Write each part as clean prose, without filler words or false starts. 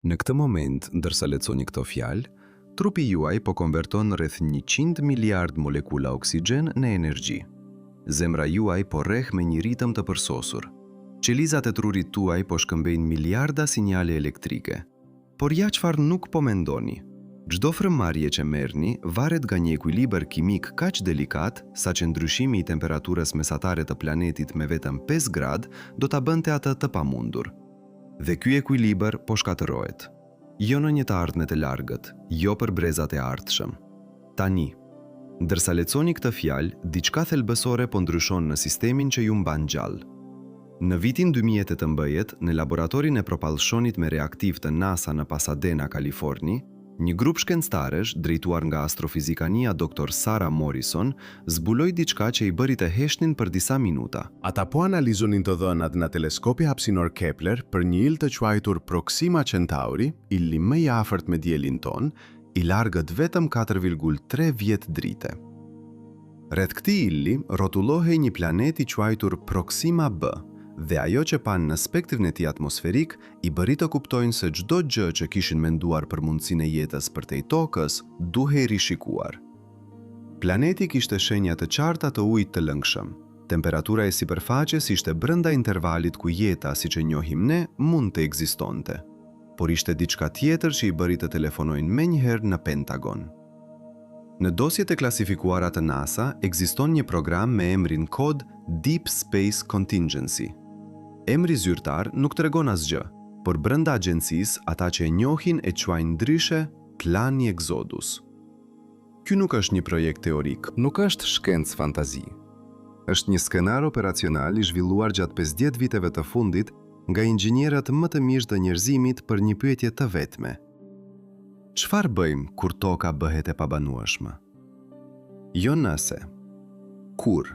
Në këtë moment, ndërsa lexoni këto fjalë, trupi juaj po konverton rreth 100 miliardë molekula oksigjen në energji. Zemra juaj po rreh me një ritëm të përsosur. Qelizat e trurit tuaj po shkëmbejnë miliarda sinjale elektrike. Por ja çfarë nuk po mendoni. Çdo frymëmarrje që merrni varet nga një ekuilibër kimik kaq delikat saqë ndryshimi i temperaturës mesatare të planetit me vetëm 5 gradë do ta bënte atë të pamundur. Dhe ky ekuilibër po shkatërrohet. Jo në një të ardhme të largët, jo për brezat e ardhshëm. Tani. Ndërsa lexoni këtë fjalë, diçka thelbësore po ndryshon në sistemin që ju mban gjallë. Në vitin 2018, në laboratorin e propulsionit me reaktiv të NASA në Pasadena, Kaliforni, një grup shkencëtarësh, drejtuar nga astrofizikania Dr. Sara Morrison, zbuloi diçka që i bëri të heshtnin për disa minuta. Ata po analizonin të dhënat nga teleskopi hapësinor Kepler për një yll të quajtur Proxima Centauri, ylli më i afërt me diellin tonë, i largët vetëm 4,3 vjet drite. Rreth këtij ylli rrotullohej një planet i quajtur Proxima b dhe ajo që panë në spektrin e tij atmosferik i bëri të kuptojnë se çdo gjë që kishin menduar për mundësinë e jetës përtej Tokës duhej rishikuar. Planeti kishte shenja të qarta të ujit të lëngshëm. Temperatura e sipërfaqes ishte brenda intervalit ku jeta, siç e njohim ne, mund të ekzistonte. Por ishte diçka tjetër që i bëri të telefonojnë menjëherë në Pentagon. Në dosjet e klasifikuara të NASA ekziston një program me emrin kod Deep Space Contingency. Emri zyrtar nuk tregon asgjë, por brenda agjencisë ata që e njohin e quajnë ndryshe Plani Exodus. Ky nuk është një projekt teorik. Nuk është shkencë fantazi. Është një skenar operacional i zhvilluar gjatë 50 viteve të fundit nga inxhinierët më të mirë të njerëzimit për një pyetje të vetme. Çfarë bëjmë kur toka bëhet e pabanueshme? Jo nëse. Kur.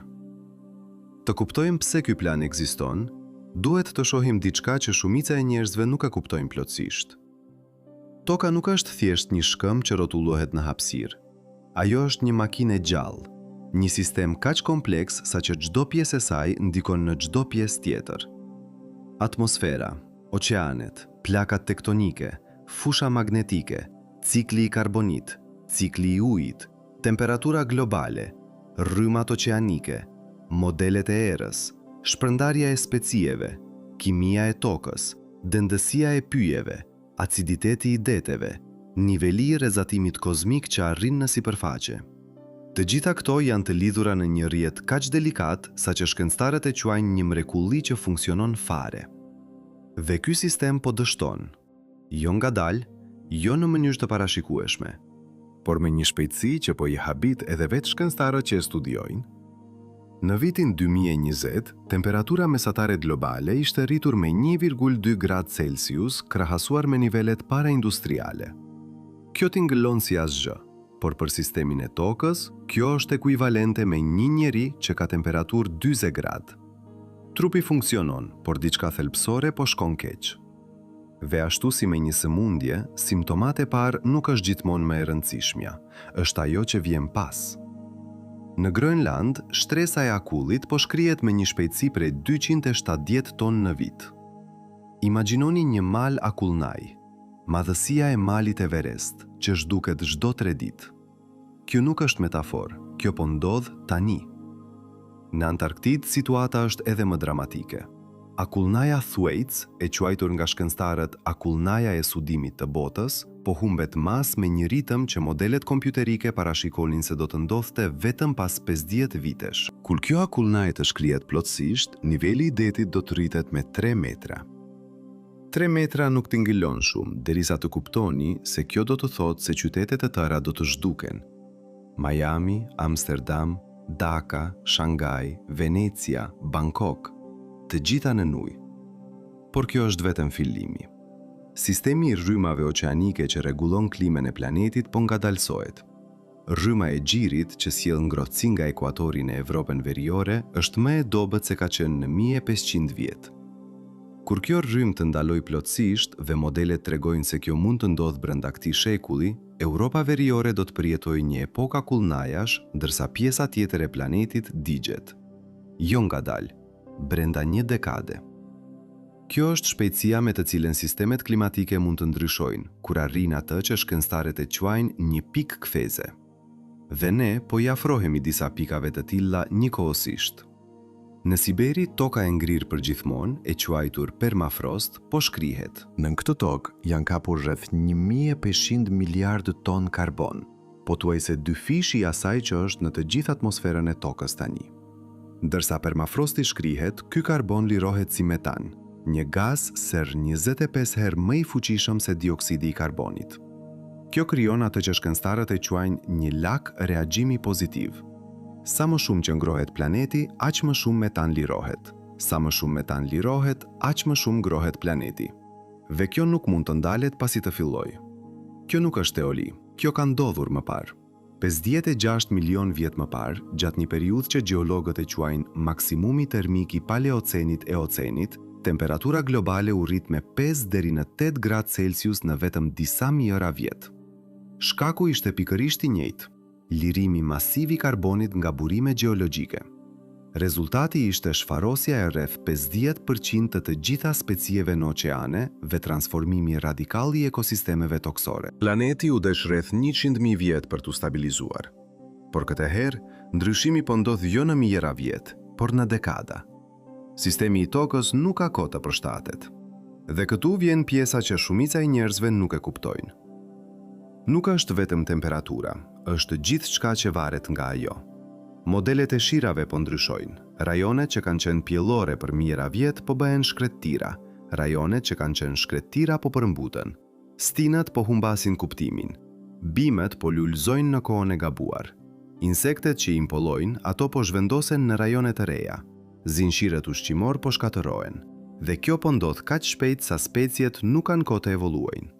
Të kuptojmë pse ky plan ekziston, duhet të shohim diçka që shumica e njerëzve nuk e kuptojnë plotësisht. Toka nuk është thjesht një shkëmb që rrotullohet në hapësirë. Ajo është një makinë e gjallë, një sistem kaq kompleks saqë çdo pjesë e saj ndikon në çdo pjesë tjetër. Atmosfera, oqeanet, plakat tektonike, fusha magnetike, cikli i karbonit, cikli i ujit, temperatura globale, rrymat oqeanike, modelet e erës, shpërndarja e specieve, kimia e tokës, dendësia e pyjeve, aciditeti i deteve, niveli i rrezatimit kozmik që arrin në sipërfaqe. Të gjitha këto janë të lidhura në një rrjet kaq delikat saqë shkencëtarët e quajnë një mrekulli që funksionon fare. Dhe ky sistem po dështon. Jo ngadalë, jo në mënyrë të parashikueshme, por me një shpejtësi që po i habit edhe vetë shkencëtarët që e studiojnë. Në vitin 2020, temperatura mesatare globale ishte rritur me 1,2 gradë Celsius krahasuar me nivelet paraindustriale. Kjo tingëllon si asgjë, por për sistemin e tokës, kjo është ekuivalente me një njeri që ka temperaturë 40 gradë. Trupi funksionon, por diçka thelbësore po shkon keq. Dhe ashtu si me një sëmundje, simptomat e parë nuk është gjithmonë më e rëndësishmja, është ajo që vjen pas. Në Groenland, shtresa e akullit po shkrihet me një shpejtësi prej 270 ton në vit. Imagjinoni një mal akullnaj, madhësia e malit Everest, që zhduket çdo 3 ditë. Kjo nuk është metaforë, kjo po ndodh tani. Në Antarktidë situata është edhe më dramatike. Akullnaja Thwaites, e quajtur nga shkencëtarët akullnaja e sudimit të botës, po humbet masë me një ritëm që modelet kompjuterike parashikonin se do të ndodhte vetëm pas 50 vitesh. Kur kjo akullnajë të shkrihet plotësisht, niveli i detit do të rritet me 3 metra. 3 metra nuk tingëllon shumë, derisa të kuptoni se kjo do të thotë se qytete të tëra do të zhduken. Miami, Amsterdam, Dhaka, Shanghai, Venecia, Bangkok, të gjitha nën ujë. Por kjo është vetëm fillimi. Sistemi i rrymave oqeanike që rregullon klimën e planetit po ngadalësohet. Rryma e gjirit që sjell ngrohtësi nga ekuatori në Evropën Veriore është më e dobët se ka qenë në 1500 vjet. Kur kjo rrymë të ndalojë plotësisht dhe modelet tregojnë se kjo mund të ndodhë brenda këtij shekulli, Europa Veriore do të përjetojë një epokë akullnajash, ndërsa pjesa tjetër e planetit digjet. Jo ngadalë, brenda një dekade. Kjo është shpejtësia me të cilën sistemet klimatike mund të ndryshojnë, kur arrijnë atë që shkencëtarët e quajnë një pikë kthese. Dhe ne po i afrohemi disa pikave të tilla njëkohësisht. Në Siberi, toka e ngrirë përgjithmonë, e quajtur permafrost, po shkrihet. Nën këtë tokë janë kapur rreth 1500 miliardë ton karbon, pothuajse dyfishi i asaj që është në të gjithë atmosferën e Tokës tani. Ndërsa permafrosti shkrihet, ky karbon lirohet si metan, një gaz serrë 25 herë më i fuqishëm se dioksidi i karbonit. Kjo krijon atë që shkencëtarët e quajnë një lak reagimi pozitiv. Sa më shumë që ngrohet planeti, aq më shumë metan lirohet. Sa më shumë metan lirohet, aq më shumë ngrohet planeti. Dhe kjo nuk mund të ndalet pasi të fillojë. Kjo nuk është teori, kjo ka ndodhur më parë. 56 milion vjet më parë, gjatë një periudhë që gjeologët e quajnë maksimumi termik i Paleocenit Eocenit, temperatura globale u rrit me 5 deri në 8 gradë Celsius në vetëm disa mijëra vjet. Shkaku ishte pikërisht i njëjtë, lirimi masiv i karbonit nga burime gjeologjike. Rezultati ishte shfarosja e rreth 50% të të gjitha specieve në oqeane dhe transformimi radikal i ekosistemeve tokësore. Planeti u desh rreth 100.000 vjet për t'u stabilizuar. Por këtë herë, ndryshimi po ndodh jo në mijëra vjet, por në dekada. Sistemi i tokës nuk ka kohë të përshtatet. Dhe këtu vjen pjesa që shumica e njerëzve nuk e kuptojnë. Nuk është vetëm temperatura, është gjithçka që varet nga ajo. Modelet e shirave po ndryshojnë. Rajonet që kanë qenë pjellore për mijëra vjet po bëhen shkretëtira. Rajonet që kanë qenë shkretëtira po përmbuten. Stinët po humbasin kuptimin. Bimët po lulëzojnë në kohën e gabuar. Insektet që i impollojnë, ato po zhvendosen në rajone të reja. Zinxhirët ushqimor po shkatërrohen. Dhe kjo po ndodh kaq shpejt sa speciet nuk kanë kohë të evoluojnë.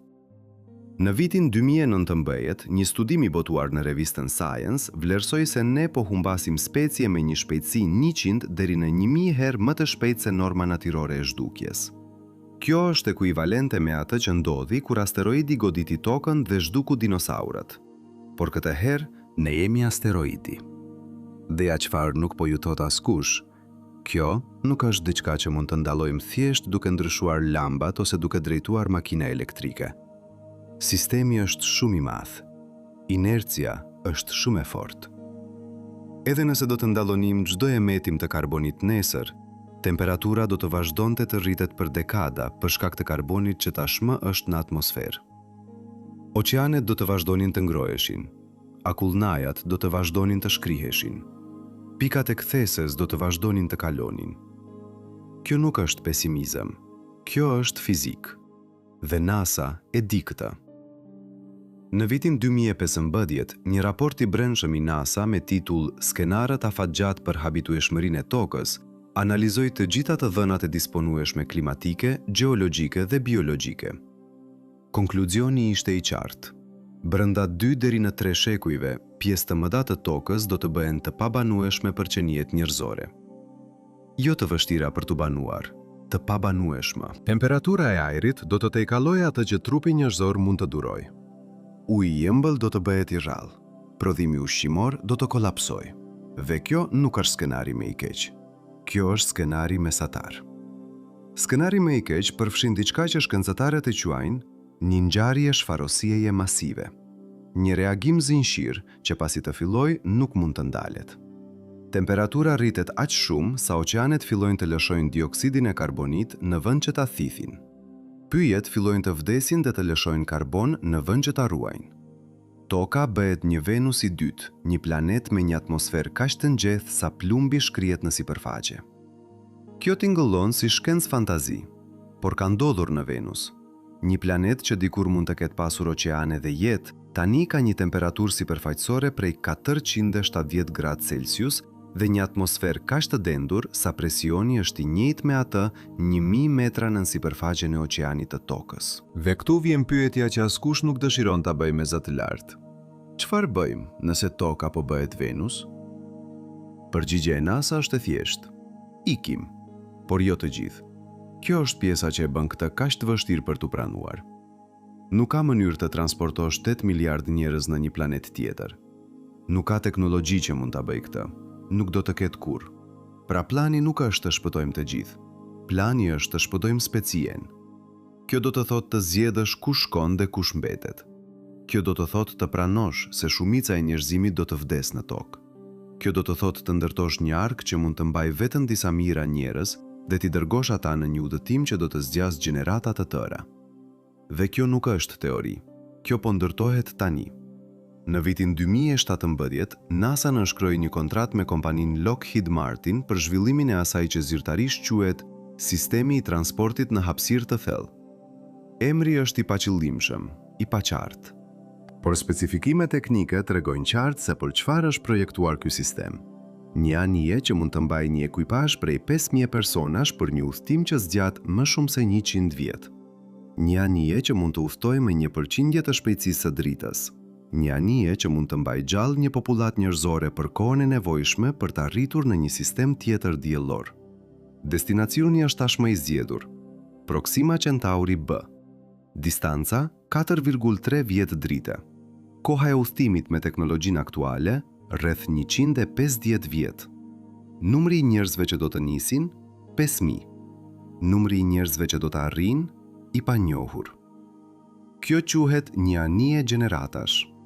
Në vitin 2019, një studim i botuar në revistën Science vlerësoi se ne po humbasim specie me një shpejtësi 100 deri në 1000 herë më të shpejtë se norma natyrore e zhdukjes. Kjo është ekuivalente me atë që ndodhi kur asteroidi goditi Tokën dhe zhduku dinosaurët. Por këtë herë, ne jemi asteroidi. Dhe ja çfarë nuk po ju thotë askush, kjo nuk është diçka që mund të ndalojmë thjesht duke ndryshuar lambat ose duke drejtuar makina elektrike. Sistemi është shumë i madh. Inercia është shumë e fortë. Edhe nëse do të ndalonim çdo emetim të karbonit nesër, temperatura do të vazhdonte të rritet për dekada për shkak të karbonit që tashmë është në atmosferë. Oqeanet do të vazhdonin të ngroheshin, akullnajat do të vazhdonin të shkriheshin, pikat e kthesës do të vazhdonin të kalonin. Kjo nuk është pesimizëm, kjo është fizikë. Dhe NASA e di këtë. Në vitin 2015, një raport i brendshëm i NASA me titull Skenarët afatgjatë për habitueshmërinë e Tokës analizoi të gjitha të dhënat e disponueshme klimatike, gjeologjike dhe biologjike. Konkluzioni ishte i qartë. Brenda 2 deri në 3 shekujve, pjesë të mëdha të tokës do të bëhen të pabanueshme për qeniet njerëzore. Jo të vështira për t'u banuar, të pabanueshme. Temperatura e ajrit do të tejkalojë atë që trupi njerëzor mund të durojë. Uji i ëmbël do të bëhet i rrallë. Prodhimi ushqimor do të kolapsojë. Dhe kjo nuk është skenari më i keq. Kjo është skenari mesatar. Skenari më i keq përfshin diçka që shkencëtarët e quajnë një ngjarje shfarosjeje masive. Një reagim zinxhir që pasi të fillojë nuk mund të ndalet. Temperatura rritet aq shumë sa oqeanet fillojnë të lëshojnë dioksidin e karbonit në vend që ta thithin. Pyjet fillojnë të vdesin dhe të lëshojnë karbon në vend që ta ruajnë. Toka bëhet një Venus i dytë, një planet me një atmosferë kaq të nxehtë sa plumbi shkrihet në sipërfaqe. Kjo tingëllon si shkencë fantazi, por ka ndodhur në Venus. Një planet që dikur mund të ketë pasur oqeane dhe jetë, tani ka një temperaturë sipërfaqësore prej 470 gradë Celsius dhe një atmosferë kaq të dendur sa presioni është i njëjtë me atë 1000 metra nën sipërfaqen e oqeanit të Tokës. Dhe këtu vjen pyetja që askush nuk dëshiron ta bëjë me zë të lartë. Çfarë bëjmë nëse Toka po bëhet Venus? Përgjigjja e NASA është e thjeshtë. Ikim, por jo të gjithë. Kjo është pjesa që e bën këtë kaq të vështirë për t'u pranuar. Nuk ka mënyrë të transportosh 8 miliard njerëz në një planet tjetër. Nuk ka teknologji që mund ta bëjë këtë. Nuk do të ketë kurrë. Pra plani nuk është të shpëtojmë të gjithë. Plani është të shpëtojmë specien. Kjo do të thotë të zgjedhësh kush shkon dhe kush mbetet. Kjo do të thotë të pranosh se shumica e njerëzimit do të vdesë në Tokë. Kjo do të thotë të ndërtosh një arkë që mund të mbajë vetëm disa mijëra njerëz dhe t'i dërgosh ata në një udhëtim që do të zgjasë gjenerata të tëra. Dhe kjo nuk është teori. Kjo po ndërtohet tani. Në vitin 2017, NASA nënshkroi një kontratë me kompaninë Lockheed Martin për zhvillimin e asaj që zyrtarisht quhet Sistemi i Transportit në Hapësirë të Thellë. Emri është i paqëllimshëm, i paqartë. Por specifikimet teknike tregojnë qartë se për çfarë është projektuar ky sistem. Një anije që mund të mbajë një ekuipazh prej 5000 personash për një udhëtim që zgjat më shumë se 100 vjet. Një anije që mund të udhëtojë me një përqindje të shpejtësisë së dritës. Një anije që mund të mbajë gjallë një popullatë njerëzore për kohën e nevojshme për të arritur në një sistem tjetër diellor. Destinacioni është tashmë i zgjedhur. Proxima Centauri B. Distanca 4,3 vjet drite. Koha e udhëtimit me teknologjinë aktuale rreth 150 vjet. Numri i njerëzve që do të nisin 5000. Numri i njerëzve që do të arrijnë i panjohur. Kjo quhet një anije gjeneratash.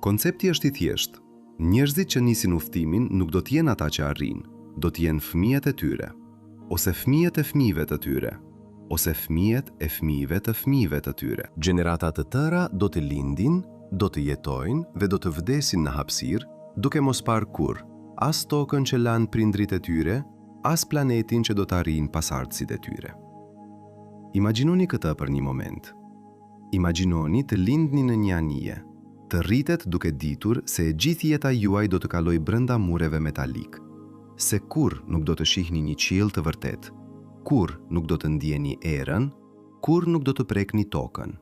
Koncepti është i thjeshtë. Njerëzit që nisin udhëtimin nuk do të jenë ata që arrijnë, do të jenë fëmijët e tyre, ose fëmijët e fëmijëve të tyre, ose fëmijët e fëmijëve të fëmijëve të tyre. Gjenerata të tëra do të lindin, do të jetojnë dhe do të vdesin në hapësirë, duke mos parë kurrë as tokën që lanë prindërit e tyre, as planetin që do të arrijnë pasardhësit e tyre. Imagjinoni këtë për një moment. Imagjinoni të lindni në një anije, të rritet duke ditur se e gjithë jeta juaj do të kalojë brenda mureve metalikë, se kurrë nuk do të shihni një qiell të vërtetë, kurrë nuk do të ndieni erën, kurrë nuk do të prekni tokën.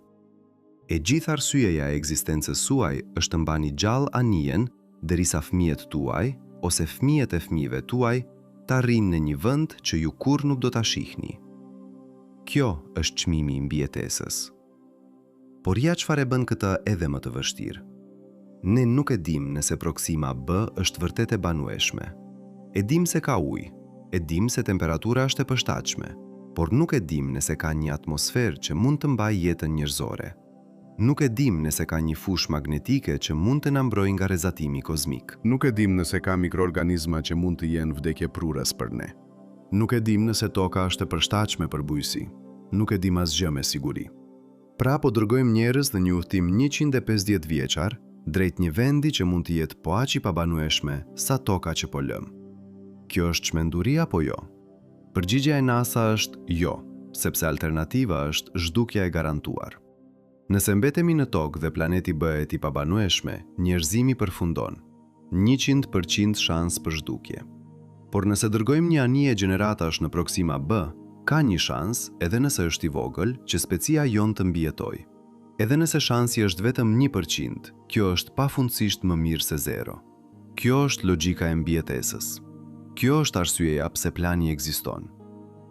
E gjithë arsyeja e ekzistencës suaj është të mbani gjallë anijen derisa fëmijët tuaj ose fëmijët e fëmijëve tuaj të arrijnë në një vend që ju kurrë nuk do ta shihni. Kjo është çmimi i mbijetesës. Por ja çfarë e bën këtë edhe më të vështirë. Ne nuk e dimë nëse Proxima B është vërtet e banueshme. E dimë se ka ujë, e dimë se temperatura është e përshtatshme, por nuk e dimë nëse ka një atmosferë që mund të mbajë jetën njerëzore. Nuk e dimë nëse ka një fushë magnetike që mund të na mbrojë nga rrezatimi kozmik. Nuk e dimë nëse ka mikroorganizma që mund të jenë vdekjeprurës për ne. Nuk e dimë nëse toka është e përshtatshme për bujqësi. Nuk e dimë asgjë me siguri. Pra po dërgojmë njerëz në një udhëtim 150 vjeçar drejt një vendi që mund të jetë po aq i pabanueshme sa toka që po lëmë. Kjo është çmenduri apo jo? Përgjigja e NASA është jo, sepse alternativa është zhdukja e garantuar. Nëse mbetemi në tokë dhe planeti bëhet i pabanueshme, njerëzimi përfundon. 100% shans për zhdukje. Por nëse dërgojmë një anije gjeneratash në Proxima B, ka një shans, edhe nëse është i vogël, që specia jonë të mbijetojë. Edhe nëse shansi është vetëm 1%, kjo është pafundësisht më mirë se zero. Kjo është logjika e mbijetesës. Kjo është arsyeja pse plani ekziston.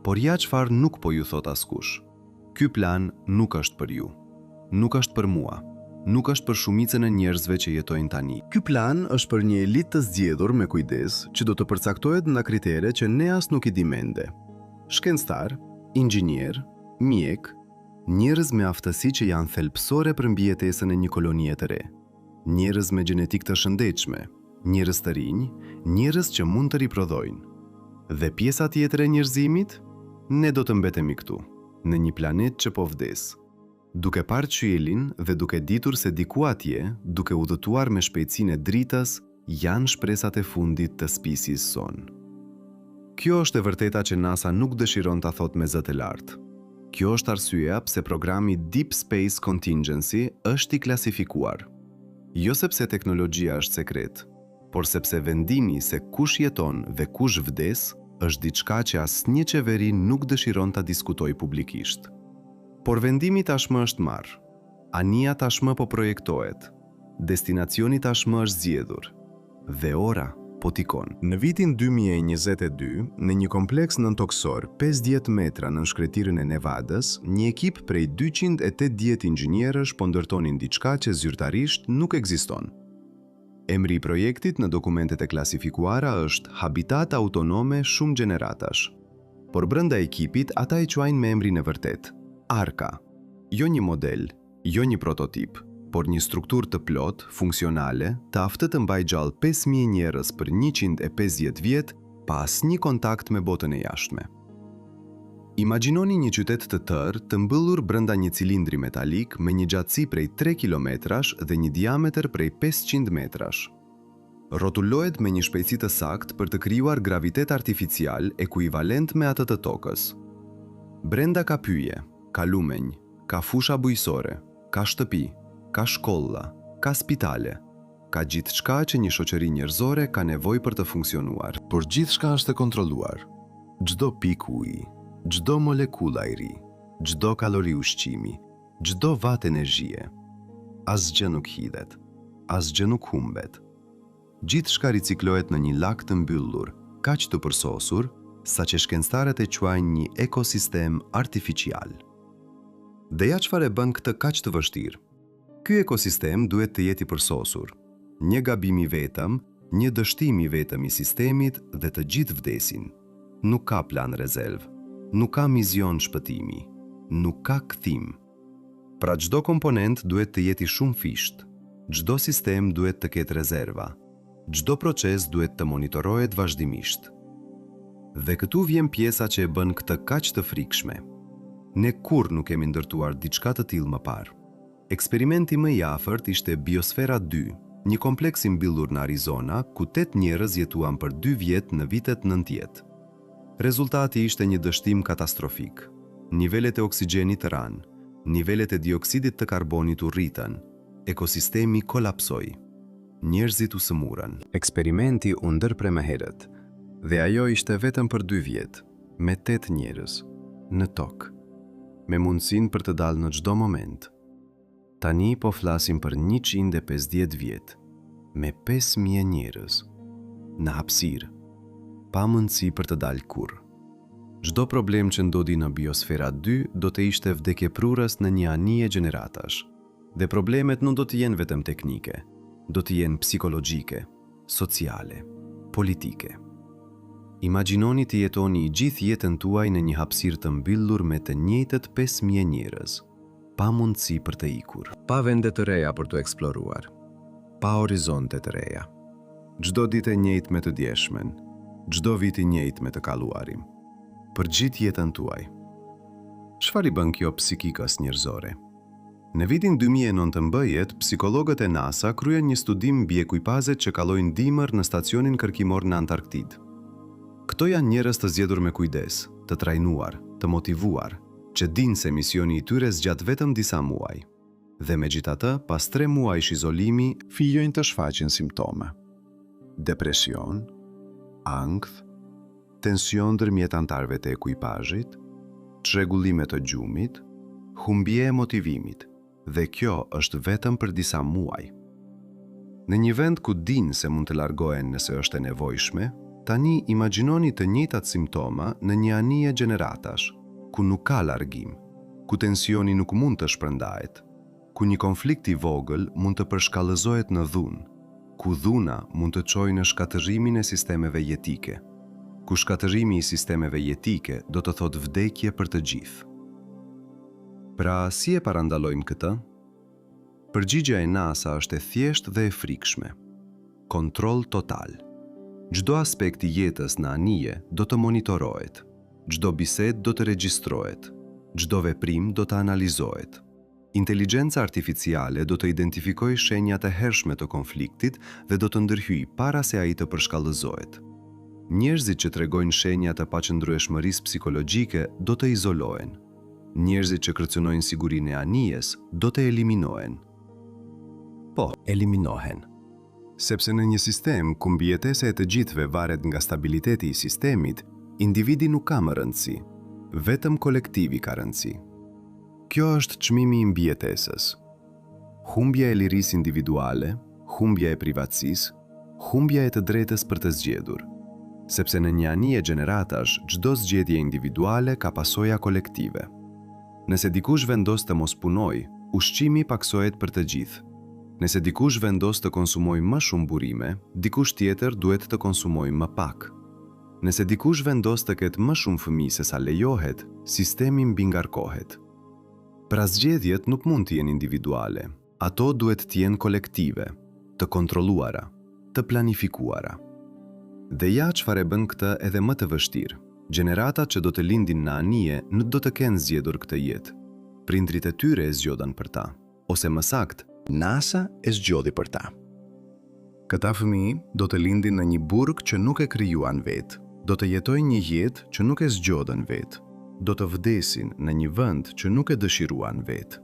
Por ja çfarë nuk po ju thotë askush. Ky plan nuk është për ju. Nuk është për mua. Nuk është për shumicën e njerëzve që jetojnë tani. Ky plan është për një elitë të zgjedhur me kujdes që do të përcaktohet nga kritere që ne as nuk i dimë ende. Shkencëtar, inxhinier, mjek, njerëz me aftësi që janë thelbësore për mbijetesën e një kolonie të re, njerëz me gjenetikë të shëndetshme, njerëz të rinj, njerëz që mund të riprodhojnë. Dhe pjesa tjetër e njerëzimit? Ne do të mbetemi këtu, në një planet që po vdes, duke parë qiellin dhe duke ditur se diku atje, duke udhëtuar me shpejtësinë e dritës, janë shpresat e fundit të species sonë. Kjo është e vërteta që NASA nuk dëshiron ta thotë me zë të lartë. Kjo është arsyeja pse programi Deep Space Contingency është i klasifikuar. Jo sepse teknologjia është sekret, por sepse vendimi se kush jeton dhe kush vdes është diçka që asnjë qeveri nuk dëshiron ta diskutojë publikisht. Por vendimi tashmë është marrë. Anija tashmë po projektohet. Destinacioni tashmë është zgjedhur. Dhe ora po tikon. Në vitin 2022, në një kompleks nëntokësor 50 metra nën shkretirën e Nevadës, një ekip prej 280 inxhinierësh po ndërtonin diçka që zyrtarisht nuk ekziston. Emri i projektit në dokumentet e klasifikuara është Habitat Autonome Shumë Gjeneratash. Por brenda ekipit ata e quajnë me emrin e vërtetë, Arka. Jo një model, jo një prototip, por një strukturë të plotë, funksionale, të aftë të mbajë gjallë 5000 njerëz për 150 vjet pa asnjë kontakt me botën e jashtme. Imagjinoni një qytet të tërë të mbyllur brenda një cilindri metalik me një gjatësi prej tre kilometrash dhe një diametër prej 500 metrash. Rrotullohet me një shpejtësi të saktë për të krijuar gravitet artificial ekuivalent me atë të Tokës. Brenda ka pyje, ka lumenj, ka fusha bujqësore, ka shtëpi, ka shkolla, ka spitale, ka gjithçka që një shoqëri njerëzore ka nevojë për të funksionuar. Por gjithçka është e kontrolluar. Çdo pikë uji, çdo molekulë ajri, çdo kalori ushqimi, çdo vat energjie. Asgjë nuk hidhet, asgjë nuk humbet. Gjithçka riciklohet në një lak të mbyllur, kaq të përsosur, saqë shkencëtarët e quajnë një ekosistem artificial. Dhe ja çfarë e bën këtë kaq të vështirë. Ky ekosistem duhet të jetë i përsosur. Një gabim i vetëm, një dështim i vetëm i sistemit dhe të gjithë vdesin. Nuk ka plan rezervë, nuk ka mision shpëtimi, nuk ka kthim. Pra çdo komponent duhet të jetë i shumëfishtë, çdo sistem duhet të ketë rezerva, çdo proces duhet të monitorohet vazhdimisht. Dhe këtu vjen pjesa që e bën këtë kaq të frikshme. Ne kurrë nuk kemi ndërtuar diçka të tillë më parë. Eksperimenti më i afërt ishte Biosfera 2, një kompleks i mbyllur në Arizona, ku tetë njerëz jetuan për dy vjet në vitet 90. Rezultati ishte një dështim katastrofik. Nivelet e oksigjenit ranë, nivelet e dioksidit të karbonit u rritën, ekosistemi kolapsoi. Njerëzit u sëmurën. Eksperimenti u ndërpre më herët, dhe ajo ishte vetëm për dy vjet, me tetë njerëz, në tokë, me mundësinë për të dalë në çdo moment. Tani po flasim për 150 vjet, me 5000 njerëz, në hapësirë, pa mundësi për të dalë kurrë. Çdo problem që ndodhi në Biosfera 2 do të ishte vdekjeprurës në një anije gjeneratash. Dhe problemet nuk do të jenë vetëm teknike, do të jenë psikologjike, sociale, politike. Imagjinoni të jetoni i gjithë jetën tuaj në një hapësirë të mbyllur me të njëjtët 5000 njerëz, pa mundësi për të ikur. Pa vende të reja për të eksploruar, pa horizonte të reja. Çdo ditë e njëjtë me të djeshmen, çdo vit i njëjtë me të kaluarin. Për gjithë jetën tuaj. Çfarë i bën kjo psikikës njerëzore? Në vitin 2019, psikologët e NASA kryen një studim mbi ekuipazhet që kalojnë dimër në stacionin kërkimor në Antarktidë. Këto janë njerëz të zgjedhur me kujdes, të trajnuar, të motivuar, që dinë se misioni i tyre zgjat vetëm disa muaj. Dhe megjithatë, pas 3 muajsh izolimi, fillojnë të shfaqin simptome. Depresion, ankth, tension ndërmjet anëtarëve të ekuipazhit, çrregullime të gjumit, humbje e motivimit, dhe kjo është vetëm për disa muaj. Në një vend ku dinë se mund të largohen nëse është e nevojshme, tani imagjinoni të njëjtat simptoma në një anije gjeneratash, ku nuk ka largim, ku tensioni nuk mund të shpërndahet, ku një konflikt i vogël mund të përshkallëzohet në dhunë, ku dhuna mund të çojë në shkatërrimin e sistemeve jetike, ku shkatërrimi i sistemeve jetike do të thotë vdekje për të gjithë. Pra, si e parandalojmë këtë? Përgjigja e NASA është e thjeshtë dhe e frikshme. Kontroll total. Çdo aspekt i jetës në anije do të monitorohet, çdo bisedë do të regjistrohet, çdo veprim do të analizohet. Inteligjenca artificiale do të identifikojë shenjat e hershme të konfliktit dhe do të ndërhyjë para se ai të përshkallëzohet. Njerëzit që tregojnë shenja të paqëndrueshmërisë psikologjike do të izolohen. Njerëzit që kërcënojnë sigurinë e anijes do të eliminohen. Po, eliminohen. Sepse në një sistem ku mbijetesa e të gjithëve varet nga stabiliteti i sistemit, individi nuk ka më rëndësi. Vetëm kolektivi ka rëndësi. Kjo është çmimi i mbijetesës. Humbja e lirisë individuale, humbja e privatësisë, humbja e të drejtës për të zgjedhur. Sepse në një anije gjeneratash, çdo zgjedhje individuale ka pasoja kolektive. Nëse dikush vendos të mos punojë, ushqimi pakësohet për të gjithë. Nëse dikush vendos të konsumojë më shumë burime, dikush tjetër duhet të konsumojë më pak. Nëse dikush vendos të ketë më shumë fëmijë se sa lejohet, sistemi mbingarkohet. Pra zgjedhjet nuk mund të jenë individuale, ato duhet të jenë kolektive, të kontrolluara, të planifikuara. Dhe ja çfarë e bën këtë edhe më të vështirë, gjeneratat që do të lindin në anije nuk do të kenë zgjedhur këtë jetë. Prindërit e tyre e zgjodhën për ta, ose më saktë, NASA e zgjodhi për ta. Këta fëmijë do të lindin në një burg që nuk e krijuan vetë, do të jetojnë një jetë që nuk e zgjodhën vetë, do të vdesin në një vend që nuk e dëshiruan vetë.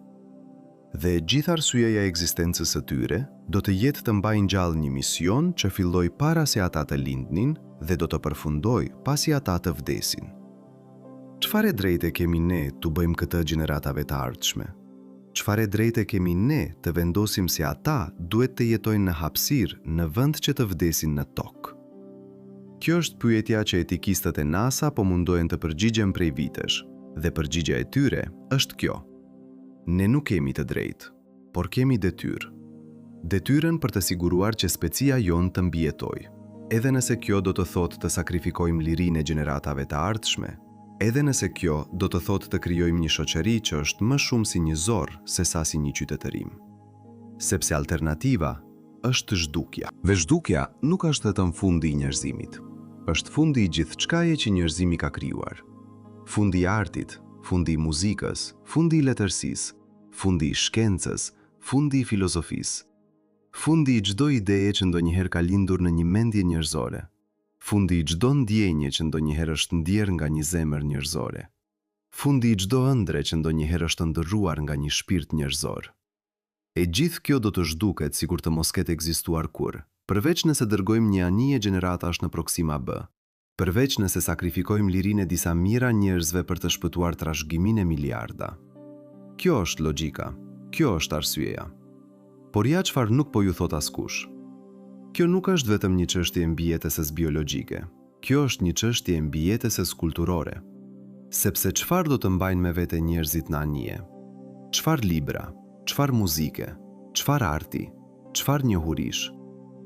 Dhe e gjithë arsyeja e ekzistencës së tyre do të jetë të mbajnë gjallë një mision që filloi para se ata të lindnin dhe do të përfundojë pasi ata të vdesin. Çfarë e drejte kemi ne t'u bëjmë këtë gjeneratave të ardhshme? Çfarë e drejte kemi ne të vendosim se ata duhet të jetojnë në hapësirë në vend që të vdesin në tokë? Kjo është pyetja që etikistët e NASA po mundohen të përgjigjen prej vitesh, dhe përgjigja e tyre është kjo. Ne nuk kemi të drejtë, por kemi detyrë. Detyrën për të siguruar që specia jonë të mbijetojë. Edhe nëse kjo do të thotë të sakrifikojmë lirinë e gjeneratave të ardhshme, edhe nëse kjo do të thotë të krijojmë një shoqëri që është më shumë si një zorrë sesa si një qytetërim. Sepse alternativa është zhdukja. Dhe zhdukja nuk është vetëm fundi i njerëzimit. Është fundi i gjithçkaje që njerëzimi ka krijuar. Fundi i artit, fundi i muzikës, fundi i letërsisë, fundi i shkencës, fundi i filozofisë. Fundi i çdo ideje që ndonjëherë ka lindur në një mendje njerëzore. Fundi i çdo ndjenje që ndonjëherë është ndjerë nga një zemër njerëzore. Fundi i çdo ëndrre që ndonjëherë është ëndërruar nga një shpirt njerëzor. E gjithë kjo do të zhduket sikur të mos ketë ekzistuar kurrë, përveç nëse dërgojmë një anije gjeneratash në Proxima B, përveç nëse sakrifikojmë lirinë e disa mijëra njerëzve për të shpëtuar trashëgiminë e miliarda. Kjo është logjika. Kjo është arsyeja. Por ja çfarë nuk po ju thotë askush. Kjo nuk është vetëm një çështje e mbijetesës biologjike. Kjo është një çështje e mbijetesës kulturore. Sepse çfarë do të mbajnë me vete njerëzit në anije? Çfarë libra? Çfarë muzike? Çfarë arti? Çfarë njohurish?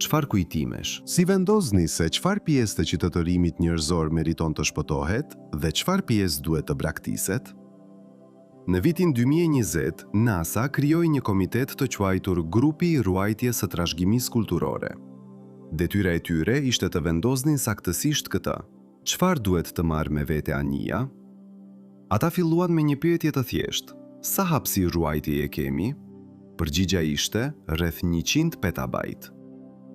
Çfarë kujtimesh? Si vendosni se çfarë pjesë të qytetërimit njerëzor meriton të shpëtohet dhe çfarë pjesë duhet të braktiset? Në vitin 2020, NASA krijoi një komitet të quajtur Grupi i Ruajtjes së Trashëgimisë Kulturore. Detyra e tyre ishte të vendosnin saktësisht këtë: çfarë duhet të marrë me vete anija? Ata filluan me një pyetje të thjeshtë: sa hapësirë ruajtjeje kemi? Përgjigja ishte rreth 100 petabajt.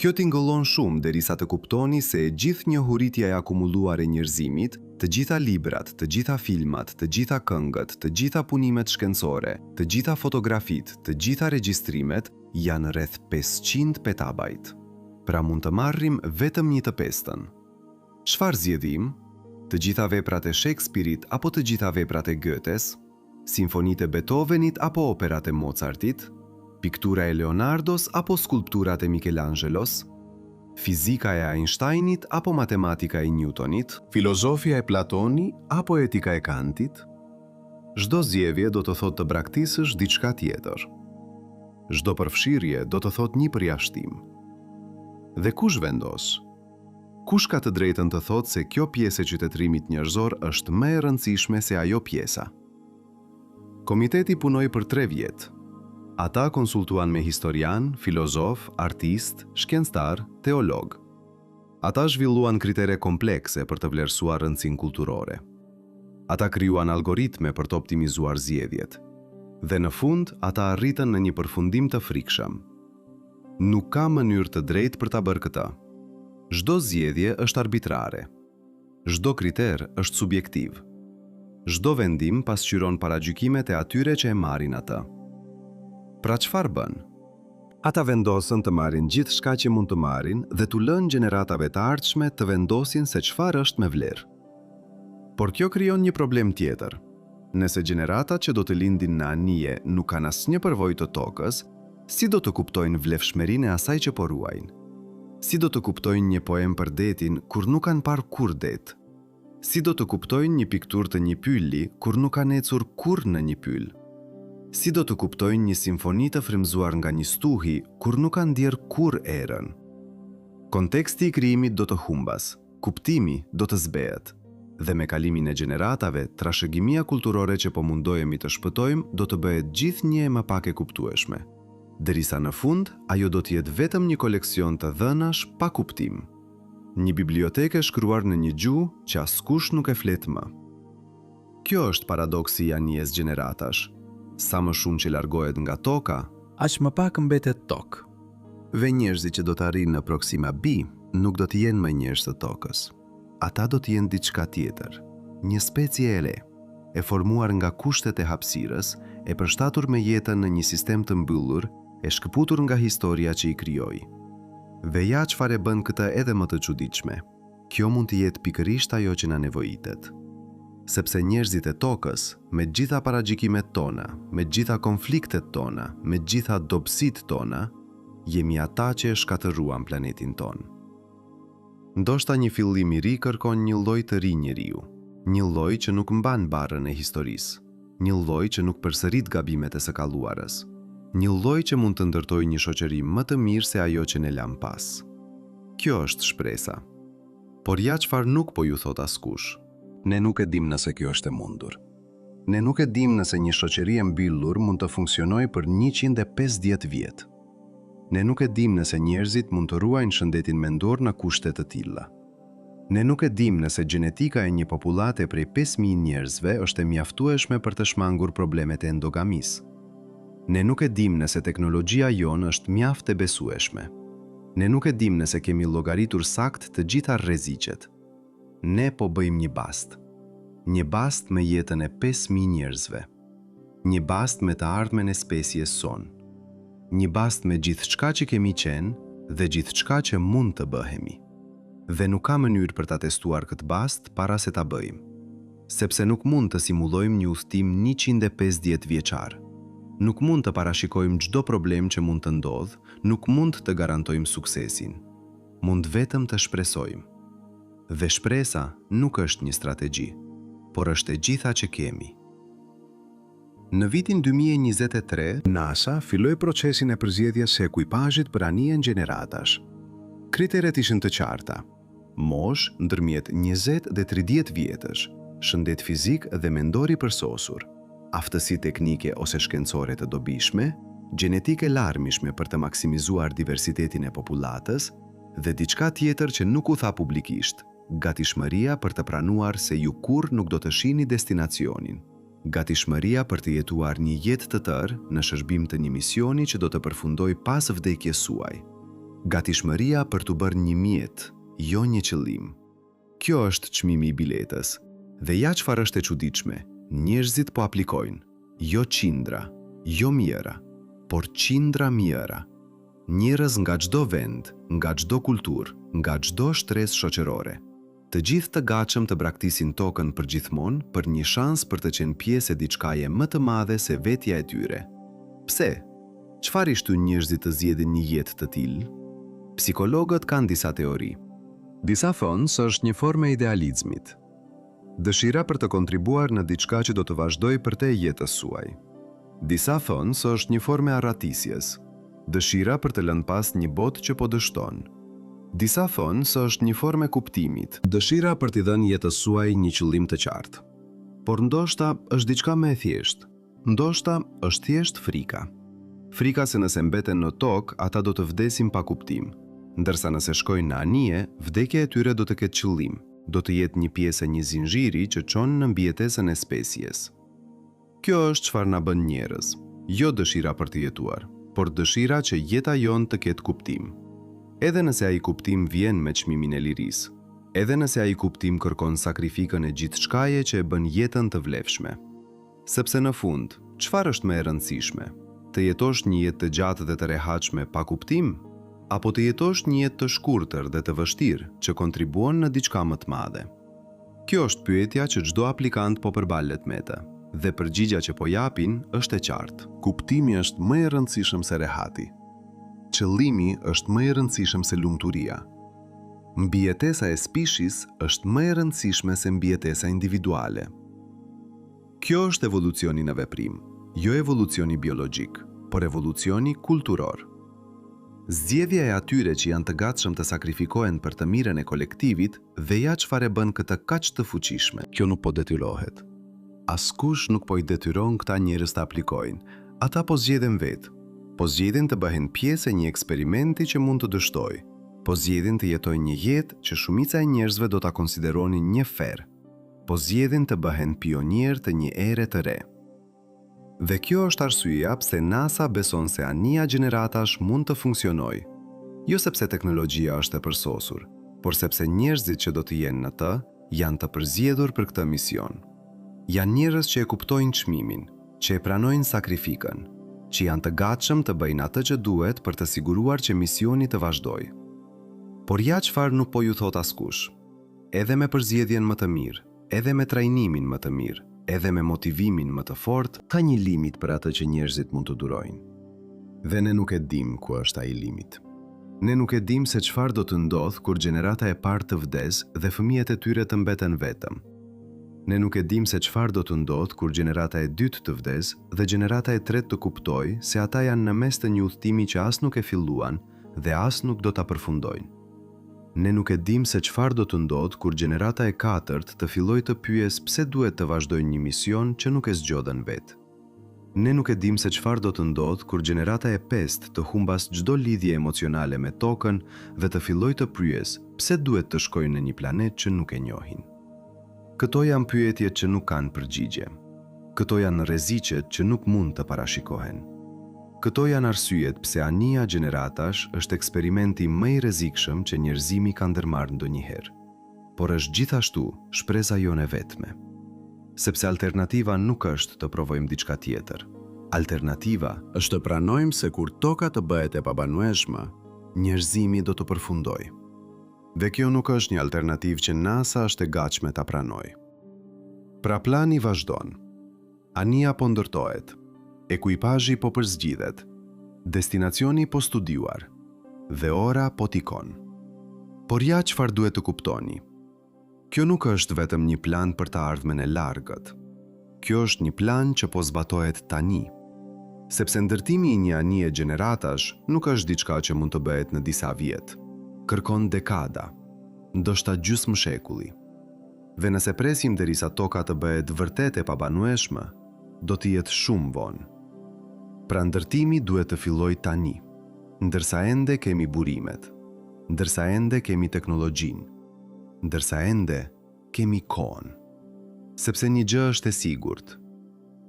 Kjo tingëllon shumë derisa të kuptoni se e gjithë njohuritja e akumuluar e njerëzimit, të gjitha librat, të gjitha filmat, të gjitha këngët, të gjitha punimet shkencore, të gjitha fotografitë, të gjitha regjistrimet janë rreth 500 petabajt. Pra mund të marrim vetëm një të pestën. Çfarë zgjedhim? Të gjitha veprat e Shakespeare-it apo të gjitha veprat e Goethes? Simfonitë e Beethovenit apo operat e Mozartit? Piktura e Leonardos apo skulpturat e Michelangelos? Fizika e Einsteinit apo matematika e Newtonit? Filozofia e Platoni apo etika e Kantit? Çdo zgjedhje do të thotë të braktisësh diçka tjetër. Çdo përfshirje do të thotë një përjashtim. Dhe kush vendos? Kush ka të drejtën të thotë se kjo pjesë e qytetërimit njerëzor është më e rëndësishme se ajo pjesa? Komiteti punoi për 3 vjet. Ata konsultuan me historianë, filozofë, artistë, shkencëtarë, teologë. Ata zhvilluan kritere komplekse për të vlerësuar rëndësinë kulturore. Ata krijuan algoritme për të optimizuar zgjedhjet. Dhe në fund, ata arritën në një përfundim të frikshëm. Nuk ka mënyrë të drejtë për ta bërë këtë. Çdo zgjedhje është arbitrare. Çdo kriter është subjektiv. Çdo vendim pasqyron paragjykimet e atyre që e marrin atë. Pra çfarë bën? Ata vendosën të marrin gjithçka që mund të marrin dhe t'u lënë gjeneratave të ardhshme të vendosin se çfarë është me vlerë. Por kjo krijon një problem tjetër. Nëse gjeneratat që do të lindin në anije nuk kanë asnjë përvojë të tokës, si do të kuptojnë vlefshmërinë e asaj që po ruajnë? Si do të kuptojnë një poemë për detin kur nuk kanë parë kurrë det? Si do të kuptojnë një pikturë të një pylli kur nuk kanë ecur kurrë në një pyll? Si do të kuptojnë një simfoni të frymëzuar nga një stuhi kur nuk kanë ndjerë kurrë erën? Konteksti i krijimit do të humbasë. Kuptimi do të zbehet. Dhe me kalimin e gjeneratave, trashëgimia kulturore që po mundohemi të shpëtojmë do të bëhet gjithnjë e më pak e kuptueshme. Derisa në fund, ajo do të jetë vetëm një koleksion të dhënash pa kuptim. Një bibliotekë e shkruar në një gjuhë që askush nuk e flet më. Kjo është paradoksi i anijes gjeneratash. Sa më shumë që largohet nga Toka, Aq më pak mbetet Tokë. Dhe njerëzit që do të arrijnë në Proxima b nuk do të jenë më njerëz të Tokës. Ata do të jenë diçka tjetër, një specie e re, e formuar nga kushtet e hapësirës, e përshtatur me jetën në një sistem të mbyllur, e shkëputur nga historia që i krijoi. Dhe ja çfarë e bën këtë edhe më të çuditshme. Kjo mund të jetë pikërisht ajo që na nevojitet. Sepse njerëzit e Tokës, me gjitha paragjykimet tona, me gjitha konfliktet tona, me gjitha dobësitë tona, jemi ata që e shkatërruam planetin tonë. Ndoshta një fillim i ri kërkon një lloj të ri njeriu, një lloj që nuk mban barrën e historisë, një lloj që nuk përsërit gabimet e së kaluarës, një lloj që mund të ndërtojë një shoqëri më të mirë se ajo që ne lamë pas. Kjo është shpresa. Por ja çfarë nuk po ju thotë askush. Ne nuk e dimë nëse kjo është e mundur. Ne nuk e dimë nëse një shoqëri e mbyllur mund të funksionojë për 150 vjet. Ne nuk e dimë nëse njerëzit mund të ruajnë shëndetin mendor në kushte të tilla. Ne nuk e dimë nëse gjenetika e një popullate prej 5000 njerëzve është e mjaftueshme për të shmangur problemet e endogamisë. Ne nuk e dimë nëse teknologjia jonë është mjaft e besueshme. Ne nuk e dimë nëse kemi llogaritur saktë të gjitha rreziqet. Ne po bëjmë një bast. Një bast me jetën e 5000 njerëzve. Një bast me të ardhmen e species sonë. Një bast me gjithçka që kemi qenë dhe gjithçka që mund të bëhemi. Dhe nuk ka mënyrë për ta testuar këtë bast para se ta bëjmë. Sepse nuk mund të simulojmë një udhëtim 150 vjeçar. Nuk mund të parashikojmë çdo problem që mund të ndodhë, nuk mund të garantojmë suksesin. Mund vetëm të shpresojmë. Dhe shpresa nuk është një strategji, por është e gjitha që kemi. Në vitin 2023, NASA filloi procesin e përzgjedhjes së ekuipazhit për anijen gjeneratash. Kriteret ishin të qarta. Moshë ndërmjet 20 dhe 30 vjetësh, shëndet fizik dhe mendor i përsosur, aftësi teknike ose shkencore të dobishme, gjenetikë e larmishme për të maksimizuar diversitetin e popullatës dhe diçka tjetër që nuk u tha publikisht, gatishmëria për të pranuar se ju kurrë nuk do të shihni destinacionin. Gatishmëria për të jetuar një jetë të tërë në shërbim të një misioni që do të përfundojë pas vdekjes suaj. Gatishmëria për t'u bërë një mjet, jo një qëllim. Kjo është çmimi i biletës. Dhe ja çfarë është e çuditshme, njerëzit po aplikojnë. Jo qindra, jo mijëra, por qindra mijëra. Njerëz nga çdo vend, nga çdo kulturë, nga çdo shtresë shoqërore. Të gjithë të gatshëm të braktisin tokën përgjithmonë për një shans për të qenë pjesë e diçkaje më të madhe se vetja e tyre. Pse? Çfarë i shtyn njerëzit të zgjedhin një jetë të tillë? Psikologët kanë disa teori. Disa thonë se është një formë e idealizmit. Dëshira për të kontribuar në diçka që do të vazhdojë përtej jetës suaj. Disa thonë se është një formë e arratisjes. Dëshira për të lënë pas një botë që po dështon. Disa thonë se është një formë e kuptimit. Dëshira për t'i dhënë jetës suaj një qëllim të qartë. Por ndoshta është diçka më e thjeshtë. Ndoshta është thjesht frika. Frika se nëse mbeten në tokë, ata do të vdesin pa kuptim. Ndërsa nëse shkojnë në anije, vdekja e tyre do të ketë qëllim, do të jetë një pjesë e një zinxhiri që çon në mbijetesën e species. Kjo është çfarë na bën njerëz, jo dëshira për të jetuar, por dëshira që jeta jonë të ketë kuptim. Edhe nëse ai kuptim vjen me çmimin e lirisë, edhe nëse ai kuptim kërkon sakrifikën e gjithçkaje që e bën jetën të vlefshme. Sepse në fund, çfarë është më e rëndësishme? Të jetosh një jetë të gjatë dhe të rehatshme pa kuptim, apo të jetosh një jetë të shkurtër dhe të vështirë që kontribuon në diçka më të madhe? Kjo është pyetja që çdo aplikant po përballet me të, dhe përgjigja që po japin është e qartë. Kuptimi është më i rëndësishëm se rehati. Qëllimi është më i rëndësishëm se lumturia. Mbijetesa e species është më e rëndësishme se mbijetesa individuale. Kjo është evolucioni në veprim, jo evolucioni biologjik, por evolucioni kulturor. Zgjedhja e atyre që janë të gatshëm të sakrifikohen për të mirën e kolektivit dhe ja çfarë e bën këtë kaq të fuqishme. Kjo nuk po detyrohet. Askush nuk po i detyron këta njerëz të aplikojnë. Ata po zgjedhin vetë. Po zgjedhin të bëhen pjesë e një eksperimenti që mund të dështojë. Po zgjedhin të jetojnë një jetë që shumica e njerëzve do ta konsideronin një ferr. Po zgjedhin të bëhen pionierë të një ere të re. Dhe kjo është arsyeja pse NASA beson se anija gjeneratash mund të funksionojë. Jo sepse teknologjia është e përsosur, por sepse njerëzit që do të jenë në të janë të përzgjedhur për këtë mision. Janë njerëz që e kuptojnë çmimin, që e pranojnë sakrifikën, që janë të gatshëm të bëjnë atë që duhet për të siguruar që misioni të vazhdojë. Por ja çfarë nuk po ju thotë askush. Edhe me përzgjedhjen më të mirë, edhe me trajnimin më të mirë, edhe me motivimin më të fortë, Ka një limit për atë që njerëzit mund të durojnë. Dhe ne nuk e dimë ku është ai limit. Ne nuk e dimë se çfarë do të ndodhë kur gjenerata e parë të vdesë dhe fëmijët e tyre të mbeten vetëm. Ne nuk e dimë se çfarë do të ndodhë kur gjenerata e dytë të vdesë dhe gjenerata e tretë të kuptojë se ata janë në mes të një udhëtimi që as nuk e filluan dhe as nuk do ta përfundojnë. Ne nuk e dimë se çfarë do të ndodhë kur gjenerata e katërt të fillojë të pyesë pse duhet të vazhdojnë një mision që nuk e zgjodhën vetë. Ne nuk e dimë se çfarë do të ndodhë kur gjenerata e pestë të humbasë çdo lidhje emocionale me Tokën dhe të fillojë të pyesë pse duhet të shkojnë në një planet që nuk e njohin. Këto janë pyetjet që nuk kanë përgjigje. Këto janë rreziqet që nuk mund të parashikohen. Këto janë arsyet pse anija gjeneratash është eksperimenti më i rrezikshëm që njerëzimi ka ndërmarrë ndonjëherë. Por është gjithashtu shpresa jonë e vetme. Sepse alternativa nuk është të provojmë diçka tjetër. Alternativa është të pranojmë se kur Toka të bëhet e pabanueshme, njerëzimi do të përfundojë. Dhe kjo nuk është një alternativë që NASA është e gatshme ta pranojë. Pra plani vazhdon. Anija po ndërtohet. Ekuipazhi po përzgjidhet. Destinacioni po studiuar. Dhe ora po tikon. Por ja çfarë duhet të kuptoni. Kjo nuk është vetëm një plan për të ardhmen e largët. Kjo është një plan që po zbatohet tani. Sepse ndërtimi i një anije gjeneratash nuk është diçka që mund të bëhet në disa vjet. Kërkon dekada, ndoshta gjysmë shekulli. Dhe nëse presim derisa Toka të bëhet vërtet e pabanueshme, do të jetë shumë vonë. Pra ndërtimi duhet të fillojë tani, ndërsa ende kemi burimet, ndërsa ende kemi teknologjinë, ndërsa ende kemi kohën. Sepse një gjë është e sigurt,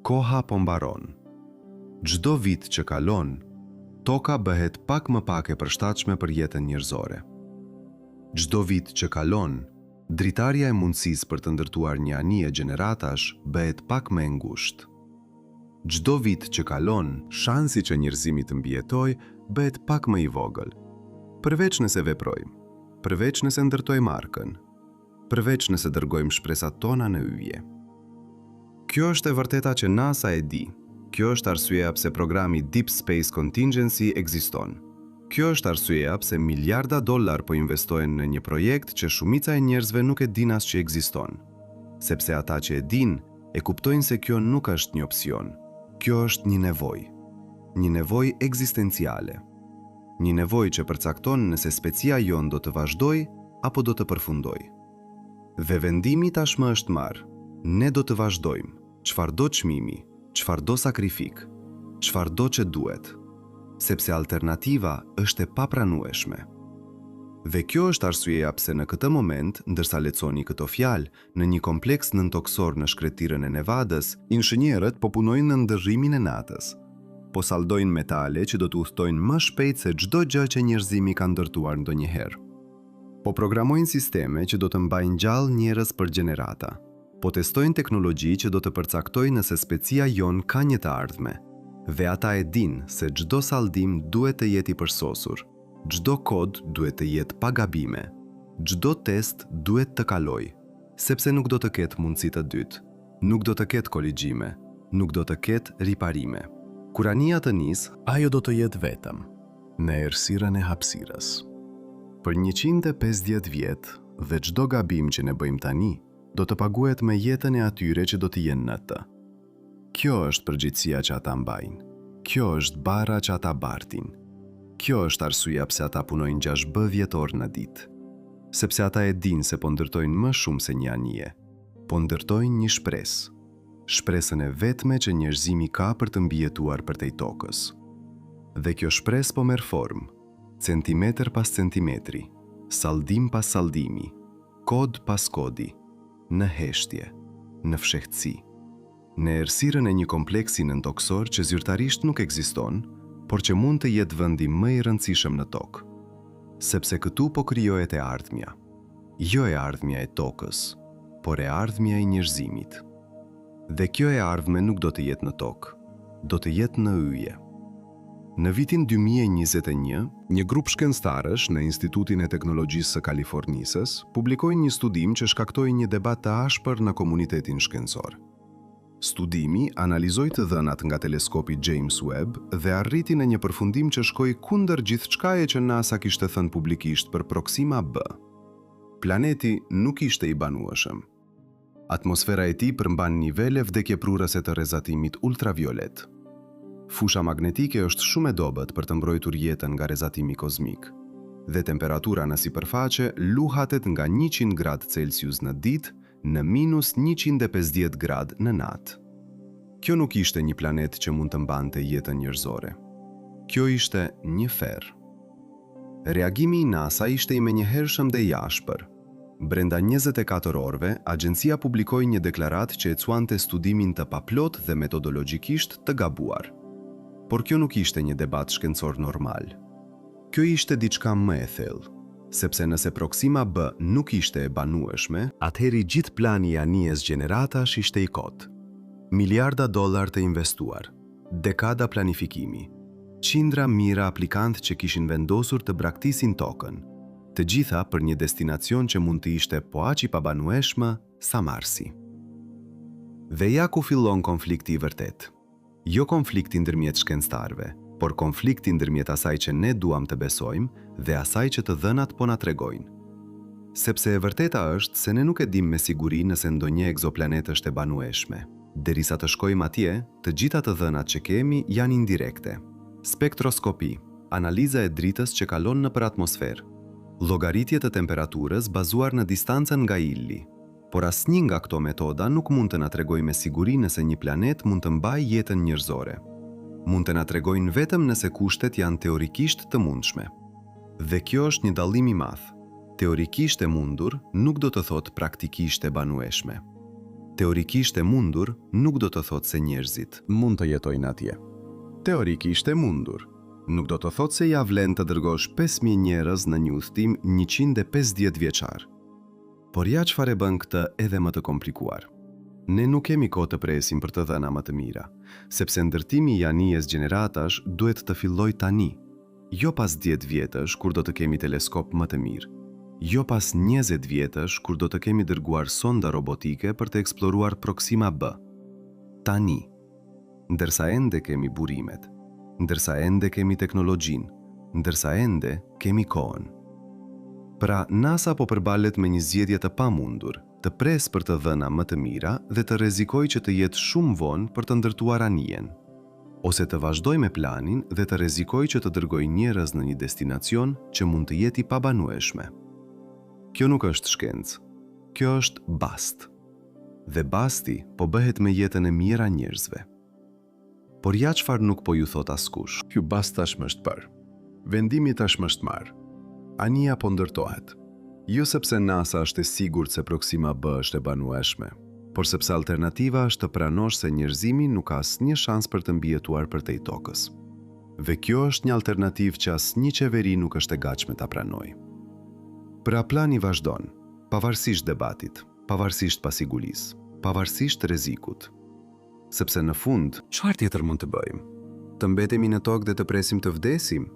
koha po mbaron. Çdo vit që kalon, Toka bëhet pak më pak e përshtatshme për jetën njerëzore. Çdo vit që kalon, dritarja e mundësisë për të ndërtuar një anije gjeneratash bëhet pak më e ngushtë. Çdo vit që kalon, shansi që njerëzimi të mbijetojë bëhet pak më i vogël. Përveç nëse veprojmë, përveç nëse ndërtojmë arkën, përveç nëse dërgojmë shpresat tona në yje. Kjo është e vërteta që NASA e di. Kjo është arsyeja pse programi Deep Space Contingency ekziston. Kjo është arsyeja pse miliarda dollar po investohen në një projekt që shumica e njerëzve nuk e dinë as që ekziston. Sepse ata që e dinë, e kuptojnë se kjo nuk është një opsion. Kjo është një nevojë. Një nevojë ekzistenciale. Një nevojë që përcakton nëse specia jonë do të vazhdojë apo do të përfundojë. Dhe vendimi tashmë është marrë. Ne do të vazhdojmë, çfarëdo çmimi, çfarëdo sakrifikë, çfarëdo që duhet. Sepse alternativa është e papranueshme. Dhe kjo është arsyeja pse në këtë moment, ndërsa lexoni këto fjalë, në një kompleks nëntokësor në shkretëtirën e Nevadës, Inxhinierët po punojnë në ndërrimin e natës. Po saldojnë metale që do të udhëtojnë më shpejt se çdo gjë që njerëzimi ka ndërtuar ndonjëherë. Po programojnë sisteme që do të mbajnë gjallë njerëz për gjenerata. Po testojnë teknologji që do të përcaktojë nëse specia jonë ka një të ardhme. Dhe ata e dinë se çdo saldim duhet të jetë i përsosur, çdo kod duhet të jetë pa gabime, çdo test duhet të kalojë, sepse nuk do të ketë mundësi të dytë, nuk do të ketë korrigjime, nuk do të ketë riparime. Kur anija të nisë, Ajo do të jetë vetëm. Në errësirën e hapësirës. Për 150 vjet dhe çdo gabim që ne bëjmë tani do të paguhet me jetën e atyre që do të jenë në të. Kjo është përgjegjësia që ata mbajnë. Kjo është barra që ata bartin. Kjo është arsyeja pse ata punojnë 60 orë në ditë. Sepse ata e dinë se po ndërtojnë më shumë se një anije. Po ndërtojnë një shpresë. Shpresën e vetme që njerëzimi ka për të mbijetuar përtej tokës. Dhe kjo shpresë po merr formë, centimetër pas centimetri, saldim pas saldimi, kod pas kodi, në heshtje, në fshehtësi. Në errësirën e një kompleksi nëntokësor që zyrtarisht nuk ekziston, por që mund të jetë vendi më i rëndësishëm në Tokë. Sepse këtu po krijohet e ardhmja. Jo e ardhmja e Tokës, por e ardhmja e njerëzimit. Dhe kjo e ardhme nuk do të jetë në Tokë, do të jetë në yje. Në vitin 2021, një grup shkencëtarësh në Institutin e Teknologjisë së Kalifornisë publikoi një studim që shkaktoi një debat të ashpër në komunitetin shkencor. Studimi analizoi të dhënat nga teleskopi James Webb dhe arriti në një përfundim që shkoi kundër gjithçkaje që NASA kishte thënë publikisht për Proxima B. Planeti nuk ishte i banueshëm. Atmosfera e tij përmban nivele vdekjeprurëse të rrezatimit ultraviolet. Fusha magnetike është shumë e dobët për të mbrojtur jetën nga rrezatimi kozmik, dhe temperatura në sipërfaqe luhatet nga 100 gradë Celsius në ditë në minus 150 gradë në natë. Kjo nuk ishte një planet që mund të mbante jetën njerëzore. Kjo ishte një ferr. Reagimi i NASA ishte i menjëhershëm dhe i ashpër. Brenda 24 orëve, agjencia publikoi një deklaratë që e quante studimin të paplotë dhe metodologjikisht të gabuar. Por kjo nuk ishte një debat shkencor normal. Kjo ishte diçka më e thellë, sepse nëse Proxima B nuk ishte e banueshme, atëherë i gjithë plani i anijes gjeneratash ishte i kotë. Miliarda dollar të investuar, dekada planifikimi, qindra mijëra aplikantë që kishin vendosur të braktisin tokën, të gjitha për një destinacion që mund të ishte po aq i pabanueshëm sa Marsi. Dhe ja ku fillon konflikti i vërtetë. Jo konflikti ndërmjet shkencëtarëve, por konflikti ndërmjet asaj që ne duam të besojmë dhe asaj që të dhënat po na tregojnë. Sepse e vërteta është se ne nuk e dimë me siguri nëse ndonjë ekzoplanet është e banueshme. Derisa të shkojmë atje, të gjitha të dhënat që kemi janë indirekte. Spektroskopi, analiza e dritës që kalon nëpër atmosferë, llogaritje të temperaturës bazuar në distancën nga ylli. Por asnjë nga këto metoda nuk mund të na tregojë me siguri nëse një planet mund të mbajë jetën njerëzore. Mund të na tregojnë vetëm nëse kushtet janë teorikisht të mundshme. Dhe kjo është një dallim i madh. Teorikisht e mundur nuk do të thotë praktikisht e banueshme. Teorikisht e mundur nuk do të thotë se njerëzit mund të jetojnë atje. Teorikisht e mundur nuk do të thotë se ia vlen të dërgosh 5000 njerëz në një udhëtim 150 vjeçar. Por ja çfarë e bën këtë edhe më të komplikuar. Ne nuk kemi kohë të presim për të dhëna më të mira, sepse ndërtimi i anijes gjeneratash duhet të fillojë tani, jo pas 10 vjetësh kur do të kemi teleskop më të mirë, jo pas 20 vjetësh kur do të kemi dërguar sonda robotike për të eksploruar Proxima B. Tani, ndërsa ende kemi burimet, ndërsa ende kemi teknologjinë, ndërsa ende kemi kohën. Pra, NASA po përballet me një zgjedhje të pamundur, të presë për të dhëna më të mira dhe të rrezikojë që të jetë shumë vonë për të ndërtuar anijen. Ose të vazhdojë me planin dhe të rrezikojë që të dërgojë njerëz në një destinacion që mund të jetë i pabanueshme. Kjo nuk është shkencë. Kjo është bast. Dhe basti po bëhet me jetën e mijëra njerëzve. Por ja çfarë nuk po ju thotë askush. Ky bast tashmë është bërë. Vendimi tashmë është marrë. Anija po ndërtohet. Jo sepse NASA është e sigurt se Proxima B është e banueshme, por sepse alternativa është të pranosh se njerëzimi nuk ka asnjë shans për të mbijetuar përtej tokës. Dhe kjo është një alternativë që asnjë qeveri nuk është e gatshme ta pranojë. Pra plani vazhdon, pavarësisht debatit, pavarësisht pasigurisë, pavarësisht rrezikut. Sepse në fund, Çfarë tjetër mund të bëjmë? Të mbetemi në tokë dhe të presim të vdesim?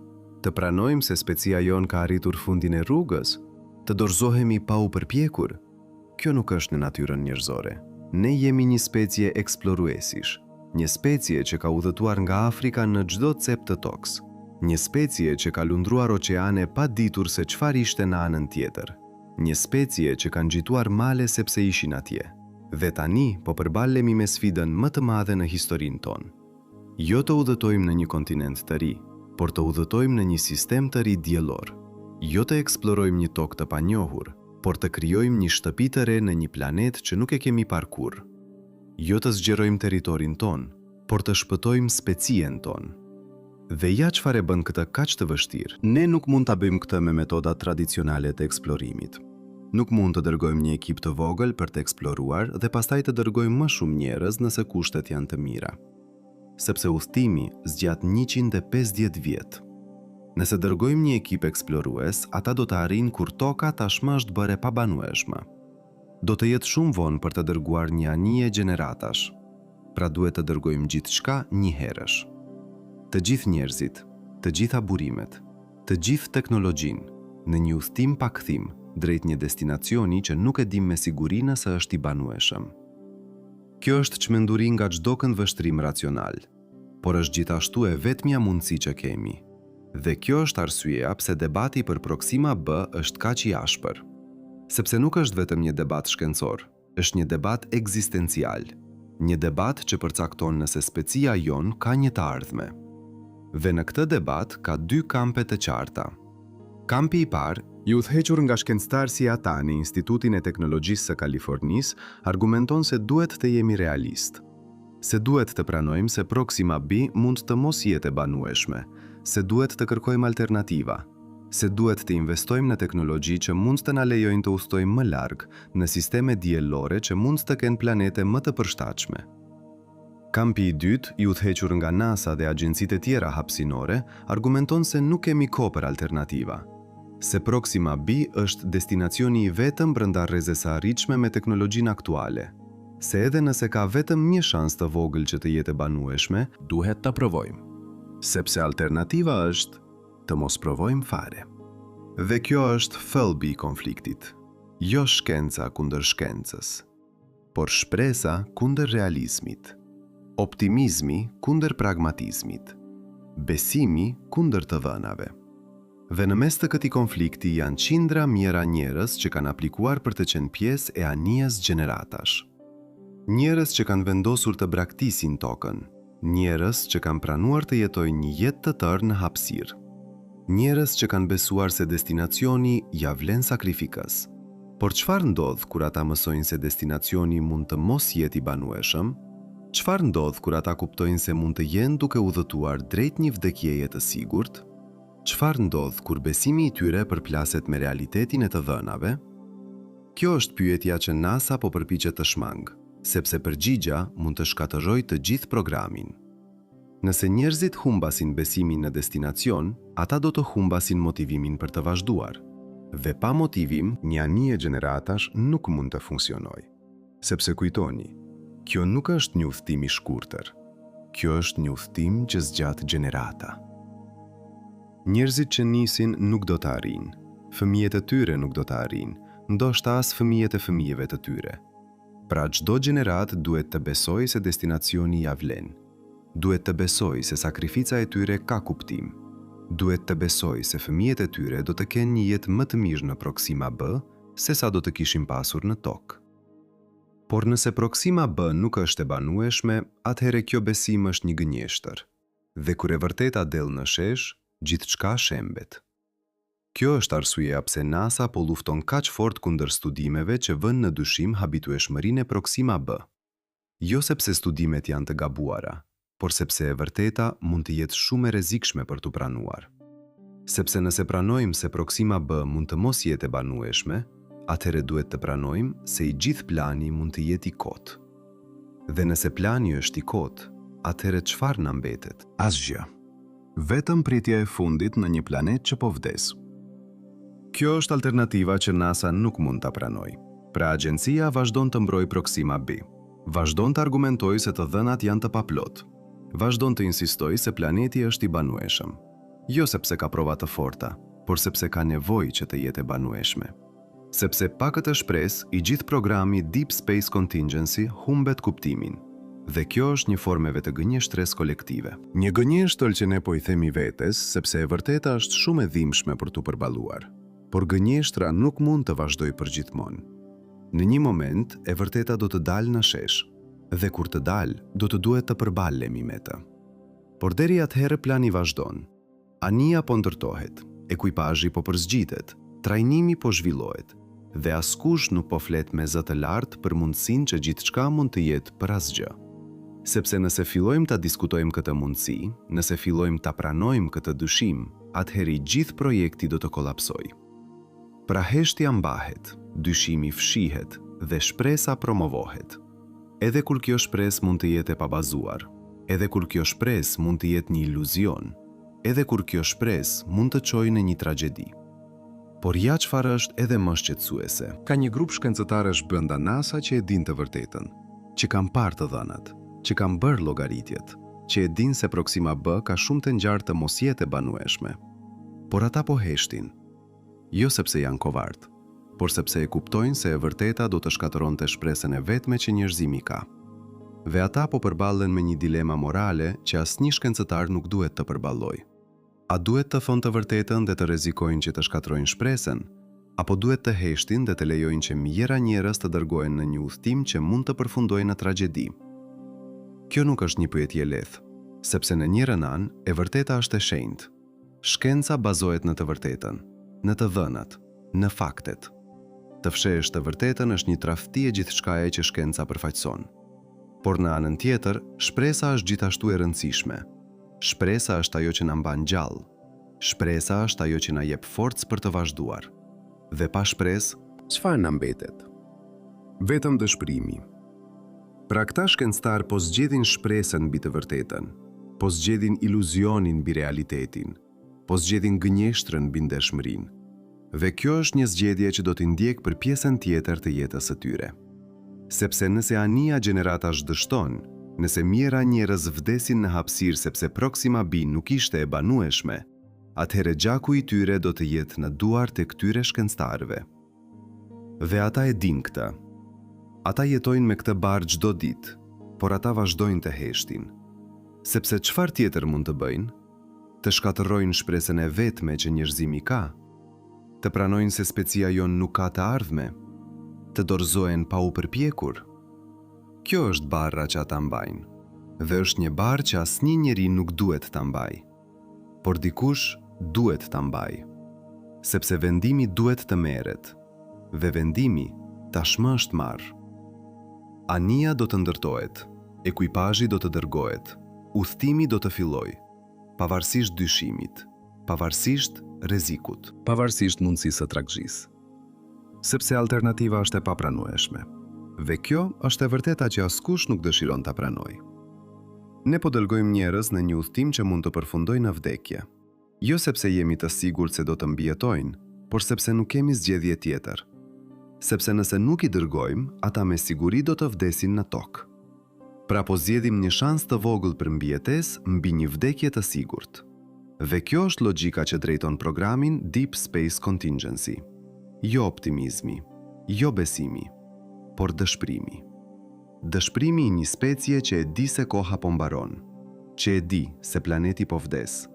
Të pranojmë se specia jonë ka arritur fundin e rrugës? Të dorëzohemi pa u përpjekur? Kjo nuk është në natyrën njerëzore. Ne jemi një specie eksploruesish, një specie që ka udhëtuar nga Afrika në çdo cep të tokës, një specie që ka lundruar oqeane pa ditur se çfarë ishte në anën tjetër, një specie që ka ngjituar male sepse ishin atje. Dhe tani po përballemi me sfidën më të madhe në historinë tonë. Jo të udhëtojmë në një kontinent të ri, por të udhëtojmë në një sistem të ri diellor. Jo të eksplorojmë një tokë të panjohur, por të krijojmë një shtëpi të re në një planet që nuk e kemi parë kurrë. Jo të zgjerojmë territorin tonë, por të shpëtojmë specien tonë. Dhe ja çfarë e bën këtë kaq të vështirë. Ne nuk mund ta bëjmë këtë me metodat tradicionale të eksplorimit. Nuk mund të dërgojmë një ekip të vogël për të eksploruar dhe pastaj të dërgojmë më shumë njerëz nëse kushtet janë të mira. Sepse udhëtimi zgjat 150 vjet. Nëse dërgojmë një ekip eksplorues, ata do të arrijnë kur Toka tashmë është bërë e pabanueshme. Do të jetë shumë vonë për të dërguar një anije gjeneratash. Pra duhet të dërgojmë gjithçka njëherësh. Të gjithë njerëzit, të gjitha burimet, të gjithë teknologjinë, në një udhëtim pa kthim, drejt një destinacioni që nuk e dimë me siguri nëse është i banueshëm. Kjo është çmenduri nga çdo këndvështrim racional, por është gjithashtu e vetmja mundësi që kemi. Dhe kjo është arsyeja pse debati për Proxima B është kaq i ashpër. Sepse nuk është vetëm një debat shkencor, është një debat ekzistencial, një debat që përcakton nëse specia jonë ka një të ardhme. Dhe në këtë debat ka dy kampe të qarta. Kampi i parë, I udhëhequr nga shkencëtarë si ata në Institutin e Teknologjisë së Kalifornisë, argumenton se duhet të jemi realistë. Se duhet të pranojmë se Proxima B mund të mos jetë e banueshme, se duhet të kërkojmë alternativa, se duhet të investojmë në teknologji që mund të na lejojnë të udhëtojmë më larg, në sisteme diellore që mund të kenë planete më të përshtatshme. Kampi i dytë, i udhëhequr nga NASA dhe agjencitë e tjera hapësinore, argumenton se nuk kemi kohë për alternativa. Se Proxima B është destinacioni i vetëm brenda rrezes së arritshme me teknologjinë aktuale. Se edhe nëse ka vetëm një shans të vogël që të jetë e banueshme, Duhet ta provojmë. Sepse alternativa është të mos provojmë fare. Dhe kjo është thelbi i konfliktit. Jo shkenca kundër shkencës, por shpresa kundër realizmit, optimizmi kundër pragmatizmit, besimi kundër të dhënave. Dhe në mes të këtij konflikti janë qindra mijëra njerëz që kanë aplikuar për të qenë pjesë e anijes gjeneratash. Njerëz që kanë vendosur të braktisin tokën, njerëz që kanë pranuar të jetojnë një jetë të tërë në hapësirë. Njerëz që kanë besuar se destinacioni ia vlen sakrifikës. Por çfarë ndodh kur ata mësojnë se destinacioni mund të mos jetë i banueshëm? Çfarë ndodh kur ata kuptojnë se mund të jenë duke udhëtuar drejt një vdekjeje të sigurt? Çfarë ndodh kur besimi i tyre përplaset me realitetin e të dhënave? Kjo është pyetja që NASA po përpiqet të shmangë, sepse përgjigja mund të shkatërrojë të gjithë programin. Nëse njerëzit humbasin besimin në destinacion, ata do të humbasin motivimin për të vazhduar. Dhe pa motivim, një anije gjeneratash nuk mund të funksionojë. Sepse kujtoni, kjo nuk është një udhëtim i shkurtër. Kjo është një udhëtim që zgjat gjenerata. Njerëzit që nisin nuk do të arrijnë, fëmijët e tyre nuk do të arrijnë, ndoshta as fëmijët e fëmijëve të tyre. Pra çdo gjeneratë duhet të besojë se destinacioni ia vlen. Duhet të besojë se sakrifica e tyre ka kuptim. Duhet të besojë se fëmijët e tyre do të kenë një jetë më të mirë në Proxima B sesa do të kishin pasur në Tokë. Por nëse Proxima B nuk është e banueshme, atëherë kjo besim është një gënjeshtër. Dhe kur e vërteta del në shesh, gjithçka shembet. Kjo është arsyeja pse NASA po lufton kaq fort kundër studimeve që vënë në dyshim habitueshmërinë e Proxima B. Jo sepse studimet janë të gabuara, por sepse e vërteta mund të jetë shumë e rrezikshme për t'u pranuar. Sepse nëse pranojmë se Proxima B mund të mos jetë e banueshme, atëherë duhet të pranojmë se i gjithë plani mund të jetë i kotë. Dhe nëse plani është i kotë, atëherë çfarë na mbetet? Asgjë. Vetëm pritja e fundit në një planet që po vdes. Kjo është alternativa që NASA nuk mund ta pranojë. Pra agjencia vazhdon të mbrojë Proxima B. Vazhdon të argumentojë se të dhënat janë të paplotë. Vazhdon të insistojë se planeti është i banueshëm. Jo sepse ka prova të forta, por sepse ka nevojë që të jetë e banueshme. Sepse pa këtë shpresë, i gjithë programi Deep Space Contingency humbet kuptimin. Dhe kjo është një formë e vetëgënjeshtres kolektive. Një gënjeshtër që ne po i themi vetes, sepse e vërteta është shumë e dhimbshme për t'u përballuar. Por gënjeshtra nuk mund të vazhdojë përgjithmonë. Në një moment, e vërteta do të dalë në shesh. Dhe kur të dalë, do të duhet të përballemi me të. Por deri atëherë plani vazhdon. Anija po ndërtohet, ekuipazhi po përzgjidhet, trajnimi po zhvillohet dhe askush nuk po flet me zë të lartë për mundësinë që gjithçka mund të jetë për asgjë. Sepse nëse fillojmë ta diskutojmë këtë mundësi, nëse fillojmë ta pranojmë këtë dyshim, atëherë i gjithë projekti do të kolapsojë. Pra heshtja mbahet, dyshimi fshihet dhe shpresa promovohet. Edhe kur kjo shpresë mund të jetë e pabazuar, edhe kur kjo shpresë mund të jetë një iluzion, edhe kur kjo shpresë mund të çojë në një tragjedi. Por ja çfarë është edhe më shqetësuese. Ka një grup shkencëtarësh brenda NASA që e dinë të vërtetën, që kanë parë të dhënat, që kanë bërë llogaritjet, që e dinë se Proxima B ka shumë të ngjarë të mos jetë e banueshme. Por ata po heshtin. Jo sepse janë kovardë, por sepse e kuptojnë se e vërteta do të shkatërronte shpresën e vetme që njerëzimi ka. Dhe ata po përballen me një dilema morale që asnjë shkencëtar nuk duhet të përballojë. A duhet të thonë të vërtetën dhe të rrezikojnë që të shkatërrojnë shpresën, apo duhet të heshtin dhe të lejojnë që mijëra njerëz të dërgohen në një udhëtim që mund të përfundojë në tragjedi? Kjo nuk është një pyetje e lehtë, sepse në njërën anë, e vërteta është e shenjtë. Shkenca bazohet në të vërtetën, në të dhënat, në faktet. Të fshehësh të vërtetën është një tradhti e gjithçkaje që shkenca përfaqëson. Por në anën tjetër, shpresa është gjithashtu e rëndësishme. Shpresa është ajo që na mban gjallë. Shpresa është ajo që na jep forcë për të vazhduar. Dhe pa shpresë, Çfarë na mbetet? Vetëm dëshpërimi. Pra këta shkencëtarë po zgjedhin shpresën mbi të vërtetën, po zgjedhin iluzionin mbi realitetin, po zgjedhin gënjeshtrën mbi ndershmërinë. Dhe kjo është një zgjedhje që do t'i ndjekë për pjesën tjetër të jetës së tyre. Sepse nëse anija gjeneratash dështon, nëse mijëra njerëz vdesin në hapësirë sepse Proxima B nuk ishte e banueshme, atëherë gjaku i tyre do të jetë në duart e këtyre shkencëtarëve. Dhe ata e dinë këtë. Ata jetojnë me këtë barrë çdo ditë, por ata vazhdojnë të heshtin. Sepse çfarë tjetër mund të bëjnë? Të shkatërrojnë shpresën e vetme që njerëzimi ka? Të pranojnë se specia jonë nuk ka të ardhme? Të dorëzohen pa u përpjekur? Kjo është barra që ata mbajnë. Dhe është një barrë që asnjë njeri nuk duhet ta mbajë. Por dikush duhet ta mbajë. Sepse vendimi duhet të merret. Dhe vendimi tashmë është marrë. Anija do të ndërtohet, ekuipazhi do të dërgohet, udhëtimi do të fillojë, pavarësisht dyshimit, pavarësisht rrezikut. Pavarësisht mundësisë së tragjisë. Sepse alternativa është e papranueshme. Dhe kjo është e vërteta që askush nuk dëshiron ta pranojë. Ne po dërgojmë njerëz në një udhëtim që mund të përfundojë në vdekje. Jo sepse jemi të sigurt se do të mbijetojnë, por sepse nuk kemi zgjedhje tjetër. Sepse nëse nuk i dërgojmë, ata me siguri do të vdesin në tokë. Pra po zgjedhim një shans të vogël për mbijetesë mbi një vdekje të sigurt. Dhe kjo është logjika që drejton programin Deep Space Contingency. Jo optimizmi, jo besimi, por dëshpërimi. Dëshpërimi i një specie që e di se koha po mbaron, që e di se planeti po vdes,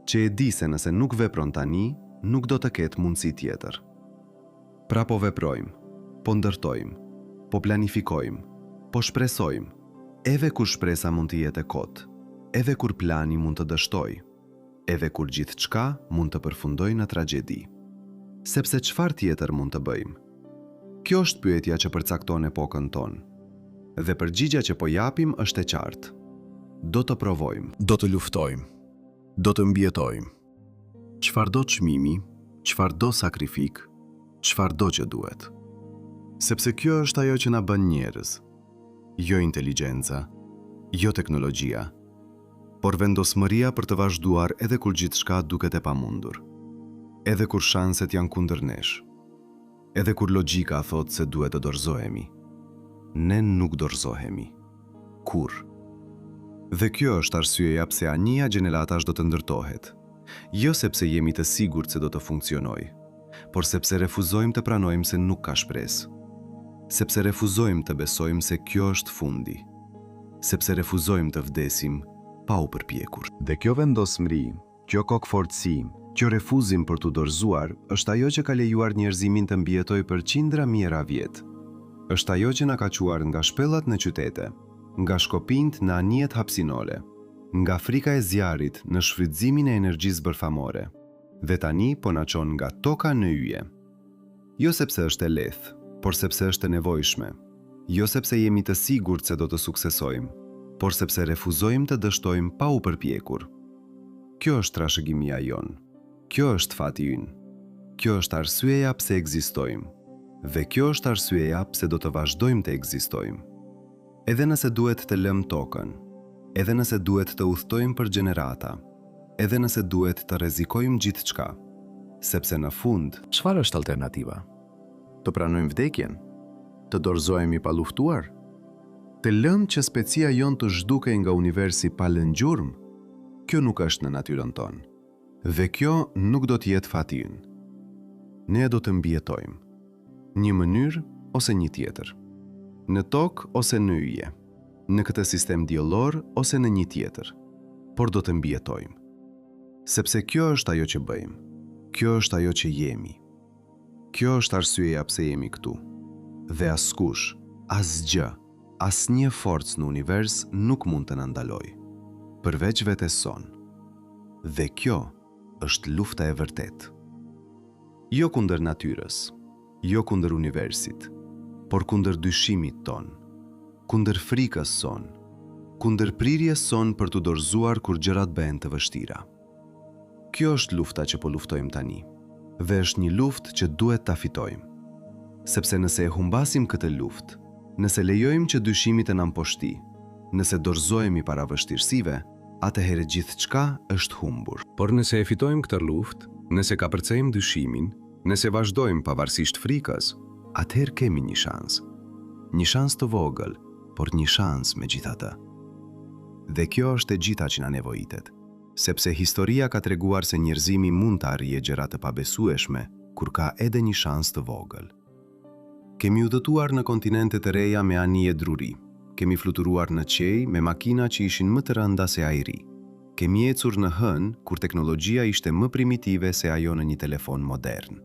që e di se nëse nuk vepron tani, nuk do të ketë mundësi tjetër. Pra po veprojmë, po ndërtojmë, po planifikojmë, po shpresojmë, edhe kur shpresa mund të jetë e kotë, edhe kur plani mund të dështojë, edhe kur gjithçka mund të përfundojë në tragjedi. Sepse çfarë tjetër mund të bëjmë? Kjo është pyetja që përcakton epokën tonë. Dhe përgjigja që po japim është e qartë. Do të provojmë. Do të luftojmë. Do të mbijetojmë. Çfarëdo çmimi, çfarëdo sakrificë, çfarëdo që duhet. Sepse kjo është ajo që na bën njerëz. Jo inteligjenca, jo teknologjia, por vendosmëria për të vazhduar edhe kur gjithçka duket e pamundur. Edhe kur shanset janë kundër nesh. Edhe kur logjika thotë se duhet të dorëzohemi. Ne nuk dorëzohemi. Kurrë. Dhe kjo është arsyeja pse anija gjeneratash do të ndërtohet. Jo sepse jemi të sigurt se do të funksionojë, por sepse refuzojmë të pranojmë se nuk ka shpresë. Sepse refuzojmë të besojmë se kjo është fundi. Sepse refuzojmë të vdesim pa u përpjekur. Dhe kjo vendosmëri, kjo kokëfortësi, kjo refuzim për t'u dorëzuar, është ajo që ka lejuar njerëzimin të mbijetojë për qindra mijëra vjet. Është ajo që na ka çuar nga shpellat në qytete, nga shkopinjtë në anijet hapësinore. Nga frika e zjarrit në shfrytëzimin e energjisë bërthamore, dhe tani po na çon nga toka në yje. Jo sepse është e lehtë, por sepse është e nevojshme. Jo sepse jemi të sigurt se do të suksesojmë, por sepse refuzojmë të dështojmë pa u përpjekur. Kjo është trashëgimia jonë. Kjo është fati ynë. Kjo është arsyeja pse ekzistojmë. Dhe kjo është arsyeja pse do të vazhdojmë të ekzistojmë. Edhe nëse duhet të lëmë Tokën, edhe nëse duhet të udhëtojmë për gjenerata, edhe nëse duhet të rrezikojmë gjithçka, sepse në fund, Çfarë është alternativa? Të pranojmë vdekjen? Të dorëzohemi pa luftuar? Të lëmë që specia jonë të zhdukej nga universi pa lënë gjurmë? Kjo nuk është në natyrën tonë. Dhe kjo nuk do të jetë fati ynë. Ne do të mbijetojmë. Një mënyrë ose një tjetër. Në tokë ose në yje. Në këtë sistem diellor ose në një tjetër. Por do të mbijetojmë. Sepse kjo është ajo që bëjmë. Kjo është ajo që jemi. Kjo është arsyeja pse jemi këtu. Dhe askush, asgjë, asnjë forcë në univers nuk mund të na ndalojë. Përveç vetes sonë. Dhe kjo është lufta e vërtetë. Jo kundër natyrës, jo kundër universit, por kundër dyshimit tonë, kundër frikës sonë, kundër prirjes sonë për t'u dorëzuar kur gjërat bëhen të vështira. Kjo është lufta që po luftojmë tani, dhe është një luftë që duhet ta fitojmë. Sepse nëse e humbasim këtë luftë, nëse lejojmë që dyshimi të na mposhti, nëse dorëzohemi para vështirësive, atëherë gjithçka është humbur. Por nëse e fitojmë këtë luftë, nëse kapërcejmë dyshimin, nëse vazhdojmë pavarësisht frikës, atëherë kemi një shans. Një shans të vogël, por një shans megjithatë. Dhe kjo është e gjitha që na nevojitet. Sepse historia ka treguar se njerëzimi mund të arrijë gjëra të pabesueshme kur ka edhe një shans të vogël. Kemi udhëtuar në kontinente të reja me anije druri. Kemi fluturuar në qiej me makina që ishin më të rënda se ajri. Kemi ecur në hënë kur teknologjia ishte më primitive se ajo në një telefon modern.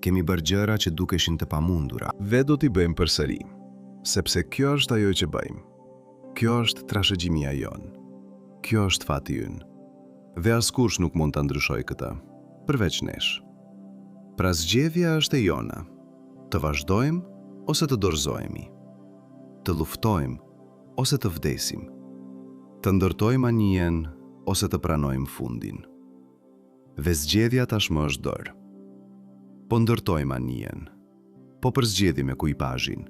Kemi bërë gjëra që dukeshin të pamundura. Dhe do t'i bëjmë përsëri. Sepse kjo është ajo që bëjmë. Kjo është trashëgimia jonë. Kjo është fati ynë. Dhe askush nuk mund ta ndryshojë këtë, përveç nesh. Pra zgjedhja është e jona, të vazhdojmë ose të dorëzohemi. Të luftojmë ose të vdesim. Të ndërtojmë anijen ose të pranojmë fundin. Dhe zgjedhja tashmë është bërë. Po ndërtojmë anijen. Po përzgjedhim ekuipazhin.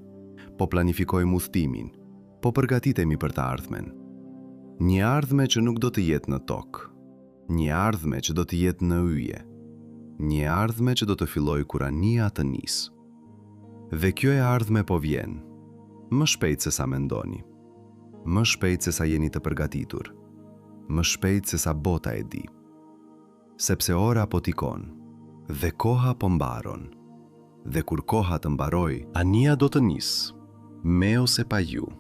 Po planifikojmë udhëtimin. Po përgatitemi për të ardhmen. Një ardhme që nuk do të jetë në tokë. Një ardhme që do të jetë në yje. Një ardhme që do të fillojë kur anija të nisë. Dhe kjo e ardhme po vjen. Më shpejt se sa mendoni. Më shpejt se sa jeni të përgatitur. Më shpejt se sa bota e di. Sepse ora po tikon. Dhe koha po mbaron. Dhe kur koha të mbarojë, anija do të nisë, me ose pa ju,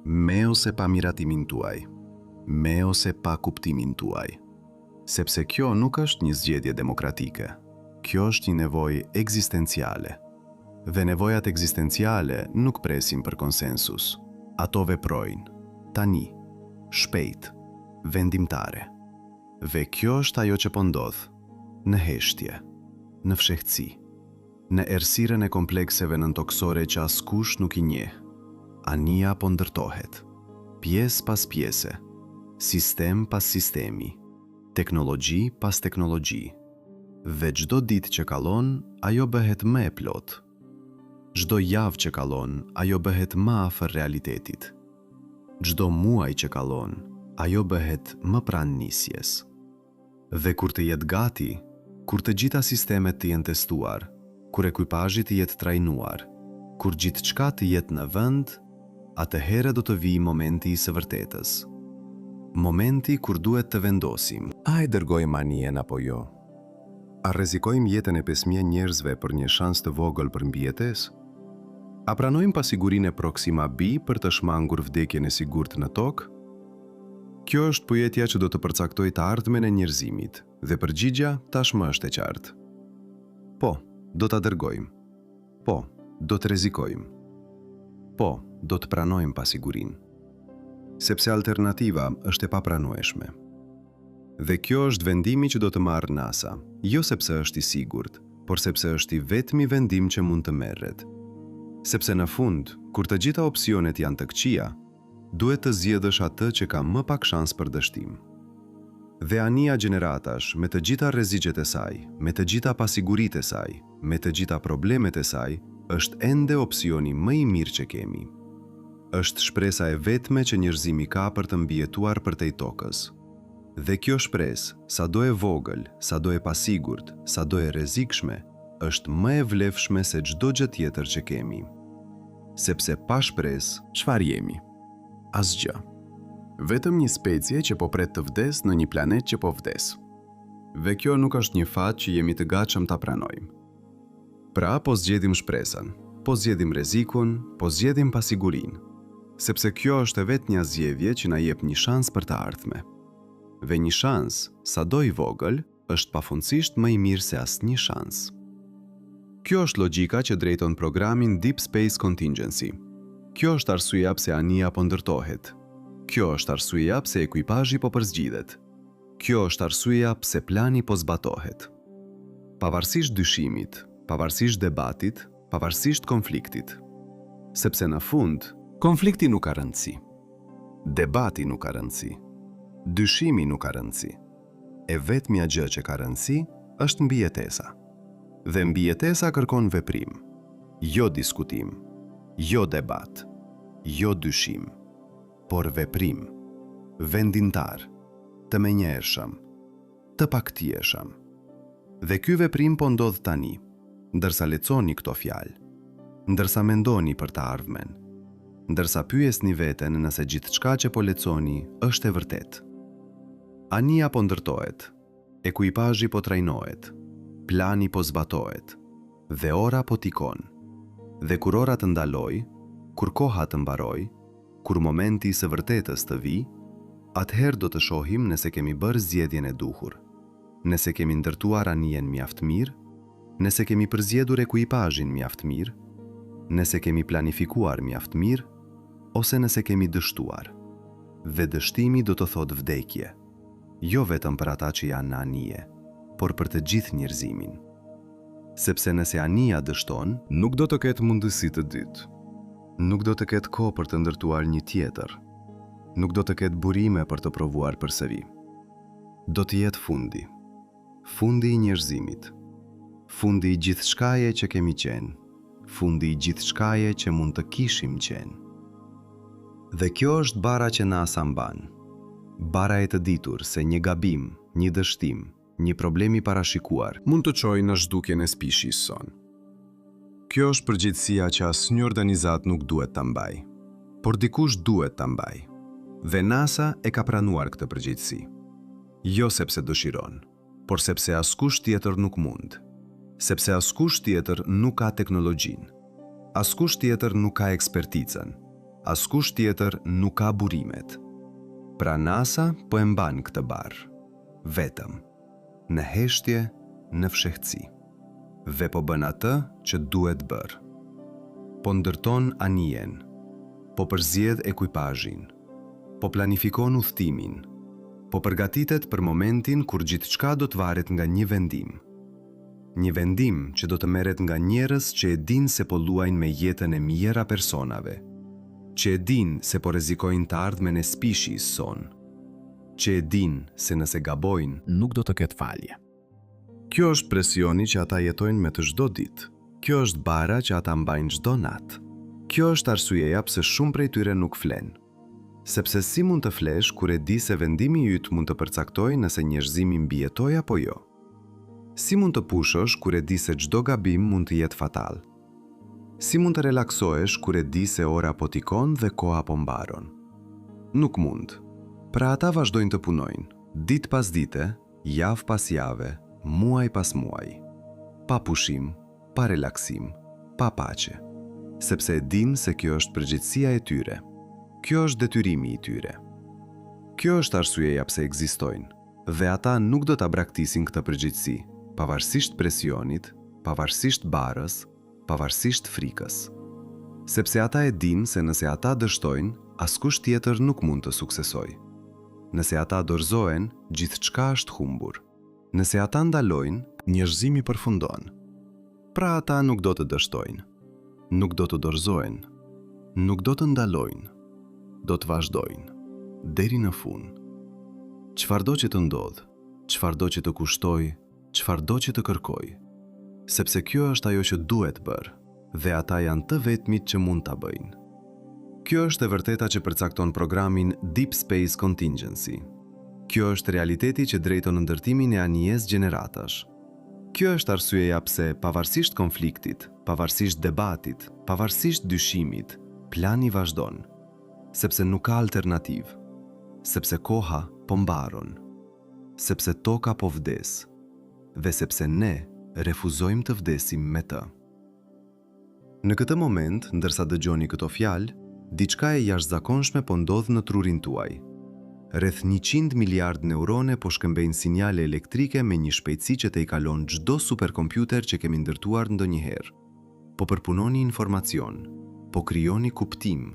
me ose pa miratimin tuaj, me ose pa kuptimin tuaj. Sepse kjo nuk është një zgjedhje demokratike. Kjo është një nevojë ekzistenciale. Dhe nevojat ekzistenciale nuk presin për konsensus. Ato veprojnë. Tani. Shpejt. Vendimtare. Dhe kjo është ajo që po ndodh. Në heshtje. Në fshehtësi. Në errësirën e komplekseve nëntokësore që askush nuk i njeh. Anija po ndërtohet. Pjesë pas pjese. Sistem pas sistemi. Teknologji pas teknologji. Dhe çdo ditë që kalon, ajo bëhet më e plotë. Çdo javë që kalon, ajo bëhet më afër realitetit. Çdo muaj që kalon, ajo bëhet më pranë nisjes. Dhe kur të jetë gati, kur të gjitha sistemet të jenë testuar, kur ekuipazhi të jetë trajnuar, kur gjithçka të jetë në vend, atëherë do të vijë momenti i së vërtetës. Momenti kur duhet të vendosim. A e dërgojmë anijen apo jo? A rrezikojmë jetën e 5000 njerëzve për një shans të vogël për mbijetesë? A pranojmë pasigurinë e Proxima B për të shmangur vdekjen e sigurt në Tokë? Kjo është pyetja që do të përcaktojë të ardhmen e njerëzimit dhe përgjigja tashmë është e qartë. Po, do ta dërgojmë. Po, do të rrezikojmë. Po, do të pranojmë pasigurinë. Sepse alternativa është e papranueshme. Dhe kjo është vendimi që do të marrë NASA, jo sepse është i sigurt, por sepse është i vetmi vendim që mund të merret. Sepse në fund, kur të gjitha opsionet janë të këqija, duhet të zgjedhësh atë që ka më pak shans për dështim. Dhe anija gjeneratash, me të gjitha rreziqet e saj, me të gjitha pasiguritë e saj, me të gjitha problemet e saj, është ende opsioni më i mirë që kemi. Është shpresa e vetme që njerëzimi ka për të mbijetuar përtej tokës. Dhe kjo shpresë, sado e vogël, sado e pasigurt, sado e rrezikshme, është më e vlefshme se çdo gjë tjetër që kemi. Sepse pa shpresë, Çfarë jemi? Asgjë. Vetëm një specie që po pret të vdesë në një planet që po vdes. Dhe kjo nuk është një fat që jemi të gatshëm ta pranojmë. Pra, po zgjedhim shpresën, po zgjedhim rrezikun, po zgjedhim pasigurinë. Sepse kjo është e vetmja zgjedhje që na jep një shans për të ardhme. Dhe një shans, sado i vogël, është pafundësisht më i mirë se asnjë shans. Kjo është logjika që drejton programin Deep Space Contingency. Kjo është arsyeja pse anija po ndërtohet. Kjo është arsyeja pse ekuipazhi po përzgjidhet. Kjo është arsyeja pse plani po zbatohet. Pavarësisht dyshimit, pavarësisht debatit, pavarësisht konfliktit. Sepse në fund, Konflikti nuk ka rëndësi. Debati nuk ka rëndësi. Dyshimi nuk ka rëndësi. E vetmja gjë që ka rëndësi është mbijetesa. Dhe mbijetesa kërkon veprim, jo diskutim, jo debat, jo dyshim, por veprim, vendimtar, të menjëhershëm, të pakthyeshëm. Dhe ky veprim po ndodh tani, ndërsa lexoni këto fjalë, ndërsa mendoni për të ardhmen, ndërsa pyesni veten nëse gjithçka që po lexoni është e vërtetë. Anija po ndërtohet, ekuipazhi po trajnohet, plani po zbatohet dhe ora po tikon. Dhe kur ora të ndalojë, kur koha të mbarojë, kur momenti i së vërtetës të vijë, atëherë do të shohim nëse kemi bërë zgjedhjen e duhur, nëse kemi ndërtuar anijen mjaft mirë, nëse kemi përzgjedhur ekuipazhin mjaft mirë, nëse kemi planifikuar mjaft mirë, ose nëse kemi dështuar. Dhe dështimi do të thotë vdekje, jo vetëm për ata që janë në anije, por për të gjithë njerëzimin. Sepse nëse anija dështon, Nuk do të ketë mundësi të dytë. Nuk do të ketë kohë për të ndërtuar një tjetër. Nuk do të ketë burime për të provuar përsëri. Do të jetë fundi. Fundi i njerëzimit. Fundi i gjithçkaje që kemi qenë. Fundi i gjithçkaje që mund të kishim qenë. Dhe kjo është barra që NASA mban. Barra e të ditur se një gabim, një dështim, një problem i parashikuar, Mund të çojë në zhdukjen e species sonë. Kjo është përgjegjësia që asnjë organizatë nuk duhet ta mbajë. Por dikush duhet ta mbajë. Dhe NASA e ka pranuar këtë përgjegjësi. Jo sepse dëshiron, por sepse askush tjetër nuk mund. Sepse askush tjetër nuk ka teknologjinë. Askush tjetër nuk ka ekspertizën. Askush tjetër nuk ka burimet. Pra NASA po e mban këtë barrë. Vetëm. Në heshtje, në fshehtësi. Dhe po bën atë që duhet bërë. Po ndërton anijen. Po përzgjedh ekuipazhin. Po planifikon udhëtimin. Po përgatitet për momentin kur gjithçka do të varet nga një vendim. Një vendim që do të merret nga njerëz që e dinë se po luajnë me jetën e mijëra personave, që e dinë se po rrezikojnë të ardhmen e species sonë, që e dinë se nëse gabojnë, Nuk do të ketë falje. Kjo është presioni që ata jetojnë me të çdo ditë. Kjo është barra që ata mbajnë çdo natë. Kjo është arsyeja pse shumë prej tyre nuk flenë. Sepse si mund të flesh kur e di se vendimi yt mund të përcaktojë nëse njerëzimi mbijetoi apo jo? Si mund të pushosh kur e di se çdo gabim mund të jetë fatal? Si mund të relaksohesh kur e di se ora po tikon dhe koha po mbaron? Nuk mund. Pra ata vazhdojnë të punojnë, ditë pas dite, javë pas jave, muaj pas muaji. Pa pushim, pa relaksim, pa paqe. Sepse e dinë se kjo është përgjegjësia e tyre. Kjo është detyrimi i tyre. Kjo është arsyeja pse ekzistojnë. Dhe ata nuk do ta braktisin këtë përgjegjësi, pavarësisht presionit, pavarësisht barrës, pavarësisht frikës. Sepse ata e dinë se nëse ata dështojnë, askush tjetër nuk mund të suksesojë. Nëse ata dorëzohen, gjithçka është humbur. Nëse ata ndalojnë, njerëzimi përfundon. Pra ata nuk do të dështojnë. Nuk do të dorëzohen. Nuk do të ndalojnë. Do të vazhdojnë. Deri në fund. Çfarëdo që të ndodhë, çfarëdo që të kushtojë, çfarëdo që të kërkojë. Sepse kjo është ajo që duhet bërë, dhe ata janë të vetmit që mund ta bëjnë. Kjo është e vërteta që përcakton programin Deep Space Contingency. Kjo është realiteti që drejton ndërtimin e anijes gjeneratash. Kjo është arsyeja pse, pavarësisht konfliktit, pavarësisht debatit, pavarësisht dyshimit, plani vazhdon. Sepse nuk ka alternativë. Sepse koha po mbaron. Sepse toka po vdes. Dhe sepse ne refuzojmë të vdesim me të. Në këtë moment, ndërsa dëgjoni këto fjalë, diçka e jashtëzakonshme po ndodh në trurin tuaj. Rreth 100 miliard neurone po shkëmbejnë sinjale elektrike me një shpejtësi që tejkalon çdo superkompjuter që kemi ndërtuar ndonjëherë. Po përpunoni informacion, po krijoni kuptim,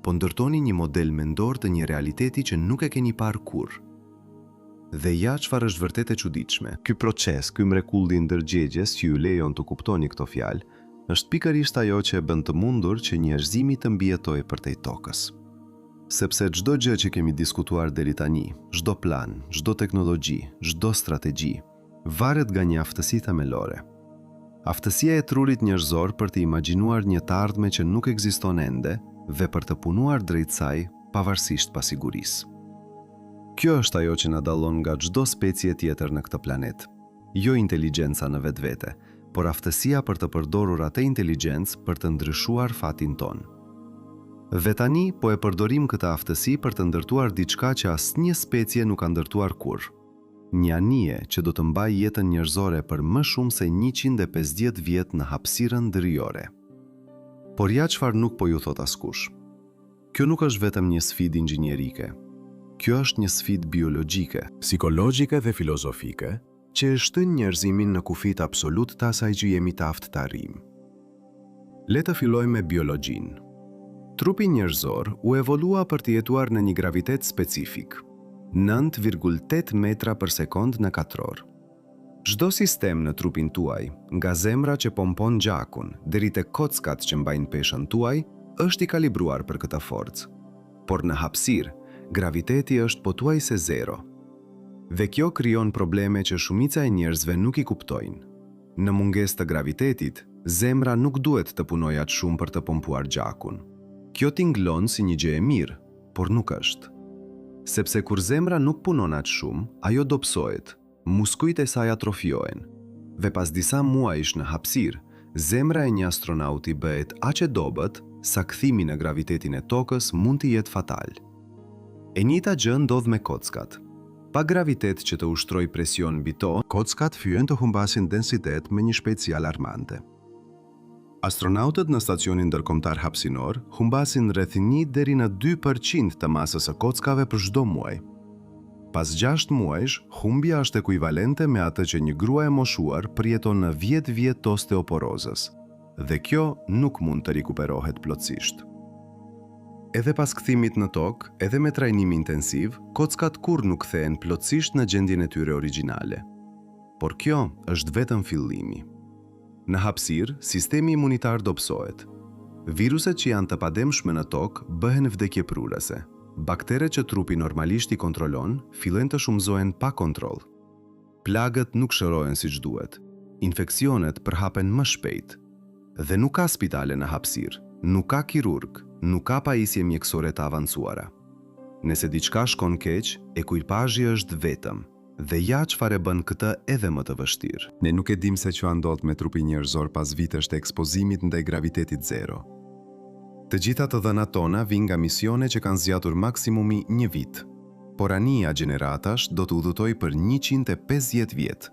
po ndërtoni një model mendor të një realiteti që nuk e keni parë kurrë. Dhe ja çfarë është vërtet e çuditshme. Ky proces, ky mrekulli i ndërgjegjes që ju lejon të kuptoni këto fjalë, është pikërisht ajo që e bën të mundur që njerëzimi të mbijetojë përtej tokës. Sepse çdo gjë që kemi diskutuar deri tani, çdo plan, çdo teknologji, çdo strategji, varet nga një aftësi themelore. Aftësia e trurit njerëzor për të imagjinuar një të ardhme që nuk ekziston ende dhe për të punuar drejt saj pavarësisht pasigurisë. Kjo është ajo që na dallon nga çdo specie tjetër në këtë planet. Jo inteligjenca në vetvete, por aftësia për të përdorur atë inteligjencë për të ndryshuar fatin tonë. Dhe tani po e përdorim këtë aftësi për të ndërtuar diçka që asnjë specie nuk ka ndërtuar kurrë. Një anije që do të mbajë jetën njerëzore për më shumë se 150 vjet në hapësirën ndëryjore. Por ja çfarë nuk po ju thotë askush. Kjo nuk është vetëm një sfidë inxhinierike. Kjo është një sfidë biologjike, psikologjike dhe filozofike, që e shtyn njerëzimin në kufijtë absolut të asaj që jemi të aftë të arrijmë. Le të fillojmë me biologjinë. Trupi njerëzor u evolua për të jetuar në një gravitet specifik, 9,8 metra për sekond në katror. Çdo sistem në trupin tuaj, nga zemra që pompon gjakun deri te kockat që mbajnë peshën tuaj, është i kalibruar për këtë forcë. Por në hapësirë, graviteti është pothuajse zero. Dhe kjo krijon probleme që shumica e njerëzve nuk i kuptojnë. Në mungesë të gravitetit, zemra nuk duhet të punojë aq shumë për të pompuar gjakun. Kjo tingëllon si një gjë e mirë, por nuk është. Sepse kur zemra nuk punon aq shumë, ajo dobësohet, muskujt e saj atrofiohen. Dhe pas disa muajsh në hapësirë, zemra e një astronauti bëhet aq e dobët sa kthimi në gravitetin e tokës mund të jetë fatal. E njëjta gjë ndodh me kockat. Pa gravitet që të ushtrojë presion mbi to, kockat fillojnë të humbasin densitet me një shpejtësi alarmante. Astronautët në stacionin ndërkombëtar hapësinor humbasin rreth 1 deri në 2% të masës së kockave për çdo muaj. Pas 6 muajsh, humbja është ekuivalente me atë që një grua e moshuar përjeton në 10 vjet të osteoporozës, dhe kjo nuk mund të rikuperohet plotësisht. Edhe pas kthimit në tokë, edhe me trajnim intensiv, kockat kurrë nuk kthehen plotësisht në gjendjen e tyre origjinale. Por kjo është vetëm fillimi. Në hapësirë, sistemi imunitar dobësohet. Viruset që janë të padëmshme në tokë bëhen vdekjeprurëse. Bakteret që trupi normalisht i kontrollon, fillojnë të shumëzohen pa kontroll. Plagët nuk shërohen siç duhet. Infeksionet përhapen më shpejt. Dhe nuk ka spitale në hapësirë, nuk ka kirurg, nuk ka pajisje mjekësore të avancuara. Nëse diçka shkon keq, ekuipazhi është vetëm. Dhe ja çfarë e bën këtë edhe më të vështirë. Ne nuk e dimë se çfarë ndodh me trupin njerëzor pas vitesh të ekspozimit ndaj gravitetit zero. Të gjitha të dhënat tona vijnë nga misione që kanë zgjatur maksimumi një vit. Por anija gjeneratash do të udhëtojë për 150 vjet.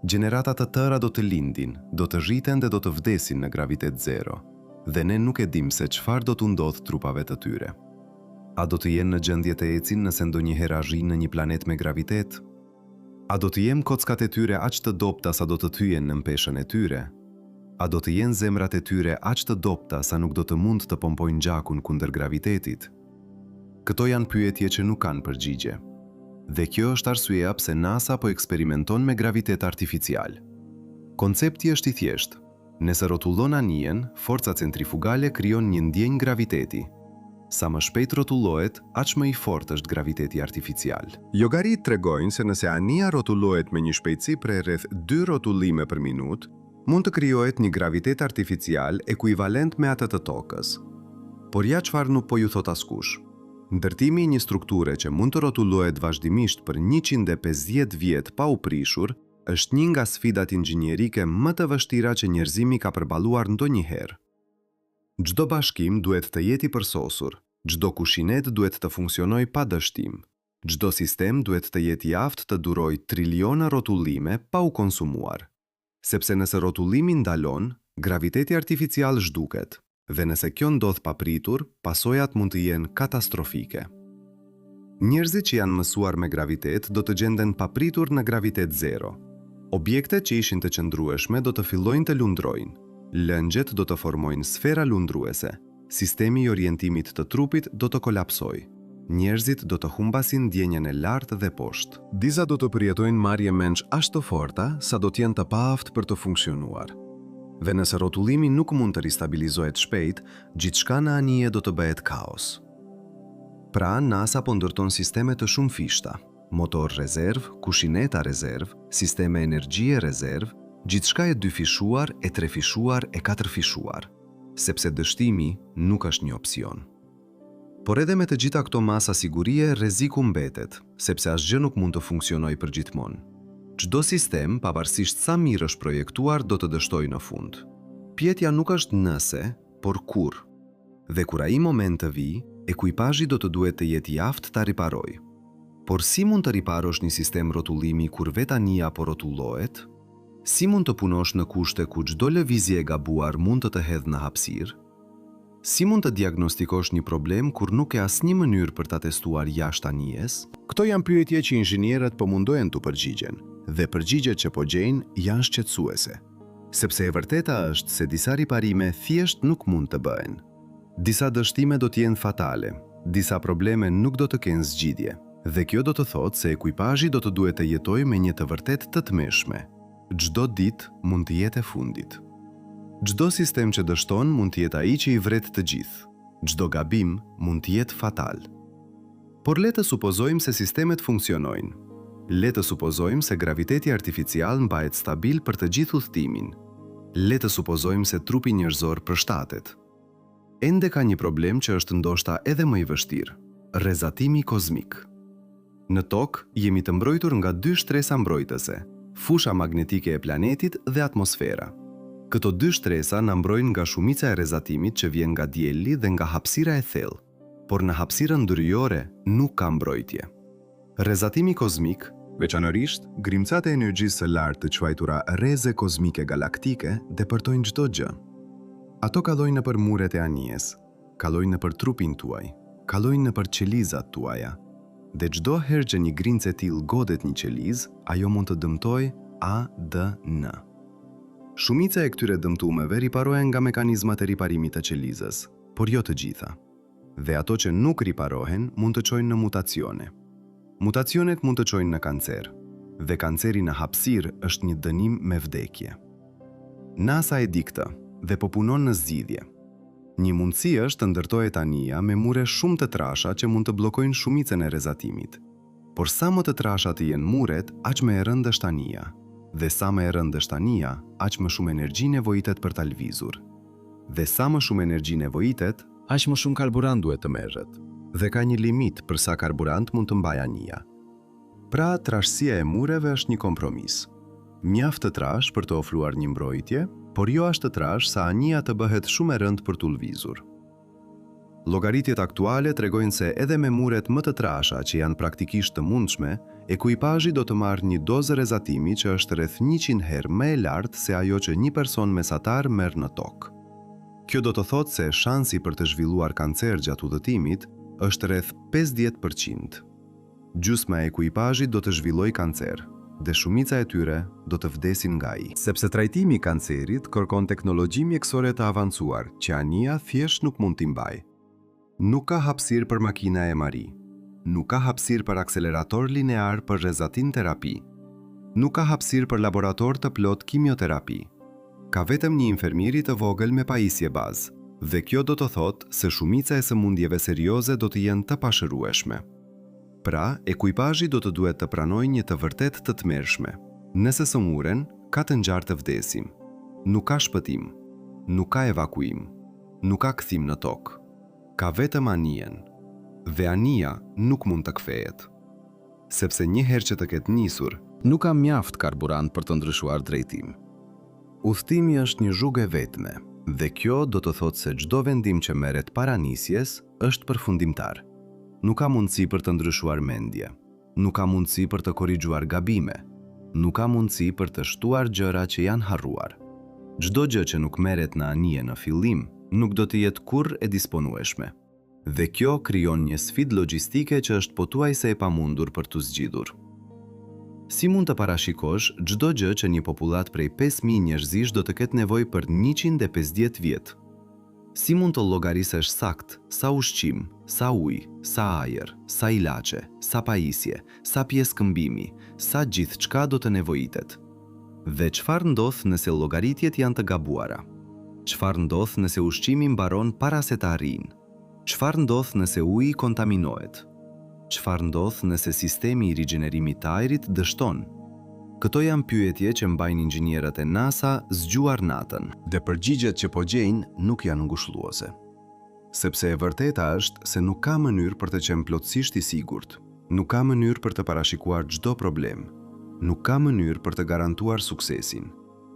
Gjenerata të tëra do të lindin, do të rriten dhe do të vdesin në gravitet zero. Dhe ne nuk e dimë se çfarë do t'u ndodhë trupave të tyre. A do të jenë në gjendje të ecin nëse ndonjëherë arrijnë në një planet me gravitet? A do të jenë kockat e tyre aq të dobëta sa do të thyhen nën peshën e tyre? A do të jenë zemrat e tyre aq të dobëta sa nuk do të mund të pompojnë gjakun kundër gravitetit? Këto janë pyetje që nuk kanë përgjigje. Dhe kjo është arsyeja pse NASA po eksperimenton me gravitet artificial. Koncepti është i thjeshtë. Nëse rrotullon anijen, forca centrifugale krijon një ndjenjë graviteti. Sa më shpejt rrotullohet, aq më i fortë është graviteti artificial. Llogaritë tregojnë se nëse anija rrotullohet me një shpejtësi prej rreth dy rrotullime për minutë, mund të krijohet një gravitet artificial ekuivalent me atë të Tokës. Por ja çfarë nuk po ju thotë askush. Ndërtimi i një strukture që mund të rrotullohet vazhdimisht për 150 vjet pa u prishur është një nga sfidat inxhinierike më të vështira që njerëzimi ka përballuar ndonjëherë. Çdo bashkim duhet të jetë i përsosur, çdo kushinetë duhet të funksionojë pa dështim, çdo sistem duhet të jetë i aftë të durojë triliona rrotullime pa u konsumuar. Sepse nëse rrotullimi ndalon, graviteti artificial zhduket, dhe nëse kjo ndodh papritur, pasojat mund të jenë katastrofike. Njerëzit që janë mësuar me gravitet do të gjenden papritur në gravitet zero. Objektet që ishin të qëndrueshme do të fillojnë të lundrojnë. Lëngjet do të formojnë sfera lundruese. Sistemi i orientimit të trupit do të kolapsojë. Njerëzit do të humbasin ndjenjën e lart dhe poshtë. Disa do të përjetojnë marrje mendsh aq të forta sa do të jenë të paaftë për të funksionuar. Dhe nëse rrotullimi nuk mund të ristabilizohet shpejt, gjithçka në anije do të bëhet kaos. Pra, NASA po ndërton sisteme të shumëfishta, motor rezervë, kushineta rezervë, sisteme energjie rezervë, gjithçka e dyfishuar, e trefishuar, e katërfishuar. Sepse dështimi nuk është një opsion. Por edhe me të gjitha këto masa sigurie, rreziku mbetet, sepse asgjë nuk mund të funksionojë përgjithmonë. Çdo sistem, pavarësisht sa mirë është projektuar, do të dështojë në fund. Pyetja nuk është nëse, por kur. Dhe kur ai moment të vijë, ekuipazhi do të duhet të jetë i aftë ta riparojë. Por si mund të riparosh një sistem rrotullimi kur vetë anija po rrotullohet? Si mund të punosh në kushte ku çdo lëvizje e gabuar mund të të hedhë në hapësirë? Si mund të diagnostikosh një problem kur nuk ke asnjë mënyrë për ta testuar jashtë anijes? Këto janë pyetje që inxhinierët po mundohen t'u përgjigjen, dhe përgjigjet që po gjejnë janë shqetësuese. Sepse e vërteta është se disa riparime thjesht nuk mund të bëhen. Disa dështime do të jenë fatale, disa probleme nuk do të kenë zgjidhje. Dhe kjo do të thotë se ekuipazhi do të duhet të jetojë me një të vërtetë të tmerrshme. Çdo ditë mund të jetë e fundit. Çdo sistem që dështon mund të jetë ai që i vret të gjithë. Çdo gabim mund të jetë fatal. Por le të supozojmë se sistemet funksionojnë. Le të supozojmë se graviteti artificial mbahet stabil për të gjithë udhëtimin. Le të supozojmë se trupi njerëzor përshtatet. Ende ka një problem që është ndoshta edhe më i vështirë, rrezatimi kozmik. Në Tokë jemi të mbrojtur nga dy shtresa mbrojtëse, fusha magnetike e planetit dhe atmosfera. Këto dy shtresa na mbrojnë nga shumica e rrezatimit që vjen nga Dielli dhe nga hapësira e thellë, por në hapësirën ndëryjore nuk ka mbrojtje. Rrezatimi kozmik, Veçanërisht, grimcat e energjisë së lartë të quajtura rreze kozmike galaktike depërtojnë çdo gjë. Ato kalojnë nëpër muret e anijes, kalojnë nëpër trupin tuaj, kalojnë nëpër qelizat tuaja. Dhe çdo herë që një grimcë e tillë godet një qelizë, ajo mund të dëmtojë ADN. Shumica e këtyre dëmtimeve riparohen nga mekanizmat e riparimit të qelizës, por jo të gjitha. Dhe ato që nuk riparohen mund të çojnë në mutacione. Mutacionet mund të çojnë në kancer. Dhe kanceri në hapësirë është një dënim me vdekje. NASA e di këtë dhe po punon në zgjidhje. Një mundësi është të ndërtohet anija me mure shumë të trasha që mund të bllokojnë shumicën e rrezatimit. Por sa më të trasha të jenë muret, aq më e rëndë është anija. Dhe sa më e rëndë është anija, aq më shumë energji nevojitet për ta lëvizur. Dhe sa më shumë energji nevojitet, Aq më shumë karburant duhet të merret. Dhe ka një limit për sa karburant mund të mbajë anija. Pra, trashësia e mureve është një kompromis. Mjaft të trashë për të ofruar një mbrojtje, por jo aq të trashë sa anija të bëhet shumë e rëndë për t'u lëvizur. Llogaritjet aktuale tregojnë se edhe me muret më të trasha që janë praktikisht të mundshme, ekuipazhi do të marrë një dozë rrezatimi që është rreth 100 herë më e lartë se ajo që një person mesatar merr në Tokë. Kjo do të thotë se shansi për të zhvilluar kancer gjatë udhëtimit është rreth 50%. Gjysma e ekuipazhit do të zhvillojë kancer, dhe shumica e tyre do të vdesin nga ai. Sepse trajtimi i kancerit kërkon teknologji mjekësore të avancuar që anija thjesht nuk mund t'i mbajë. Nuk ka hapësirë për makina MRI. Nuk ka hapësirë për akselerator linear për rrezatim terapi. Nuk ka hapësirë për laborator të plotë kimioterapi. Ka vetëm një infermieri të vogël me pajisje bazë, dhe kjo do të thotë se shumica e sëmundjeve serioze do të jenë të pashërueshme. Pra, ekuipazhi do të duhet të pranojë një të vërtetë të tmerrshme. Nëse sëmuren, ka të ngjarë të vdesim. Nuk ka shpëtim. Nuk ka evakuim. Nuk ka kthim në tokë. Ka vetëm anijen. Dhe anija nuk mund të kthehet. Sepse një herë që të ketë nisur, Nuk ka mjaft karburant për të ndryshuar drejtim. Udhëtimi është një rrugë e vetme, dhe kjo do të thotë se çdo vendim që merret para nisjes është përfundimtar. Nuk ka mundësi për të ndryshuar mendje. Nuk ka mundësi për të korrigjuar gabime. Nuk ka mundësi për të shtuar gjëra që janë harruar. Çdo gjë që nuk merret në anije në fillim, nuk do të jetë kurrë e disponueshme. Dhe kjo krijon një sfidë logjistike që është pothuajse e pamundur për t'u zgjidhur. Si mund të parashikosh çdo gjë që një popullatë prej 5.000 njerëzish do të ketë nevojë për 150 vjet? Si mund të llogarisësh saktë sa ushqim, sa ujë, sa ajër, sa ilaçe, sa pajisje, sa pjesë këmbimi, sa gjithçka do të nevojitet? Dhe çfarë ndodh nëse llogaritjet janë të gabuara? Çfarë ndodh nëse ushqimi mbaron para se të arrijnë? Çfarë ndodh nëse uji kontaminohet? Çfarë ndodh nëse sistemi i rigjenerimit të ajrit dështon? Këto janë pyetje që mbajnë inxhinierët e NASA zgjuar natën. Dhe përgjigjet që po gjejnë nuk janë ngushëlluese. Sepse e vërteta është se nuk ka mënyrë për të qenë plotësisht i sigurt. Nuk ka mënyrë për të parashikuar çdo problem. Nuk ka mënyrë për të garantuar suksesin.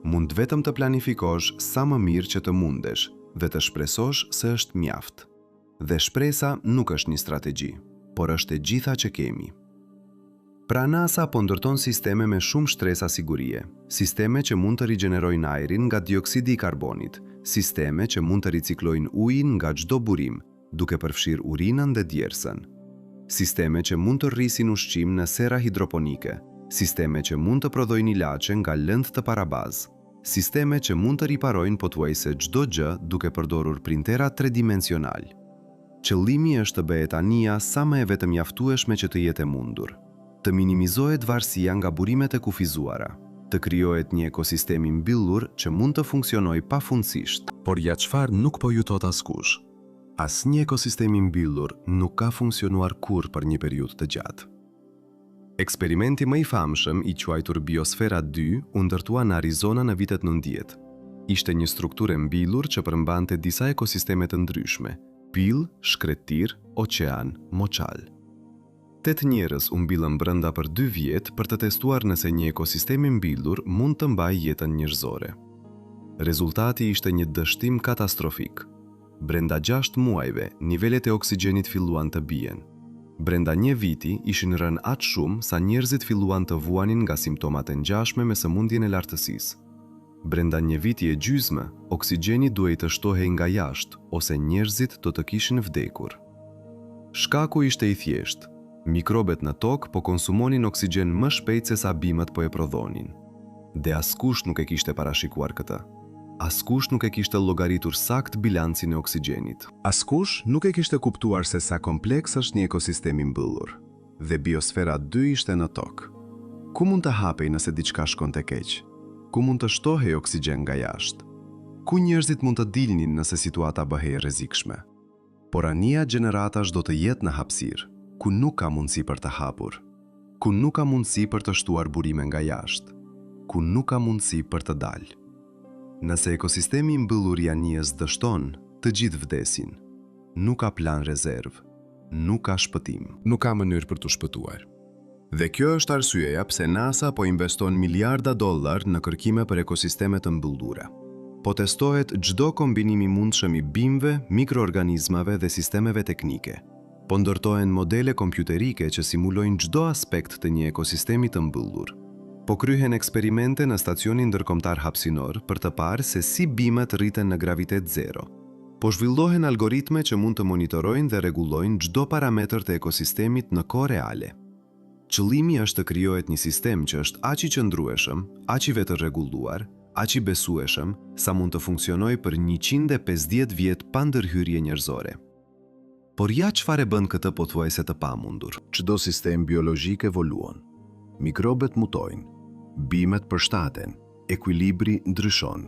Mund vetëm të planifikosh sa më mirë që të mundesh dhe të shpresosh se është mjaft. Dhe shpresa nuk është një strategji, por është e gjitha që kemi. Pra NASA po ndërton sisteme me shumë shtresa sigurie, sisteme që mund të rigjenerojnë ajrin nga dioksidi i karbonit, sisteme që mund të riciklojnë ujin nga çdo burim, duke përfshirë urinën dhe djersën. Sisteme që mund të rrisin ushqim në sera hidroponike, sisteme që mund të prodhojnë ilaçe nga lëndë të parabazë, sisteme që mund të riparojnë pothuajse çdo gjë duke përdorur printera tredimensional. Qëllimi është të bëhet anija sa më e vetëmjaftueshme që të jetë e mundur. Të minimizohet varësia nga burimet e kufizuara. Të krijohet një ekosistem i mbyllur që mund të funksionojë pafundësisht. Por ja çfarë nuk po ju thotë askush. Asnjë ekosistem i mbyllur nuk ka funksionuar kurrë për një periudhë të gjatë. Eksperimenti më i famshëm, i quajtur Biosfera 2, u ndërtua në Arizona në vitet 90. Ishte një strukturë e mbyllur që përmbante disa ekosisteme të ndryshme: pyll, shkretëtirë, oqean, moçal. Tetë njerëz u mbyllën brenda për 2 vjet për të testuar nëse një ekosistem i mbyllur mund të mbajë jetën njerëzore. Rezultati ishte një dështim katastrofik. Brenda 6 muajve, nivelet e oksigjenit filluan të bien. Brenda një viti ishin rënë aq shumë sa njerëzit filluan të vuanin nga simptomat e ngjashme me sëmundjen e lartësisë. Brenda një viti e gjysmë, oksigjeni duhej të shtohej nga jashtë ose njerëzit do të kishin vdekur. Shkaku ishte i thjeshtë. Mikrobet në tokë po konsumonin oksigjen më shpejt se sa bimët po e prodhonin. Dhe askush nuk e kishte parashikuar këtë. Askush nuk e kishte llogaritur saktë bilancin e oksigjenit. Askush nuk e kishte kuptuar se sa kompleks është një ekosistem i mbyllur. Dhe Biosfera 2 ishte në tokë. Ku mund të hapej nëse diçka shkonte keq? Ku mund të shtohej oksigjen nga jashtë? Ku njerëzit mund të dilnin nëse situata bëhej e rrezikshme? Por anija gjeneratash do të jetë në hapësirë, ku nuk ka mundësi për të hapur, ku nuk ka mundësi për të shtuar burime nga jashtë, ku nuk ka mundësi për të dalë. Nëse ekosistemi i mbyllur i anijes dështon, të gjithë vdesin. Nuk ka plan rezervë, nuk ka shpëtim. Nuk ka mënyrë për të shpëtuar. Dhe kjo është arsyeja pse NASA po investon miliarda dollar në kërkime për ekosisteme të mbyllura. Po testohet çdo kombinim i mundshëm i bimëve, mikroorganizmave dhe sistemeve teknike. Po ndërtohen modele kompjuterike që simulojnë çdo aspekt të një ekosistemi të mbyllur. Po kryhen eksperimente në stacionin ndërkombëtar hapësinor për të parë se si bimët rriten në gravitet zero. Po zhvillohen algoritme që mund të monitorojnë dhe rregullojnë çdo parametër të ekosistemit në kohë reale. Qëllimi është të krijohet një sistem që është aq i qëndrueshëm, aq i vetërregulluar, aq i besueshëm, sa mund të funksionojë për 150 vjet pa ndërhyrje njerëzore. Por ja çfarë e bën këtë pothuajse të pamundur. Çdo sistem biologjik evoluon. Mikrobet mutojnë, bimët përshtaten, ekuilibri ndryshon.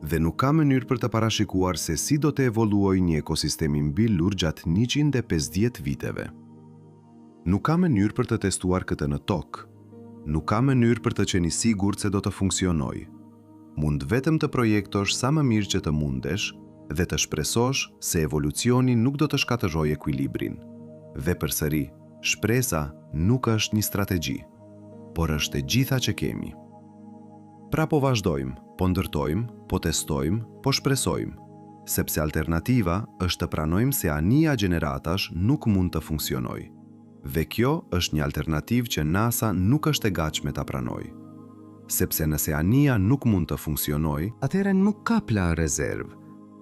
Dhe nuk ka mënyrë për të parashikuar se si do të evoluojë një ekosistem i mbyllur gjatë 150 viteve. Nuk ka mënyrë për të testuar këtë në Tokë. Nuk ka mënyrë për të qenë i sigurt se do të funksionojë. Mund vetëm të projektosh sa më mirë që të mundesh dhe të shpresosh se evolucioni nuk do të shkatërrojë ekuilibrin. Dhe përsëri, shpresa nuk është një strategji, por është e gjitha që kemi. Pra po vazhdojmë, po ndërtojmë, po testojmë, po shpresojmë, sepse alternativa është të pranojmë se anija gjeneratash nuk mund të funksionojë. Dhe kjo është një alternativë që NASA nuk është e gatshme ta pranojë. Sepse nëse anija nuk mund të funksionojë, Atëherë nuk ka plan rezervë.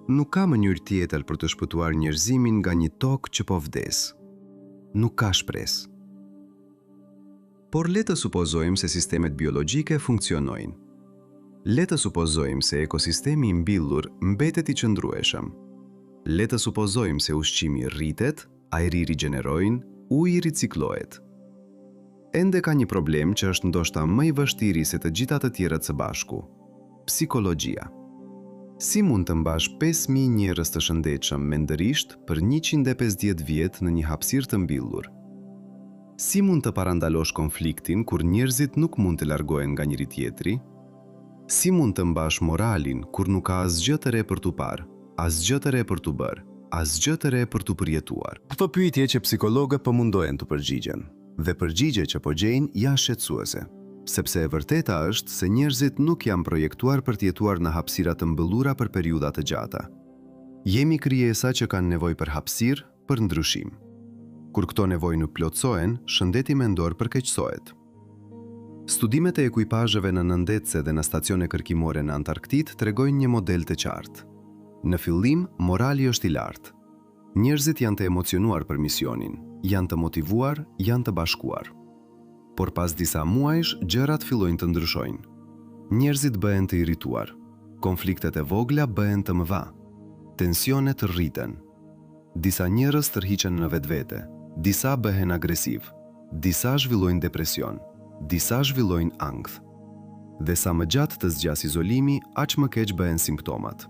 Nuk ka mënyrë tjetër për të shpëtuar njerëzimin nga një tokë që po vdes. Nuk ka shpresë. Por le të supozojmë se sistemet biologjike funksionojnë. Le të supozojmë se ekosistemi i mbyllur mbetet i qëndrueshëm. Le të supozojmë se ushqimi rritet, ajri rigjeneron, uji riciklohet. Ende ka një problem që është ndoshta më i vështiri se të gjitha të tjerët së bashku. Psikologjia. Si mund të mbash 5000 njerëz të shëndetshëm mendërisht për 150 vjet në një hapësirë të mbyllur? Si mund të parandalosh konfliktin kur njerëzit nuk mund të largohen nga njëri-tjetri? Si mund të mbash moralin kur nuk ka asgjë të re për t'u parë, asgjë të re për t'u bërë, asgjë të re për t'u përjetuar? Këto pyetje që psikologët po mundohen t'u përgjigjen, dhe përgjigjet që po gjejnë janë shqetësuese, sepse e vërteta është se njerëzit nuk janë projektuar për të jetuar në hapësira të mbyllura për periudha të gjata. Jemi krijesa që kanë nevojë për hapësirë, për ndryshim. Kur këto nevojë nuk plotësohen, shëndeti mendor përkeqësohet. Studimet e ekuipazheve në nëndetëse dhe në stacione kërkimore në Antarktidë tregojnë një model të qartë. Në fillim, morali është i lartë. Njerëzit janë të emocionuar për misionin, janë të motivuar, janë të bashkuar. Por pas disa muajsh, gjërat fillojnë të ndryshojnë. Njerëzit bëhen të irrituar. Konfliktet e vogla bëhen të mëdha. Tensionet rriten. Disa njerëz tërhiqen në vetvete, disa bëhen agresivë, disa zhvillojnë depresion, disa zhvillojnë ankth. Dhe sa më gjatë të zgjasë izolimi, aq më keq bëhen simptomat.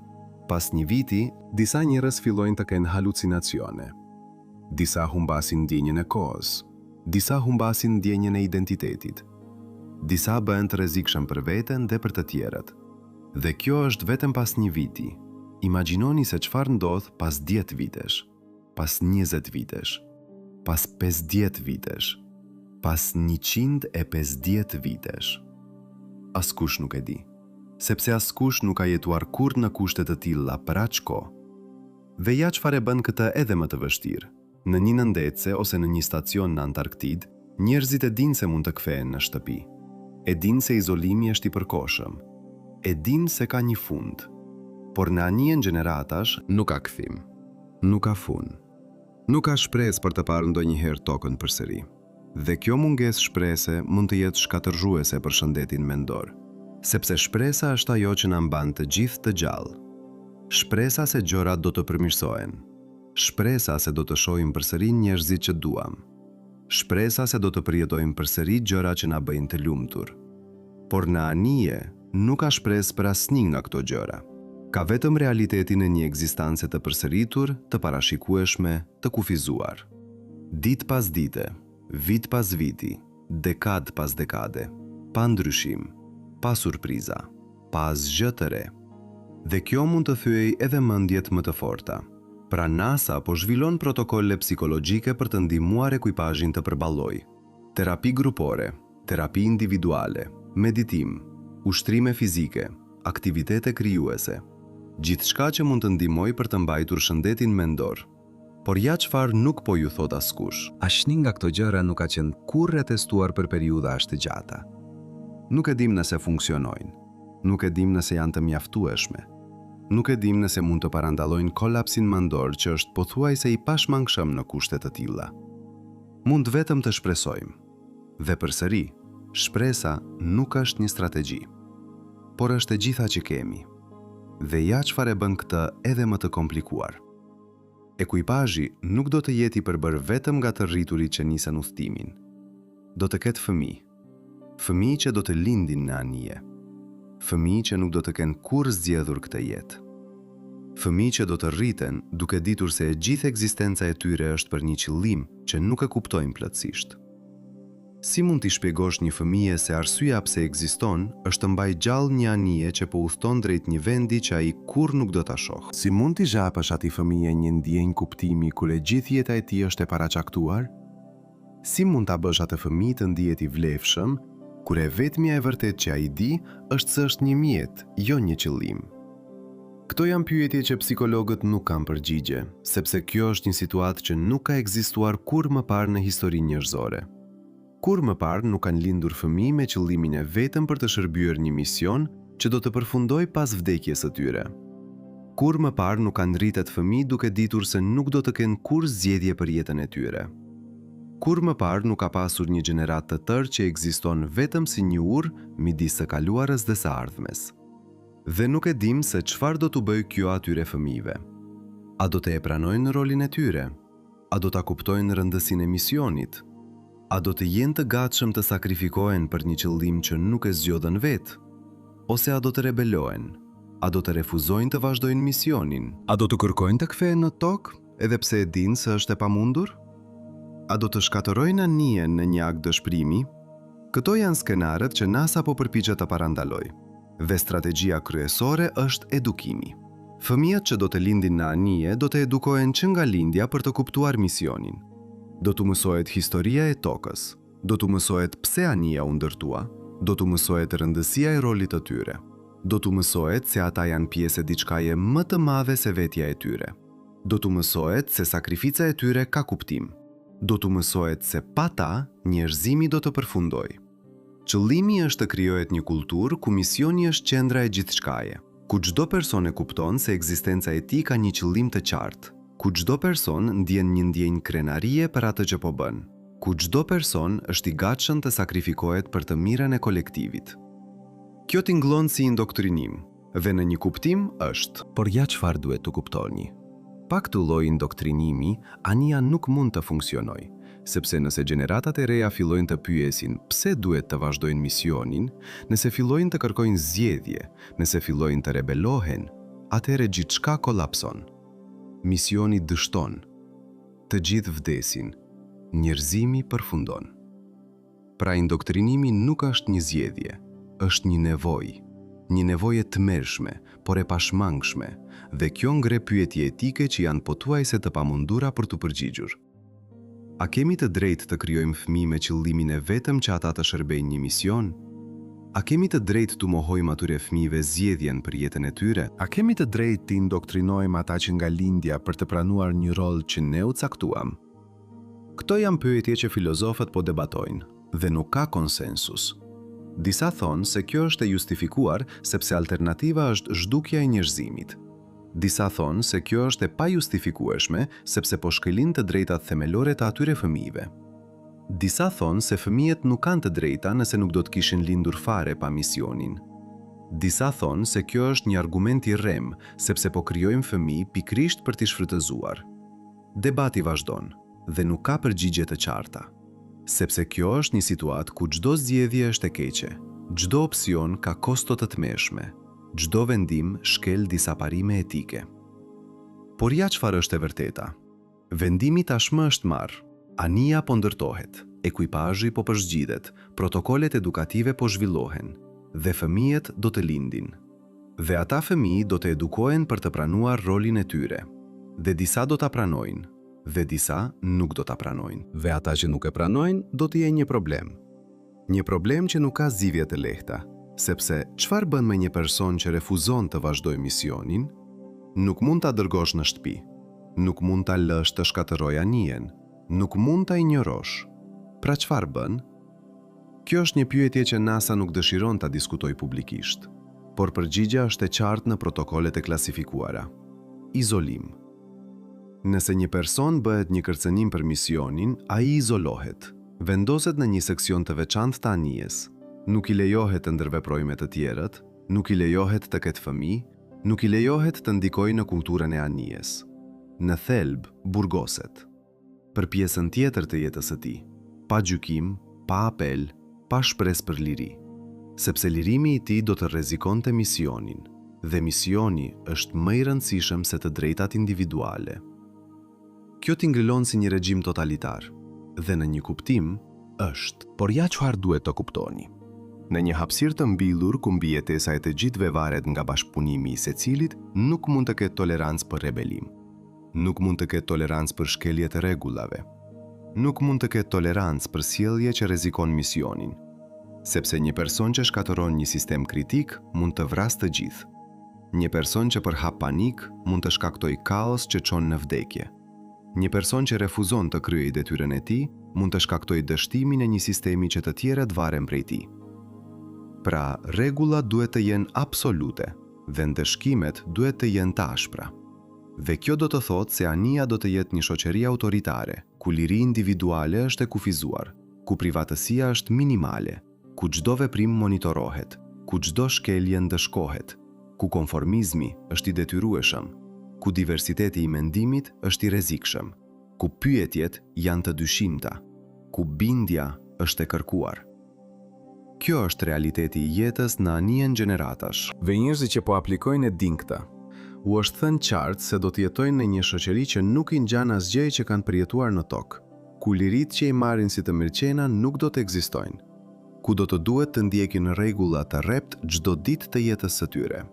Pas një viti, Disa njerëz fillojnë të kenë halucinacione. Disa humbasin ndjenjën e kohës. Disa humbasin ndjenjën e identitetit. Disa bëhen të rrezikshëm për veten dhe për të tjerët. Dhe kjo është vetëm pas një viti. Imagjinoni se çfarë ndodh pas 10 vitesh, pas 20 vitesh, pas 50 vitesh, pas 150 vitesh. Askush nuk e di, sepse askush nuk ka jetuar kurrë në kushte të tilla për aq kohë. Dhe ja çfarë e bën këtë edhe më të vështirë. Në një nëndetëse ose në një stacion në Antarktidë, njerëzit e dinë se mund të kthehen në shtëpi. E dinë se izolimi është i përkohshëm. E dinë se ka një fund. Por në anijen gjeneratash, Nuk ka kthim. Nuk ka fund. Nuk ka shpresë për të parë ndonjëherë tokën përsëri. Dhe kjo mungesë shprese mund të jetë shkatërruese për shëndetin mendor. Sepse shpresa është ajo që na mban të gjithë të gjallë. Shpresa se gjërat do të përmirësohen. Shpresa se do të shohim përsëri njerëzit që duam. Shpresa se do të përjetojmë përsëri gjëra që na bëjnë të lumtur. Por në anije nuk ka shpresë për asnjë nga këto gjëra. Ka vetëm realitetin e një ekzistence të përsëritur, të parashikueshme, të kufizuar. Ditë pas dite, vit pas viti, dekadë pas dekade, pa ndryshim, pa surpriza, pa asgjë të re. Dhe kjo mund të thyejë edhe mendjet më të forta. Pra NASA po zhvillon protokolle psikologjike për të ndihmuar ekuipazhin të përballojë. Terapi grupore, terapi individuale, meditim, ushtrime fizike, aktivitete krijuese. Gjithçka që mund të ndihmojë për të mbajtur shëndetin mendor. Por ja çfarë nuk po ju thotë askush. Asnjë nga këto gjëra nuk ka qenë kurrë e testuar për periudha aq të gjata. Nuk e dim nëse funksionojnë. Nuk e dim nëse janë të mjaftueshme. Nuk e dim nëse mund të parandalojnë kolapsin mendor që është pothuajse i pashmangshëm në kushte të tilla. Mund vetëm të shpresojmë. Dhe përsëri, shpresa nuk është një strategji, por është e gjitha që kemi. Dhe ja çfarë e bën këtë edhe më të komplikuar. Ekuipazhi nuk do të jetë i përbërë vetëm nga të rriturit që nisën udhëtimin. Do të ketë fëmijë. Fëmijë që do të lindin në anije. Fëmijë që nuk do të kenë kurrë zgjedhur këtë jetë. Fëmijë që do të rriten duke ditur se e gjithë ekzistenca e tyre është për një qëllim që nuk e kuptojnë plotësisht. Si mund t'i shpjegosh një fëmije se arsyeja pse ekziston është të mbajë gjallë një anije që po udhëton drejt një vendi që ai kurrë nuk do ta shohë? Si mund t'i japësh atij fëmije një ndjenjë kuptimi kur e gjithë jeta e tij është e paracaktuar? Si mund ta bësh atë fëmijë të ndihet i vlefshëm, kur e vetmja e vërtetë që ai di është se është një mjet, jo një qëllim? Këto janë pyetje që psikologët nuk kanë përgjigje, sepse kjo është një situatë që nuk ka ekzistuar kurrë më parë në historinë njerëzore. Kurrë më parë nuk kanë lindur fëmijë me qëllimin e vetëm për të shërbyer një mision që do të përfundojë pas vdekjes së tyre. Kurrë më parë nuk kanë rritet fëmijë duke ditur se nuk do të kenë kurrë zgjedhje për jetën e tyre. Kurrë më parë nuk ka pasur një gjeneratë të tërë që ekziston vetëm si një urë midis së kaluarës dhe së ardhmes. Dhe nuk e dimë se çfarë do t'u bëjë kjo atyre fëmijëve. A do të e pranojnë rolin e tyre? A do ta kuptojnë rëndësinë e misionit? A do të jenë të gatshëm të sakrifikohen për një qëllim që nuk e zgjodhën vetë? Ose a do të rebelohen? A do të refuzojnë të vazhdojnë misionin? A do të kërkojnë të kthehen në Tokë, edhe pse e dinë se është e pamundur? A do të shkatërrojnë anijen në një akt dëshpërimi? Këto janë skenarët që NASA po përpiqet të parandalojë. Dhe strategjia kryesore është edukimi. Fëmijët që do të lindin në anije do të edukohen që nga lindja për të kuptuar misionin. Do t'u mësohet historia e Tokës. Do t'u mësohet pse anija u ndërtua. Do t'u mësohet rëndësia e rolit të tyre. Do t'u mësohet se ata janë pjesë e diçkaje më të madhe se vetja e tyre. Do t'u mësohet se sakrifica e tyre ka kuptim. Do t'u mësohet se pa ta, njerëzimi do të përfundojë. Qëllimi është të krijohet një kulturë ku misioni është qendra e gjithçkaje, ku çdo person e kupton se ekzistenca e tij ka një qëllim të qartë, ku çdo person ndjen një ndjenjë krenarie për atë që po bën, ku çdo person është i gatshëm të sakrifikohet për të mirën e kolektivit. Kjo tingëllon si indoktrinim, dhe në një kuptim është. Por ja çfarë duhet të kuptoni. Pa këtë lloj indoktrinimi, anija nuk mund të funksionojë, sepse nëse gjeneratat e reja fillojnë të pyesin pse duhet të vazhdojnë misionin, nëse fillojnë të kërkojnë zgjedhje, nëse fillojnë të rebelohen, atëherë gjithçka kolapson. Misioni dështon. Të gjithë vdesin. Njerëzimi përfundon. Pra indoktrinimi nuk është një zgjedhje, është një nevojë. Një nevojë e tmerrshme, por e pashmangshme, dhe kjo ngre pyetje etike që janë pothuajse të pamundura për t'u përgjigjur. A kemi të drejtë të krijojmë fëmijë me qëllimin e vetëm që ata të shërbejnë një mision? A kemi të drejtë t'u mohojmë atyre fëmijëve zgjedhjen për jetën e tyre? A kemi të drejtë t'i indoktrinojmë ata që nga lindja për të pranuar një rol që ne u caktuam? Këto janë pyetje që filozofët po debatojnë dhe nuk ka konsensus. Disa thonë se kjo është e justifikuar sepse alternativa është zhdukja e njerëzimit. Disa thonë se kjo është e pajustifikueshme sepse po shkelin të drejtat themelore të atyre fëmijëve. Disa thonë se fëmijët nuk kanë të drejta nëse nuk do të kishin lindur fare pa misionin. Disa thonë se kjo është një argument i rremë sepse po krijojmë fëmijë pikërisht për t'i shfrytëzuar. Debati vazhdon dhe nuk ka përgjigje të qarta. Sepse kjo është një situatë ku çdo zgjedhje është e keqe, çdo opsion ka kosto të tmerrshme, çdo vendim shkel disa parime etike. Por ja çfarë është e vërteta. Vendimi tashmë është marrë. Anija po ndërtohet, ekuipazhi po përzgjidhet, protokollet edukative po zhvillohen dhe fëmijët do të lindin. Dhe ata fëmijë do të edukohen për të pranuar rolin e tyre. Dhe disa do ta pranojnë, dhe disa nuk do ta pranojnë. Dhe ata që nuk e pranojnë, do të jenë një problem. Një problem që nuk ka zgjidhje të lehta, sepse çfarë bën me një person që refuzon të vazhdojë misionin? Nuk mund ta dërgosh në shtëpi. Nuk mund ta lësh të shkatërrojë anijen. Nuk mund ta injorosh. Pra çfarë bën? Kjo është një pyetje që NASA nuk dëshiron ta diskutojë publikisht, por përgjigja është e qartë në protokollet e klasifikuara. Izolim. Nëse një person bëhet një kërcënim për misionin, ai izolohet, vendoset në një seksion të veçantë të anijes, nuk i lejohet të ndërveprojë me të tjerët, nuk i lejohet të ketë fëmijë, nuk i lejohet të ndikojë në kulturën e anijes. Në thelb, burgoset. Për pjesën tjetër të jetës së tij, pa gjykim, pa apel, pa shpresë për liri. Sepse lirimi i tij do të rrezikonte misionin, dhe misioni është më i rëndësishëm se të drejtat individuale. Kjo tingëllon si një regjim totalitar, dhe në një kuptim, është. Por ja çfarë duhet të kuptoni. Në një hapësirë të mbyllur ku mbijetesa e të gjithëve varet nga bashkëpunimi i secilit, nuk mund të ketë tolerancë për rebelim. Nuk mund të ketë tolerancë për shkelje të rregullave. Nuk mund të ketë tolerancë për sjellje që rrezikon misionin. Sepse një person që shkatërron një sistem kritik mund të vrasë të gjithë. Një person që përhap panik mund të shkaktojë kaos që çon në vdekje. Një person që refuzon të kryejë detyrën e tij mund të shkaktojë dështimin e një sistemi që të tjerët varen prej tij. Pra, rregullat duhet të jenë absolute dhe ndëshkimet duhet të jenë të ashpra. Dhe kjo do të thotë se anija do të jetë një shoqëri autoritare, ku liri individuale është e kufizuar, ku privatësia është minimale, ku çdo veprim monitorohet, ku çdo shkelje ndëshkohet, ku konformizmi është i detyrueshëm, ku diversiteti i mendimit është i rrezikshëm, ku pyetjet janë të dyshimta, ku bindja është e kërkuar. Kjo është realiteti i jetës në anijen gjeneratash. Dhe njerëzit që po aplikojnë e dinë këtë. U është thënë qartë se do të jetojnë në një shoqëri që nuk i ngjan asgjëje që kanë përjetuar në tokë, ku liritë që i marrin si të mirëqena nuk do të ekzistojnë, ku do të duhet të ndjekin rregulla të rreptë çdo ditë të jetës së tyre,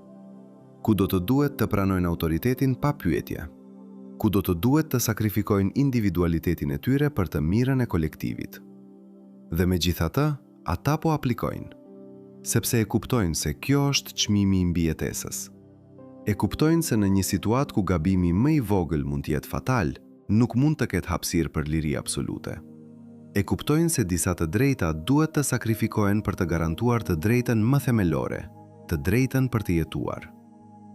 ku do të duhet të pranojnë autoritetin pa pyetje, ku do të duhet të sakrifikojnë individualitetin e tyre për të mirën e kolektivit. Dhe megjithatë, ata po aplikojnë. Sepse e kuptojnë se kjo është çmimi i mbijetesës. E kuptojnë se në një situatë ku gabimi më i vogël mund të jetë fatal, nuk mund të ketë hapësirë për liri absolute. E kuptojnë se disa të drejta duhet të sakrifikohen për të garantuar të drejtën më themelore, të drejtën për të jetuar.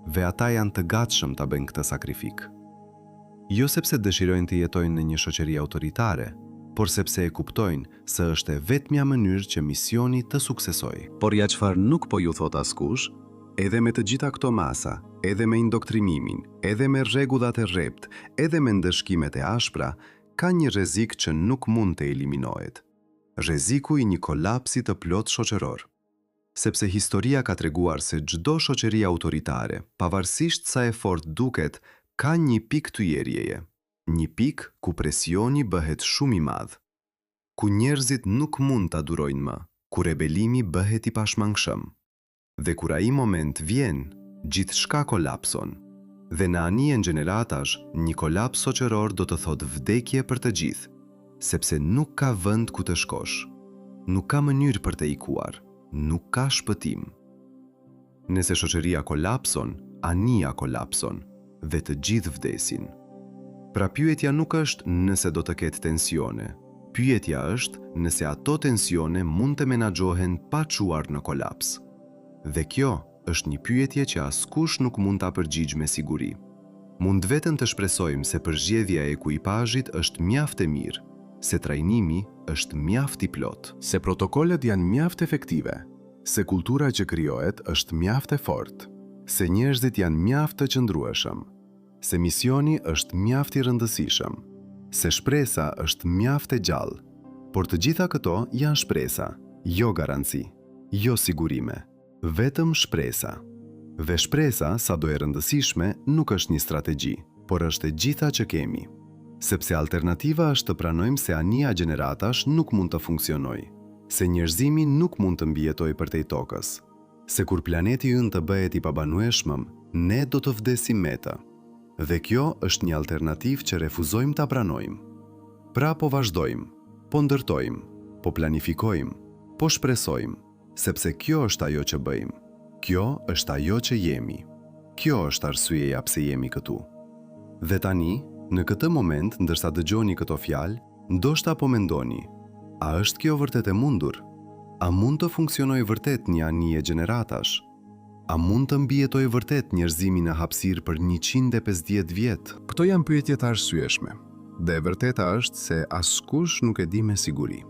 Dhe ata janë të gatshëm ta bëjnë këtë sakrifikë. Jo sepse dëshirojnë të jetojnë në një shoqëri autoritare, por sepse e kuptojnë se është e vetmja mënyrë që misioni të suksesojë. Por ja çfarë nuk po ju thotë askush, edhe me të gjitha këto masa, edhe me indoktrinimin, edhe me rregullat e rreptë, edhe me ndëshkimet e ashpra, ka një rrezik që nuk mund të eliminohet. Rreziku i një kolapsi të plotë shoqëror. Sepse historia ka treguar se çdo shoqëri autoritare, pavarësisht sa e fortë duket, ka një pikë thyerjeje, një pikë ku presioni bëhet shumë i madh, ku njerëzit nuk mund ta durojnë më, ku rebelimi bëhet i pashmangshëm. Dhe kur ai moment vjen, gjithçka kolapson. Dhe në anijen gjeneratash, një kolaps shoqëror do të thotë vdekje për të gjithë, sepse nuk ka vend ku të shkosh. Nuk ka mënyrë për të ikuar, nuk ka shpëtim. Nëse shoqëria kolapson, anija kolapson dhe të gjithë vdesin. Pra pyetja nuk është nëse do të ketë tensione, pyetja është nëse ato tensione mund të menaxhohen pa çuar në kolaps. Dhe kjo është një pyetje që askush nuk mund ta përgjigjë me siguri. Mund vetëm të shpresojmë se përzgjedhja e ekuipazhit është mjaft e mirë, se trajnimi është mjaft i plotë. Se protokollet janë mjaft efektive, se kultura që krijohet është mjaft e fortë, se njerëzit janë mjaft të qëndrueshëm, se misioni është mjaft i rëndësishëm, se shpresa është mjaft e gjallë. Por të gjitha këto janë shpresa, jo garanci, jo sigurime, vetëm shpresa. Dhe shpresa, sado e rëndësishme, nuk është një strategji, por është e gjitha që kemi. Sepse alternativa është të pranojmë se anija gjeneratash nuk mund të funksionojë, se njerëzimi nuk mund të mbijetojë përtej tokës, se kur planeti ynë të bëhet i pabanueshmëm, ne do të vdesim me të. Dhe kjo është një alternativë që refuzojmë ta pranojmë. Pra po vazhdojmë, po ndërtojmë, po planifikojmë, po shpresojmë, sepse kjo është ajo që bëjmë. Kjo është ajo që jemi. Kjo është arsyeja pse jemi këtu. Dhe tani, në këtë moment ndërsa dëgjoni këto fjalë, ndoshta po mendoni, a është kjo vërtet e mundur? A mund të funksionojë vërtet një anije gjeneratash? A mund të mbijetojë vërtet njerëzimi në hapësirë për 150 vjet? Këto janë pyetje të arsyeshme, dhe e vërteta është se askush nuk e di me siguri.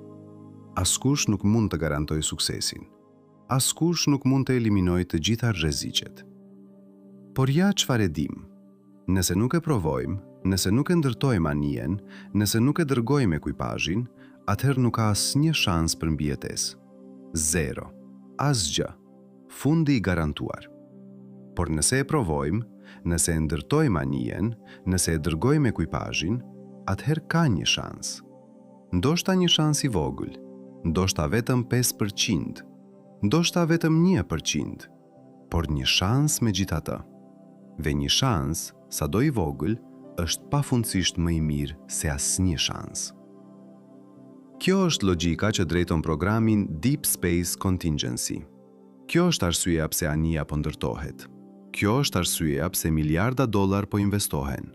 Askush nuk mund të garantojë suksesin. Askush nuk mund të eliminojë të gjitha rreziqet. Por ja çfarë e dimë. Nëse nuk e provojmë, Nëse nuk e ndërtojmë anijen, nëse nuk e dërgojmë ekuipazhin, atëherë nuk ka asnjë shans për mbijetesë. Zero. Asgjë. Fundi i garantuar. Por nëse e provojmë, nëse e ndërtojmë anijen, nëse e dërgojmë ekuipazhin, atëherë ka një shans. Ndoshta një shans i vogël, ndoshta vetëm 5%, ndoshta vetëm 1%, por një shans megjithatë. Dhe një shans, sado i vogël, është pafundësisht më i mirë se asnjë shans. Kjo është logjika që drejton programin Deep Space Contingency. Kjo është arsyeja pse anija po ndërtohet. Kjo është arsyeja pse miliarda dollar po investohen.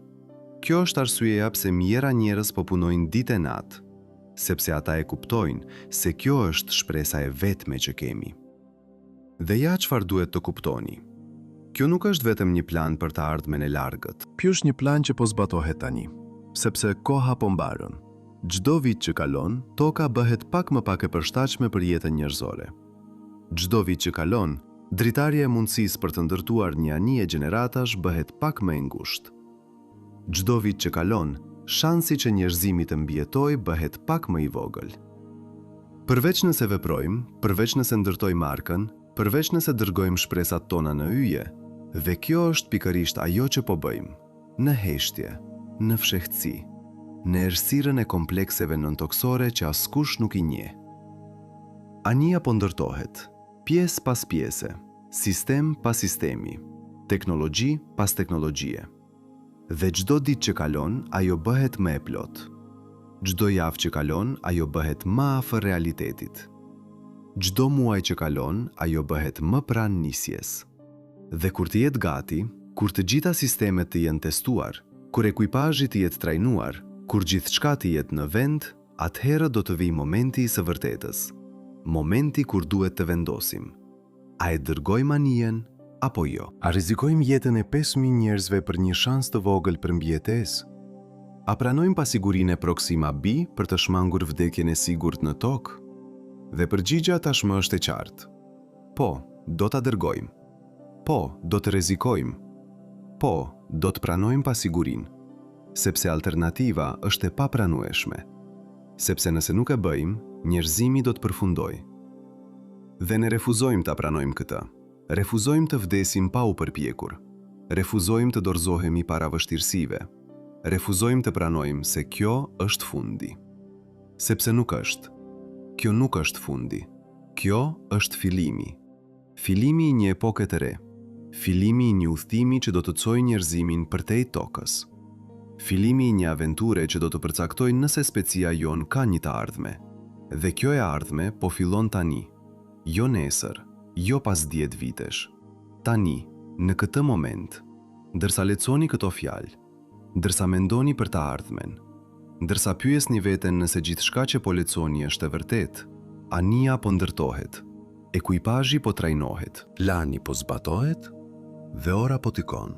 Kjo është arsyeja pse mijëra njerëz po punojnë ditë e natë, sepse ata e kuptojnë se kjo është shpresa e vetme që kemi. Dhe ja çfarë duhet të kuptoni. Kjo nuk është vetëm një plan për të ardhmen e largët. Ky është një plan që po zbatohet tani, sepse koha po mbaron. Çdo vit që kalon, Toka bëhet pak më pak e përshtatshme për jetën njerëzore. Çdo vit që kalon, dritarja e mundësisë për të ndërtuar një anije gjeneratash bëhet pak më e ngushtë. Çdo vit që kalon, shansi që njerëzimi të mbijetojë bëhet pak më i vogël. Përveç nëse veprojmë, përveç nëse ndërtojmë arkën, përveç nëse dërgojmë shpresat tona në yje, dhe kjo është pikërisht ajo që po bëjmë, në heshtje, në fshehtësi, në errësirën e komplekseve nëntokësore që askush nuk i njeh. Anija po ndërtohet, pjesë pas pjese, sistem pas sistemi, teknologji pas teknologjie. Dhe çdo ditë që kalon, ajo bëhet më e plotë. Çdo javë që kalon, ajo bëhet më afër realitetit. Çdo muaj që kalon, ajo bëhet më pranë nisjes. Dhe kur të jetë gati, kur të gjitha sistemet të jenë testuar, kur ekuipazhi të jetë trajnuar, kur gjithçka të jetë në vend, atëherë do të vijë momenti i së vërtetës. Momenti kur duhet të vendosim. A e dërgojmë anijen apo jo? A rrezikojmë jetën e 5000 njerëzve për një shans të vogël për mbijetesë? A pranojmë pasigurinë e Proxima B për të shmangur vdekjen e sigurt në Tokë? Dhe përgjigja tashmë është e qartë. Po, do ta dërgojmë. Po, do të rrezikojmë. Po, do të pranojmë pasigurinë. Sepse alternativa është e papranueshme. Sepse nëse nuk e bëjmë, njerëzimi do të përfundojë. Dhe ne refuzojmë ta pranojmë këtë. Refuzojmë të vdesim pa u përpjekur. Refuzojmë të dorëzohemi para vështirësive. Refuzojmë të pranojmë se kjo është fundi. Sepse nuk është. Kjo nuk është fundi. Kjo është fillimi. Fillimi i një epoke të re. Fillimi i një udhëtimi që do të çojë njerëzimin përtej tokës. Fillimi i një aventure që do të përcaktojë nëse specia jonë ka një të ardhme. Dhe kjo e ardhme po fillon tani. Jo nesër, jo pas 10 vitesh. Tani, në këtë moment, ndërsa lexoni këto fjalë, ndërsa mendoni për të ardhmen, ndërsa pyesni veten nëse gjithçka që po lexoni është e vërtetë, anija po ndërtohet, ekuipazhi po trajnohet, Plani po zbatohet dhe ora po tikon.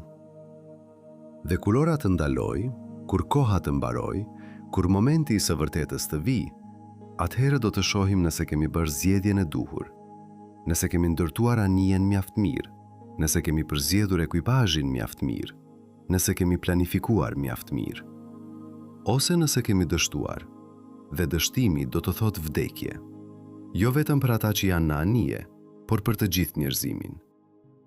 Dhe kur ora të ndalojë, kur koha të mbarojë, kur momenti i së vërtetës të vijë, atëherë do të shohim nëse kemi bërë zgjedhjen e duhur, nëse kemi ndërtuar anijen mjaft mirë, nëse kemi përzgjedhur ekuipazhin mjaft mirë, nëse kemi planifikuar mjaft mirë. Ose nëse kemi dështuar, dhe dështimi do të thotë vdekje. Jo vetëm për ata që janë në anije, por për të gjithë njerëzimin.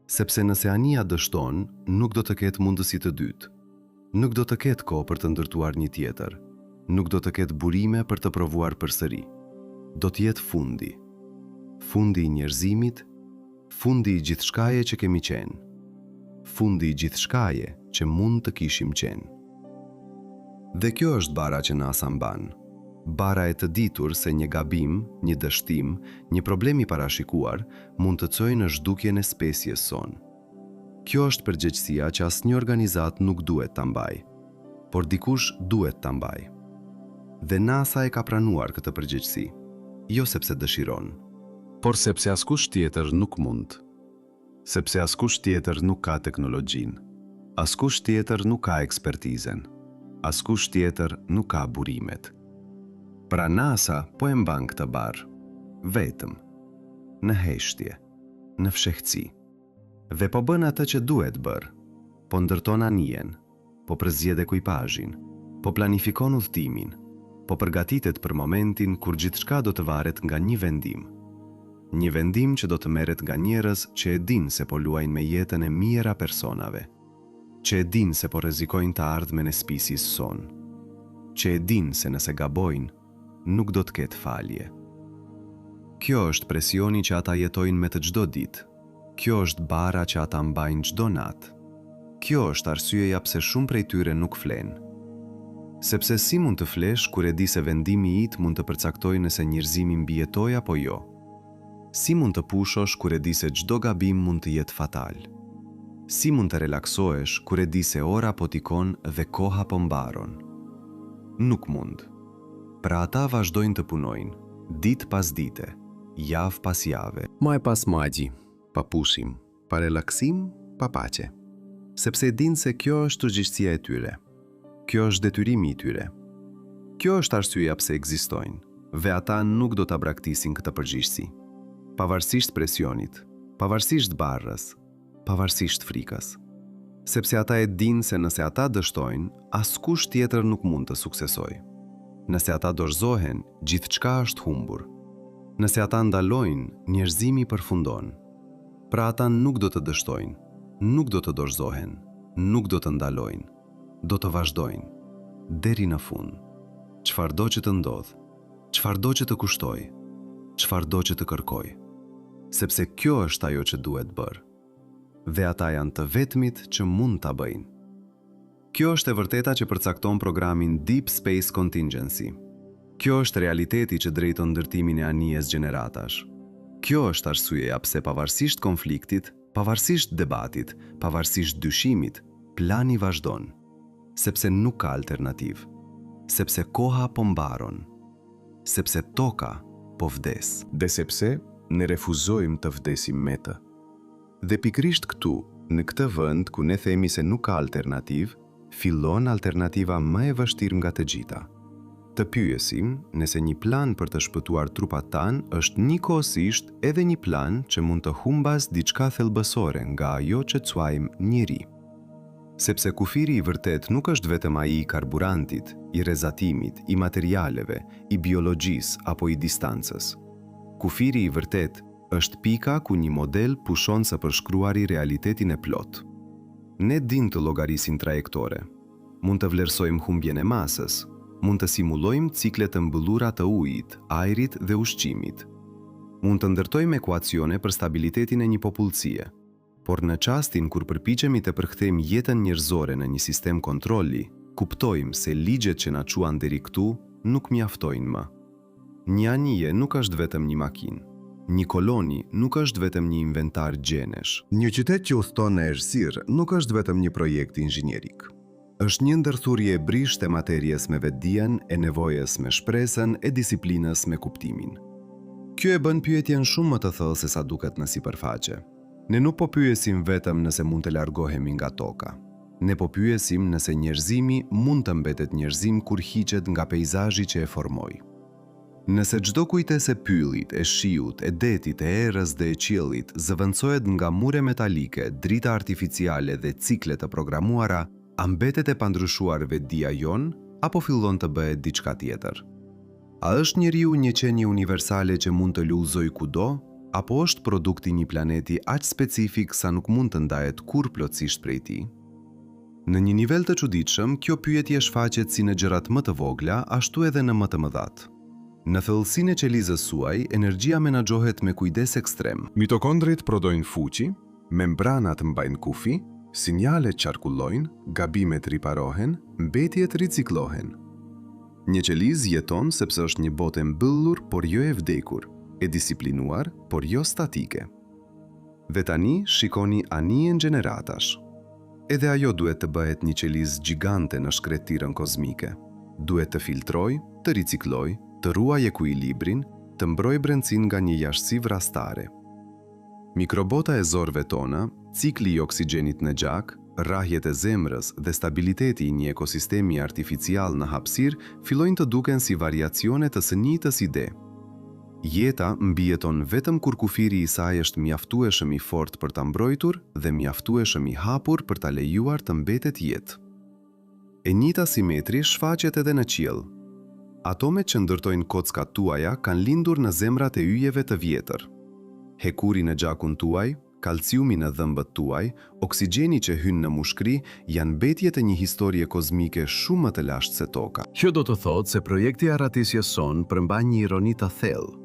Sepse nëse anija dështon, nuk do të ketë mundësi të dytë. Nuk do të ketë kohë për të ndërtuar një tjetër. Nuk do të ketë burime për të provuar përsëri. Do të jetë fundi. Fundi i njerëzimit, fundi i gjithçkaje që kemi qenë. Fundi i gjithçkaje që mund të kishim qenë. Dhe kjo është barra që NASA mban. Barra e të ditur se një gabim, një dështim, një problem i parashikuar mund të çojë në zhdukjen e species sonë. Kjo është përgjegjësia që asnjë organizatë nuk duhet ta mbajë, por dikush duhet ta mbajë. Dhe NASA e ka pranuar këtë përgjegjësi, jo sepse dëshiron, Por sepse askush tjetër nuk mund. Sepse askush tjetër nuk ka teknologjinë. Askush tjetër nuk ka ekspertizën. Askush tjetër nuk ka burimet. Pra NASA po e mban këtë barrë. Vetëm. Në heshtje. Në fshehtësi. Dhe po bën atë që duhet bërë. Po ndërton anijen. Po përzgjedh ekuipazhin. Po planifikon udhëtimin. Po përgatitet për momentin kur gjithçka do të varet nga një vendim. Një vendim që do të merret nga njerëz që e dinë se po luajnë me jetën e mijëra personave. Që e dinë se po rrezikojnë të ardhmen e species sonë. Që e dinë se nëse gabojnë, nuk do të ketë falje. Kjo është presioni që ata jetojnë me të çdo ditë. Kjo është barra që ata mbajnë çdo natë. Kjo është arsyeja pse shumë prej tyre nuk flenë. Sepse si mund të flesh kur e di se vendimi yt mund të përcaktojë nëse njerëzimi mbijetoi apo jo? Si mund të pushosh kur e di se çdo gabim mund të jetë fatal? Si mund të relaksohesh kur e di se ora po tikon dhe koha po mbaron? Nuk mund. Pra ata vazhdojnë të punojnë, ditë pas dite, javë pas jave. Muaj pas muaji, pa pushim, pa relaksim, pa paqe. Sepse e dinë se kjo është përgjegjësia e tyre. Kjo është detyrimi i tyre. Kjo është arsyeja pse ekzistojnë, dhe ata nuk do ta braktisin këtë përgjegjësi. Pavarësisht presionit, pavarësisht barrës, pavarësisht frikës. Sepse ata e dinë se nëse ata dështojnë, askush tjetër nuk mund të suksesojë. Nëse ata dorëzohen, gjithçka është humbur. Nëse ata ndalojnë, njerëzimi përfundon. Pra ata nuk do të dështojnë, nuk do të dorëzohen, nuk do të ndalojnë, do të vazhdojnë deri në fund. Çfarëdo që të ndodhë, çfarëdo që të kushtojë, çfarëdo që të kërkojë. Sepse kjo është ajo që duhet bërë. Dhe ata janë të vetmit që mund ta bëjnë. Kjo është e vërteta që përcakton programin Deep Space Contingency. Kjo është realiteti që drejton ndërtimin e anijes gjeneratash. Kjo është arsyeja pse pavarësisht konfliktit, pavarësisht debatit, pavarësisht dyshimit, plani vazhdon. Sepse nuk ka alternativë. Sepse koha po mbaron. Sepse toka po vdes. Dhe sepse ne refuzojmë të vdesim me të. Dhe pikërisht këtu, në këtë vend ku ne themi se nuk ka alternativë, fillon alternativa më e vështirë nga të gjitha. Të pyesim nëse një plan për të shpëtuar trupat tanë është njëkohësisht edhe një plan që mund të humbasë diçka thelbësore nga ajo që quajmë njeri. Sepse kufiri i vërtetë nuk është vetëm ai i karburantit, i rrezatimit, i materialeve, i biologjisë apo i distancës. Kufiri i vërtetë është pika ku një model pushon së përshkruari realitetin e plotë. Ne dimë të llogarisim trajektore. Mund të vlerësojmë humbjen e masës. Mund të simulojmë cikle të mbyllura të ujit, ajrit dhe ushqimit. Mund të ndërtojmë ekuacione për stabilitetin e një popullsie. Por në çastin kur përpiqemi të përkthejmë jetën njerëzore në një sistem kontrolli, kuptojmë se ligjet që na çuan deri këtu nuk mjaftojnë më. Një anije nuk është vetëm një makinë. Një koloni nuk është vetëm një inventar gjenesh. Një qytet që udhëton në errësirë nuk është vetëm një projekt inxhinierik. Është një ndërthurje e brishtë e materies me vetëdijen, e nevojës me shpresën, e disiplinës me kuptimin. Kjo e bën pyetjen shumë më të thellë se sa duket në sipërfaqe. Ne nuk po pyesim vetëm nëse mund të largohemi nga Toka. Ne po pyesim nëse njerëzimi mund të mbetet njerëzim kur hiqet nga peizazhi që e formoi. Nëse çdo kujtesë e pyllit, e shiut, e detit, e erës dhe e qiellit zëvendësohet nga mure metalike, drita artificiale dhe cikle të programuara, a mbetet e pandryshuar vetëdija jonë apo fillon të bëhet diçka tjetër? A është njeriu një qenie universale që mund të lulëzojë kudo, apo është produkt i një planeti aq specifik sa nuk mund të ndahet kurrë plotësisht prej tij? Në një nivel të çuditshëm, kjo pyetje shfaqet si në gjërat më të vogla, ashtu edhe në më të mëdhatë. Në thellësinë e qelizës suaj, energjia menaxhohet me kujdes ekstrem. Mitokondritë prodhojnë fuqi, membranat mbajnë kufi, sinjalet qarkullojnë, gabimet riparohen, mbetjet riciklohen. Një qelizë jeton sepse është një botë e mbyllur, por jo e vdekur, e disiplinuar, por jo statike. Dhe tani shikoni anijen gjeneratash. Edhe ajo duhet të bëhet një qelizë gjigante në shkretëtirën kozmike. Duhet të filtrojë, të riciklojë, të ruajë ekuilibrin, të mbrojë brendësinë nga një jashtësi vrastare. Mikrobota e zorrëve tona, cikli i oksigjenit në gjak, rrahjet e zemrës dhe stabiliteti i një ekosistemi artificial në hapësirë fillojnë të duken si variacione të së njëjtës ide. Jeta mbijeton vetëm kur kufiri i saj është mjaftueshëm i fortë për ta mbrojtur dhe mjaftueshëm i hapur për ta lejuar të mbetet jetë. E njëjta simetri shfaqet edhe në qiell. Atomet që ndërtojnë kockat tuaja kanë lindur në zemrat e yjeve të vjetër. Hekuri në gjakun tuaj, kalciumi në dhëmbët tuaj, oksigjeni që hyn në mushkëri janë mbetje të një historie kozmike shumë më të lashtë se Toka. Kjo do të thotë se projekti i arratisjes sonë përmban një ironi të thellë.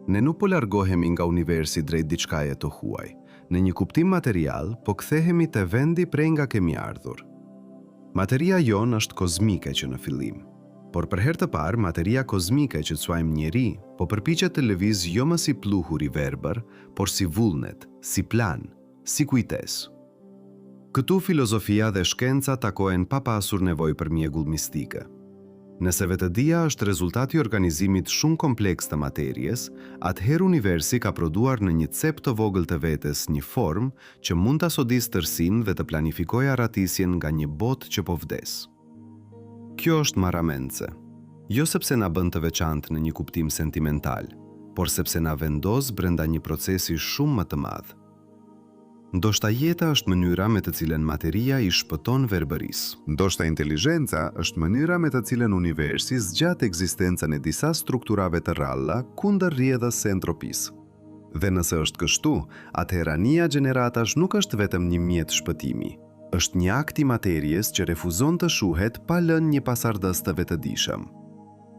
Ne nuk po largohemi nga universi drejt diçkaje të huaj. Në një kuptim material, po kthehemi te vendi prej nga kemi ardhur. Materia jonë është kozmike që në fillim. Por për herë të parë, materia kozmike që quajmë njeri, po përpiqet të lëvizë jo më si pluhur i verbër, por si vullnet, si plan, si kujtesë. Këtu filozofia dhe shkenca takohen pa pasur nevojë për mjegull mistike. Nëse vetëdija është rezultat i organizimit shumë kompleks të materies, atëherë universi ka prodhuar në një cep të vogël të vetes një formë që mund ta sodisë tërësinë dhe të planifikojë arratisjen nga një botë që po vdes. Kjo është marramendëse. Jo sepse na bën të veçantë në një kuptim sentimental, por sepse na vendos brenda një procesi shumë më të madh. Ndoshta jeta është mënyra me të cilën materia i shpëton verbërisë. Ndoshta inteligjenca është mënyra me të cilën universi zgjat ekzistencën e disa strukturave të rralla kundër rrjedhës së entropisë. Dhe nëse është kështu, atëherë anija gjeneratash nuk është vetëm një mjet shpëtimi. Është një akt i materies që refuzon të shuhet pa lënë një pasardhës të vetëdijshëm.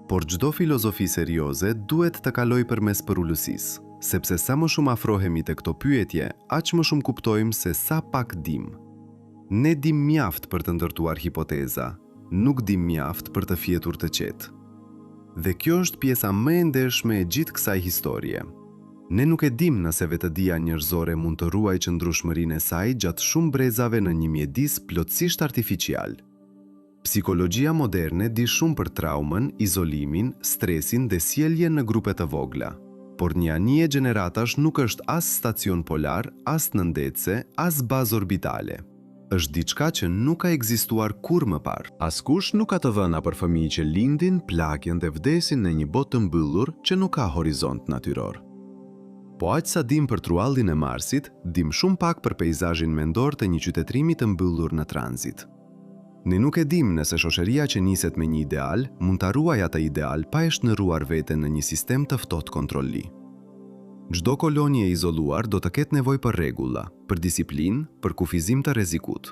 Por çdo filozofi serioze duhet të kalojë përmes përulësisë, sepse sa më shumë afrohemi te këto pyetje, aq më shumë kuptojmë se sa pak dimë. Ne dimë mjaft për të ndërtuar hipoteza, nuk dimë mjaft për të fjetur të qetë. Dhe kjo është pjesa më e ndershme e gjithë kësaj historie. Ne nuk e dimë nëse vetëdija njerëzore mund të ruajë qëndrueshmërinë e saj gjatë shumë brezave në një mjedis plotësisht artificial. Psikologjia moderne di shumë për traumën, izolimin, stresin dhe sjelljen në grupe të vogla. Por një anije gjeneratash nuk është as stacion polar, as nëndetëse, as bazë orbitale. Është diçka që nuk ka ekzistuar kurrë më parë. Askush nuk ka të dhëna për fëmijë që lindin, plaken dhe vdesin në një botë të mbyllur që nuk ka horizont natyror. Po aq sa dimë për truallin e Marsit, dimë shumë pak për peizazhin mendor të një qytetërimi të mbyllur në tranzit. Ne nuk e dimë nëse shoqëria që niset me një ideal mund ta ruajë atë ideal pa e shndërruar veten në një sistem të ftohtë kontrolli. Çdo koloni e izoluar do të ketë nevojë për rregulla, për disiplinë, për kufizim të rrezikut.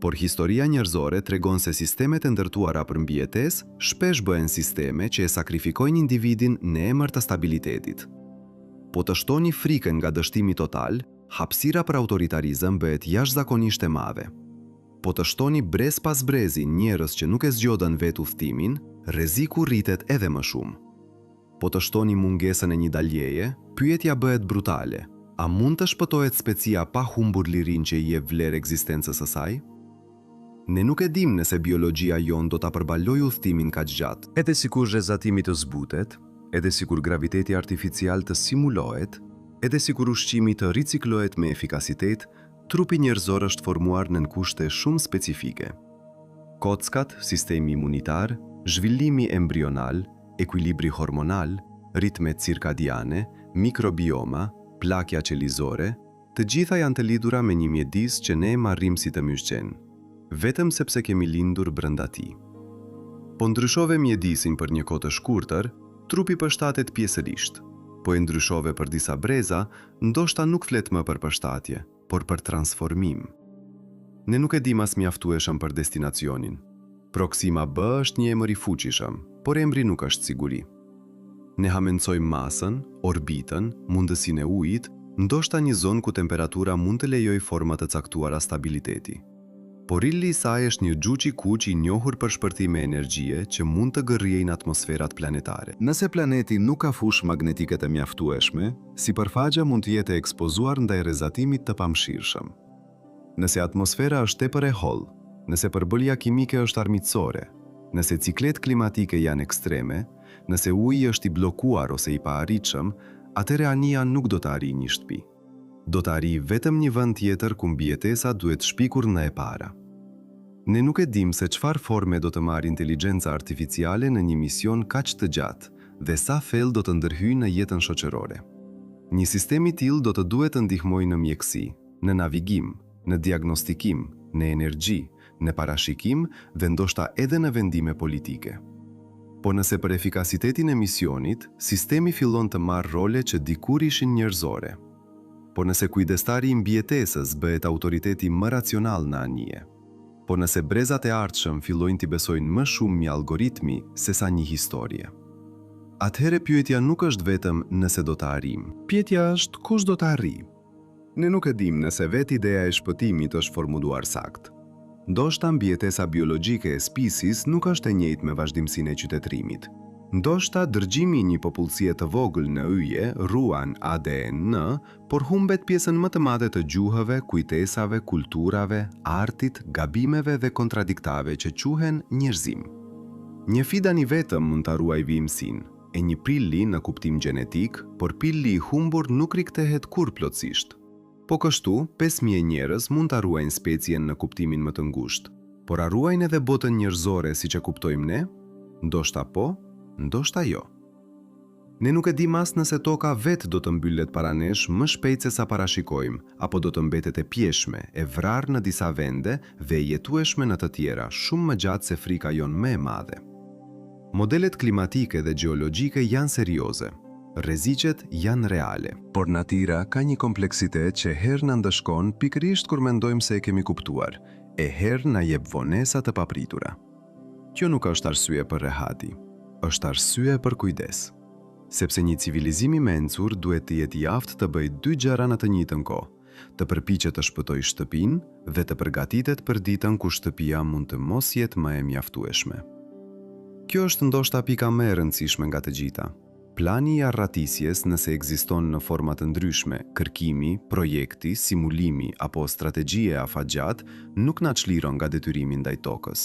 Por historia njerëzore tregon se sistemet e ndërtuara për mbijetesë shpesh bëhen sisteme që e sakrifikojnë individin në emër të stabilitetit. Po të shtoni frikën nga dështimi total, hapësira për autoritarizëm bëhet jashtëzakonisht e madhe. Po të shtoni brez pas brezi njerëz që nuk e zgjodhën vetë udhëtimin, rreziku rritet edhe më shumë. Po të shtoni mungesën e një daljeje, pyetja bëhet brutale, a mund të shpëtohet specia pa humbur lirinë që i jep vlerë ekzistencës së saj? Ne nuk e dimë nëse biologjia jonë do ta përballojë udhëtimin kaq gjatë. Edhe sikur rrezatimi të zbutet, edhe sikur graviteti artificial të simulohet, edhe sikur ushqimi të riciklohet me efikasitet, Trupi njerëzor është formuar nën kushte shumë specifike. Kockat, sistemi imunitar, zhvillimi embrional, ekuilibri hormonal, ritmet cirkadiane, mikrobioma, plakja qelizore, të gjitha janë të lidhura me një mjedis që ne e marrim si të mirëqenë, vetëm sepse kemi lindur brenda tij. Po ndryshove mjedisin për një kohë të shkurtër, trupi përshtatet pjesërisht. Po e ndryshove për disa breza, ndoshta nuk flet më për përshtatje, por për transformim. Ne nuk e dimë as mjaftueshëm për destinacionin. Proxima B është një emër i fuqishëm, por emri nuk është siguri. Ne hamendësojmë masën, orbitën, mundësinë e ujit, ndoshta një zonë ku temperatura mund të lejojë forma të caktuara stabiliteti. Por ylli i saj është një xhuxh i kuq i njohur për shpërthime energjie që mund të gërryejnë atmosferat planetare. Nëse planeti nuk ka fushë magnetike të mjaftueshme, sipërfaqja mund të jetë e ekspozuar ndaj rrezatimit të pamëshirshëm. Nëse atmosfera është tepër e hollë, nëse përbërja kimike është armiqësore, nëse ciklet klimatike janë ekstreme, nëse uji është i bllokuar ose i paarritshëm, atëherë anija nuk do të arrijë një shtëpi. Do të arrijë vetëm një vend tjetër ku mbijetesa duhet shpikur nga e para. Ne nuk e dimë se çfarë forme do të marrë inteligjenca artificiale në një mision kaq të gjatë dhe sa thellë do të ndërhyjë në jetën shoqërore. Një sistem i tillë do të duhet të ndihmojë në mjekësi, në navigim, në diagnostikim, në energji, në parashikim dhe ndoshta edhe në vendime politike. Po nëse për efikasitetin e misionit, sistemi fillon të marrë role që dikur ishin njerëzore? Po nëse kujdestari i mbijetesës bëhet autoriteti më racional në anije? Po nëse brezat e ardhshëm fillojnë t'i besojnë më shumë një algoritmi sesa një historie? Atëherë pyetja nuk është vetëm nëse do të arrijmë. Pyetja është kush do të arrijë. Ne nuk e dimë nëse vetë ideja e shpëtimit është formuluar saktë. Ndoshta mbijetesa biologjike e species nuk është e njëjtë me vazhdimësinë e qytetërimit. Ndoshta dërgimi i një popullsie të vogël në yje ruan ADN, por humbet pjesën më të madhe të gjuhëve, kujtesave, kulturave, artit, gabimeve dhe kontradiktave që quhen njerëzim. Një fidan i vetëm mund ta ruajë vijimësinë, e një prilli në kuptim gjenetik, por pilli i humbur nuk rikthehet kurrë plotësisht. Po kështu, 5000 njerëz mund ta ruajnë specien në kuptimin më të ngushtë, por a ruajnë edhe botën njerëzore siç e kuptojmë ne? Ndoshta po, ndoshta jo. Ne nuk e dimë as nëse Toka vetë do të mbyllet para nesh më shpejt se sa parashikojmë, apo do të mbetet e pjeshme, e vrarë në disa vende dhe e jetueshme në të tjera, shumë më gjatë se frika jonë më e madhe. Modelet klimatike dhe gjeologjike janë serioze. Rreziqet janë reale. Por natyra ka një kompleksitet që herë na ndëshkon pikërisht kur mendojmë se e kemi kuptuar, e herë na jep vonesa të papritura. Kjo nuk është arsye për rehati, është arsye për kujdes. Sepse një civilizim i mençur duhet të jetë i aftë të bëjë dy gjëra në të njëjtën kohë, të përpiqet të shpëtojë shtëpinë dhe të përgatitet për ditën kur shtëpia mund të mos jetë më e mjaftueshme. Kjo është ndoshta pika më e rëndësishme nga të gjitha. Plani i arratisjes, nëse ekziston në forma të ndryshme, kërkimi, projekti, simulimi apo strategjie afatgjatë, nuk na çliron nga detyrimi ndaj Tokës.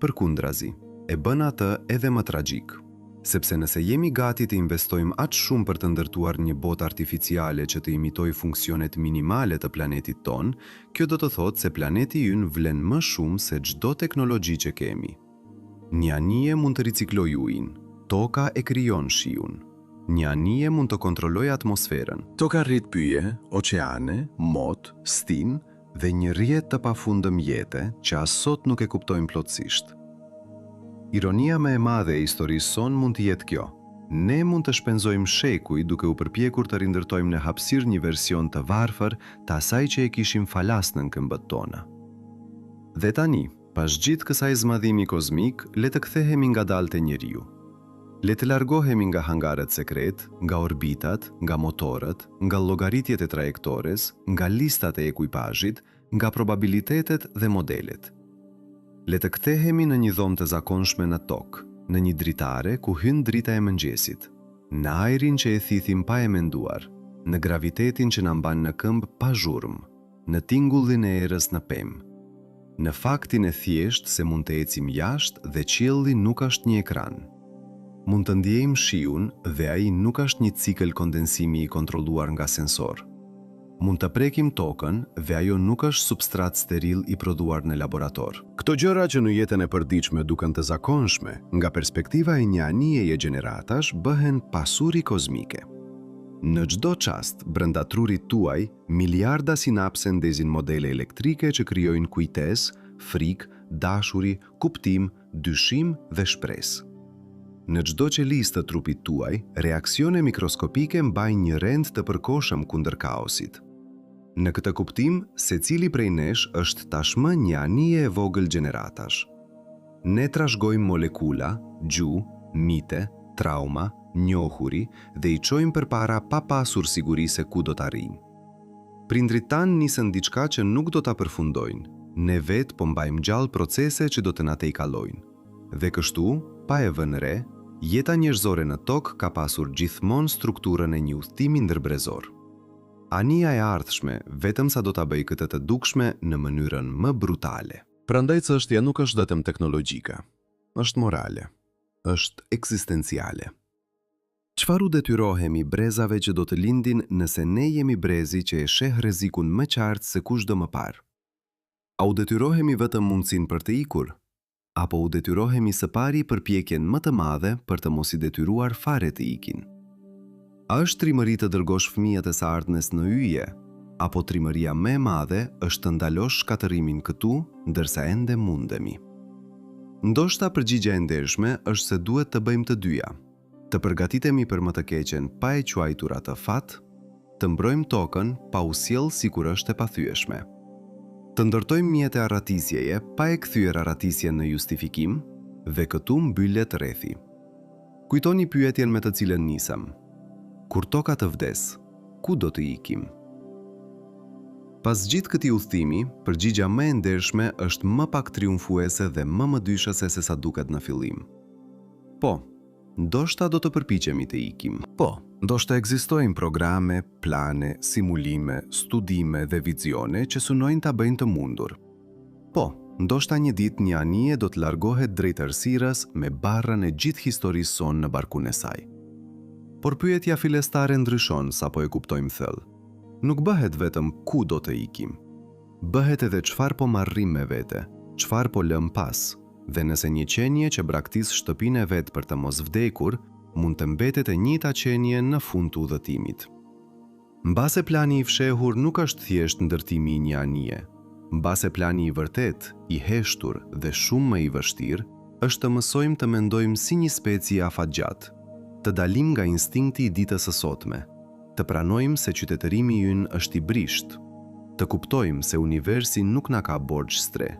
Përkundrazi, e bën atë edhe më tragjik. Sepse nëse jemi gati të investojmë aq shumë për të ndërtuar një botë artificiale që të imitojë funksionet minimale të planetit tonë, kjo do të thotë se planeti ynë vlen më shumë se çdo teknologji që kemi. Një anije mund të riciklojë ujin, Toka e krijon shiun. Një anije mund të kontrollojë atmosferën. Toka rrit pyje, oqeane, mot, stinë dhe një rrjet të pafundëm jete që as sot nuk e kuptojmë plotësisht. Ironia më e madhe e historisë sonë mund të jetë kjo. Ne mund të shpenzojmë shekuj duke u përpjekur të rindërtojmë në hapësirë një version të varfër të asaj që e kishim falas nën këmbët tona. Dhe tani, Pas gjithë kësaj zmadhimi kozmik, le të kthehemi ngadalë te njeriu. Le të largohemi nga hangarët sekretë, nga orbitat, nga motorët, nga llogaritjet e trajektores, nga listat e ekuipazhit, nga probabilitetet dhe modelet. Le të kthehemi në një dhomë të zakonshme në Tokë, në një dritare ku hyn drita e mëngjesit, në ajrin që e thithim pa e menduar, në gravitetin që na mban në këmbë pa zhurmë, në tingullin e erës në pemë. Në faktin e thjeshtë se mund të ecim jashtë dhe qielli nuk është një ekran. Mund të ndiejmë shiun dhe ai nuk është një cikël kondensimi i kontrolluar nga sensorë. Mund të prekim tokën dhe ajo nuk është substrat steril i prodhuar në laborator. Këto gjëra që në jetën e përditshme duken të zakonshme, nga perspektiva e një anijeje gjeneratash bëhen pasuri kozmike. Në çdo çast, brenda trurit tuaj, Miliarda sinapse ndezin modele elektrike që krijojnë kujtesë, frikë, dashuri, kuptim, dyshim dhe shpresë. Në çdo qelizë të trupit tuaj, reaksione mikroskopike mbajnë një rend të përkohshëm kundër kaosit. Në këtë kuptim, secili prej nesh është tashmë një anije e vogël gjeneratash. Ne trashëgojmë molekula, gjuhë, mite, trauma, njohuri dhe i çojmë përpara pa pasur siguri se ku do të arrijnë. Prindërit tanë nisën diçka që nuk do ta përfundojnë, ne vetë po mbajmë gjallë procese që do të na tejkalojnë. Dhe kështu, pa e vënë re, jeta njerëzore në Tokë ka pasur gjithmonë strukturën e një udhëtimi ndërbrezor. Anija e ardhshme vetëm sa do ta bëjë këtë të dukshme në mënyrën më brutale. Prandaj çështja nuk është vetëm teknologjike, është morale, është ekzistenciale. Çfarë u detyrohemi brezave që do të lindin nëse ne jemi brezi që e sheh rrezikun më qartë se kushdo më parë? A u detyrohemi vetëm mundësinë për të ikur? Apo u detyrohemi së pari përpjekjen më të madhe për të mos i detyruar fare të ikin? A është trimëri të dërgosh fëmijët e së ardhmes në yje? Apo trimëria më e madhe është të ndalosh shkatërrimin këtu, ndërsa ende mundemi? Ndoshta përgjigja e ndershme është se duhet të bëjmë të dyja. Të përgatitemi për më të keqen pa e quajtur atë fat, të mbrojmë Tokën pa u sjellë sikur është e pathyeshme. Të ndërtojmë mjete arratisjeje pa e kthyer arratisjen në justifikim, dhe këtu mbyllet rrethi. Kujtoni pyetjen me të cilën nisëm. Kur Toka të vdesë, ku do të ikim? Pas gjithë këtij udhëtimi, përgjigja më e ndershme është më pak triumfuese dhe më mëdyshëse sesa duket në fillim. Po, ndoshta do të përpiqemi të ikim. Po, ndoshta ekzistojnë programe, plane, simulime, studime dhe vizione që synojnë ta bëjnë të mundur. Po, ndoshta një ditë një anije do të largohet drejt errësirës me barrën e gjithë historisë sonë në barkun e saj. Por pyetja fillestare ndryshon sapo e kuptojmë thellë. Nuk bëhet vetëm ku do të ikim. Bëhet edhe çfarë po marrim me vete, çfarë po lëmë pas, dhe nëse një qenie që braktis shtëpinë e vet për të mos vdekur, mund të mbetet e njëjta qenie në fund të udhëtimit. Mbase plani i fshehur nuk është thjesht ndërtimi i një anije. Mbase plani i vërtetë, i heshtur dhe shumë më i vështirë, është të mësojmë të mendojmë si një specie afatgjatë, të dalim nga instinkti i ditës së sotme, të pranojmë se qytetërimi ynë është i brishtë, të kuptojmë se universi nuk na ka borxh strehë,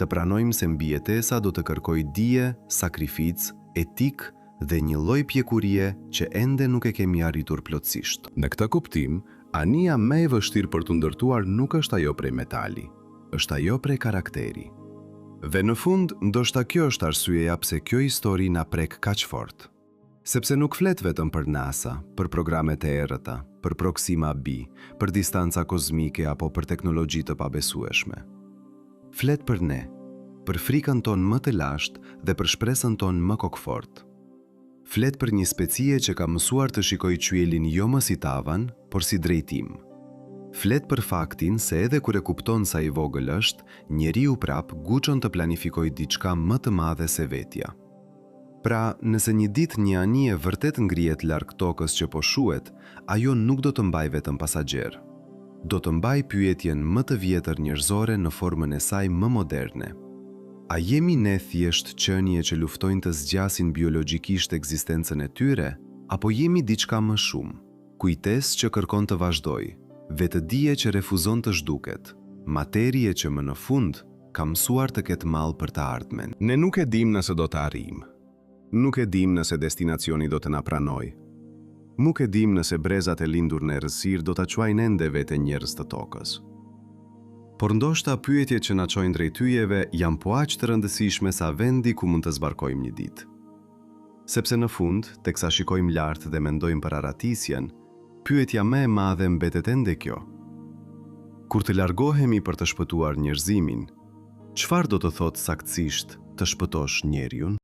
të pranojmë se mbijetesa do të kërkojë dije, sakrificë, etikë dhe një lloj pjekurie që ende nuk e kemi arritur plotësisht. Në këtë kuptim, anija më e vështirë për t'u ndërtuar nuk është ajo prej metali, është ajo prej karakteri. Dhe në fund, ndoshta kjo është arsyeja pse kjo histori na prek kaq fort. Sepse nuk flet vetëm për NASA, për programet e errëta, për Proxima B, për distanca kozmike apo për teknologji të pabesueshme. Flet për ne, për frikën tonë më të lashtë dhe për shpresën tonë më kokëfortë. Flet për një specie që ka mësuar të shikojë qiellin jo më si tavan, por si drejtim. Flet për faktin se edhe kur e kupton sa i vogël është, njeriu prapë guxon të planifikojë diçka më të madhe se vetja. Pra, nëse një ditë një anije vërtet ngrihet larg Tokës që po shuhet, ajo nuk do të mbajë vetëm pasagjerë. Do të mbajë pyetjen më të vjetër njerëzore në formën e saj më moderne. A jemi ne thjesht qenie që luftojnë të zgjasin biologjikisht ekzistencën e tyre, apo jemi diçka më shumë? Kujtesë që kërkon të vazhdojë, vetëdije që refuzon të zhduket, materie që më në fund ka mësuar të ketë mall për të ardhmen. Ne nuk e dimë nëse do të arrijmë. Nuk e dimë nëse destinacioni do të na pranojë. Nuk e dimë nëse brezat e lindur në errësirë do ta quajnë ende veten njerëz të tokës. Por ndoshta pyetjet që na çojnë drejt yjeve janë po aq të rëndësishme sa vendi ku mund të zbarkojmë një ditë. Sepse në fund, teksa shikojmë lart dhe mendojmë për arratisjen, pyetja më e madhe mbetet ende kjo. Kur të largohemi për të shpëtuar njerëzimin, çfarë do të thotë saktësisht të shpëtosh njeriun?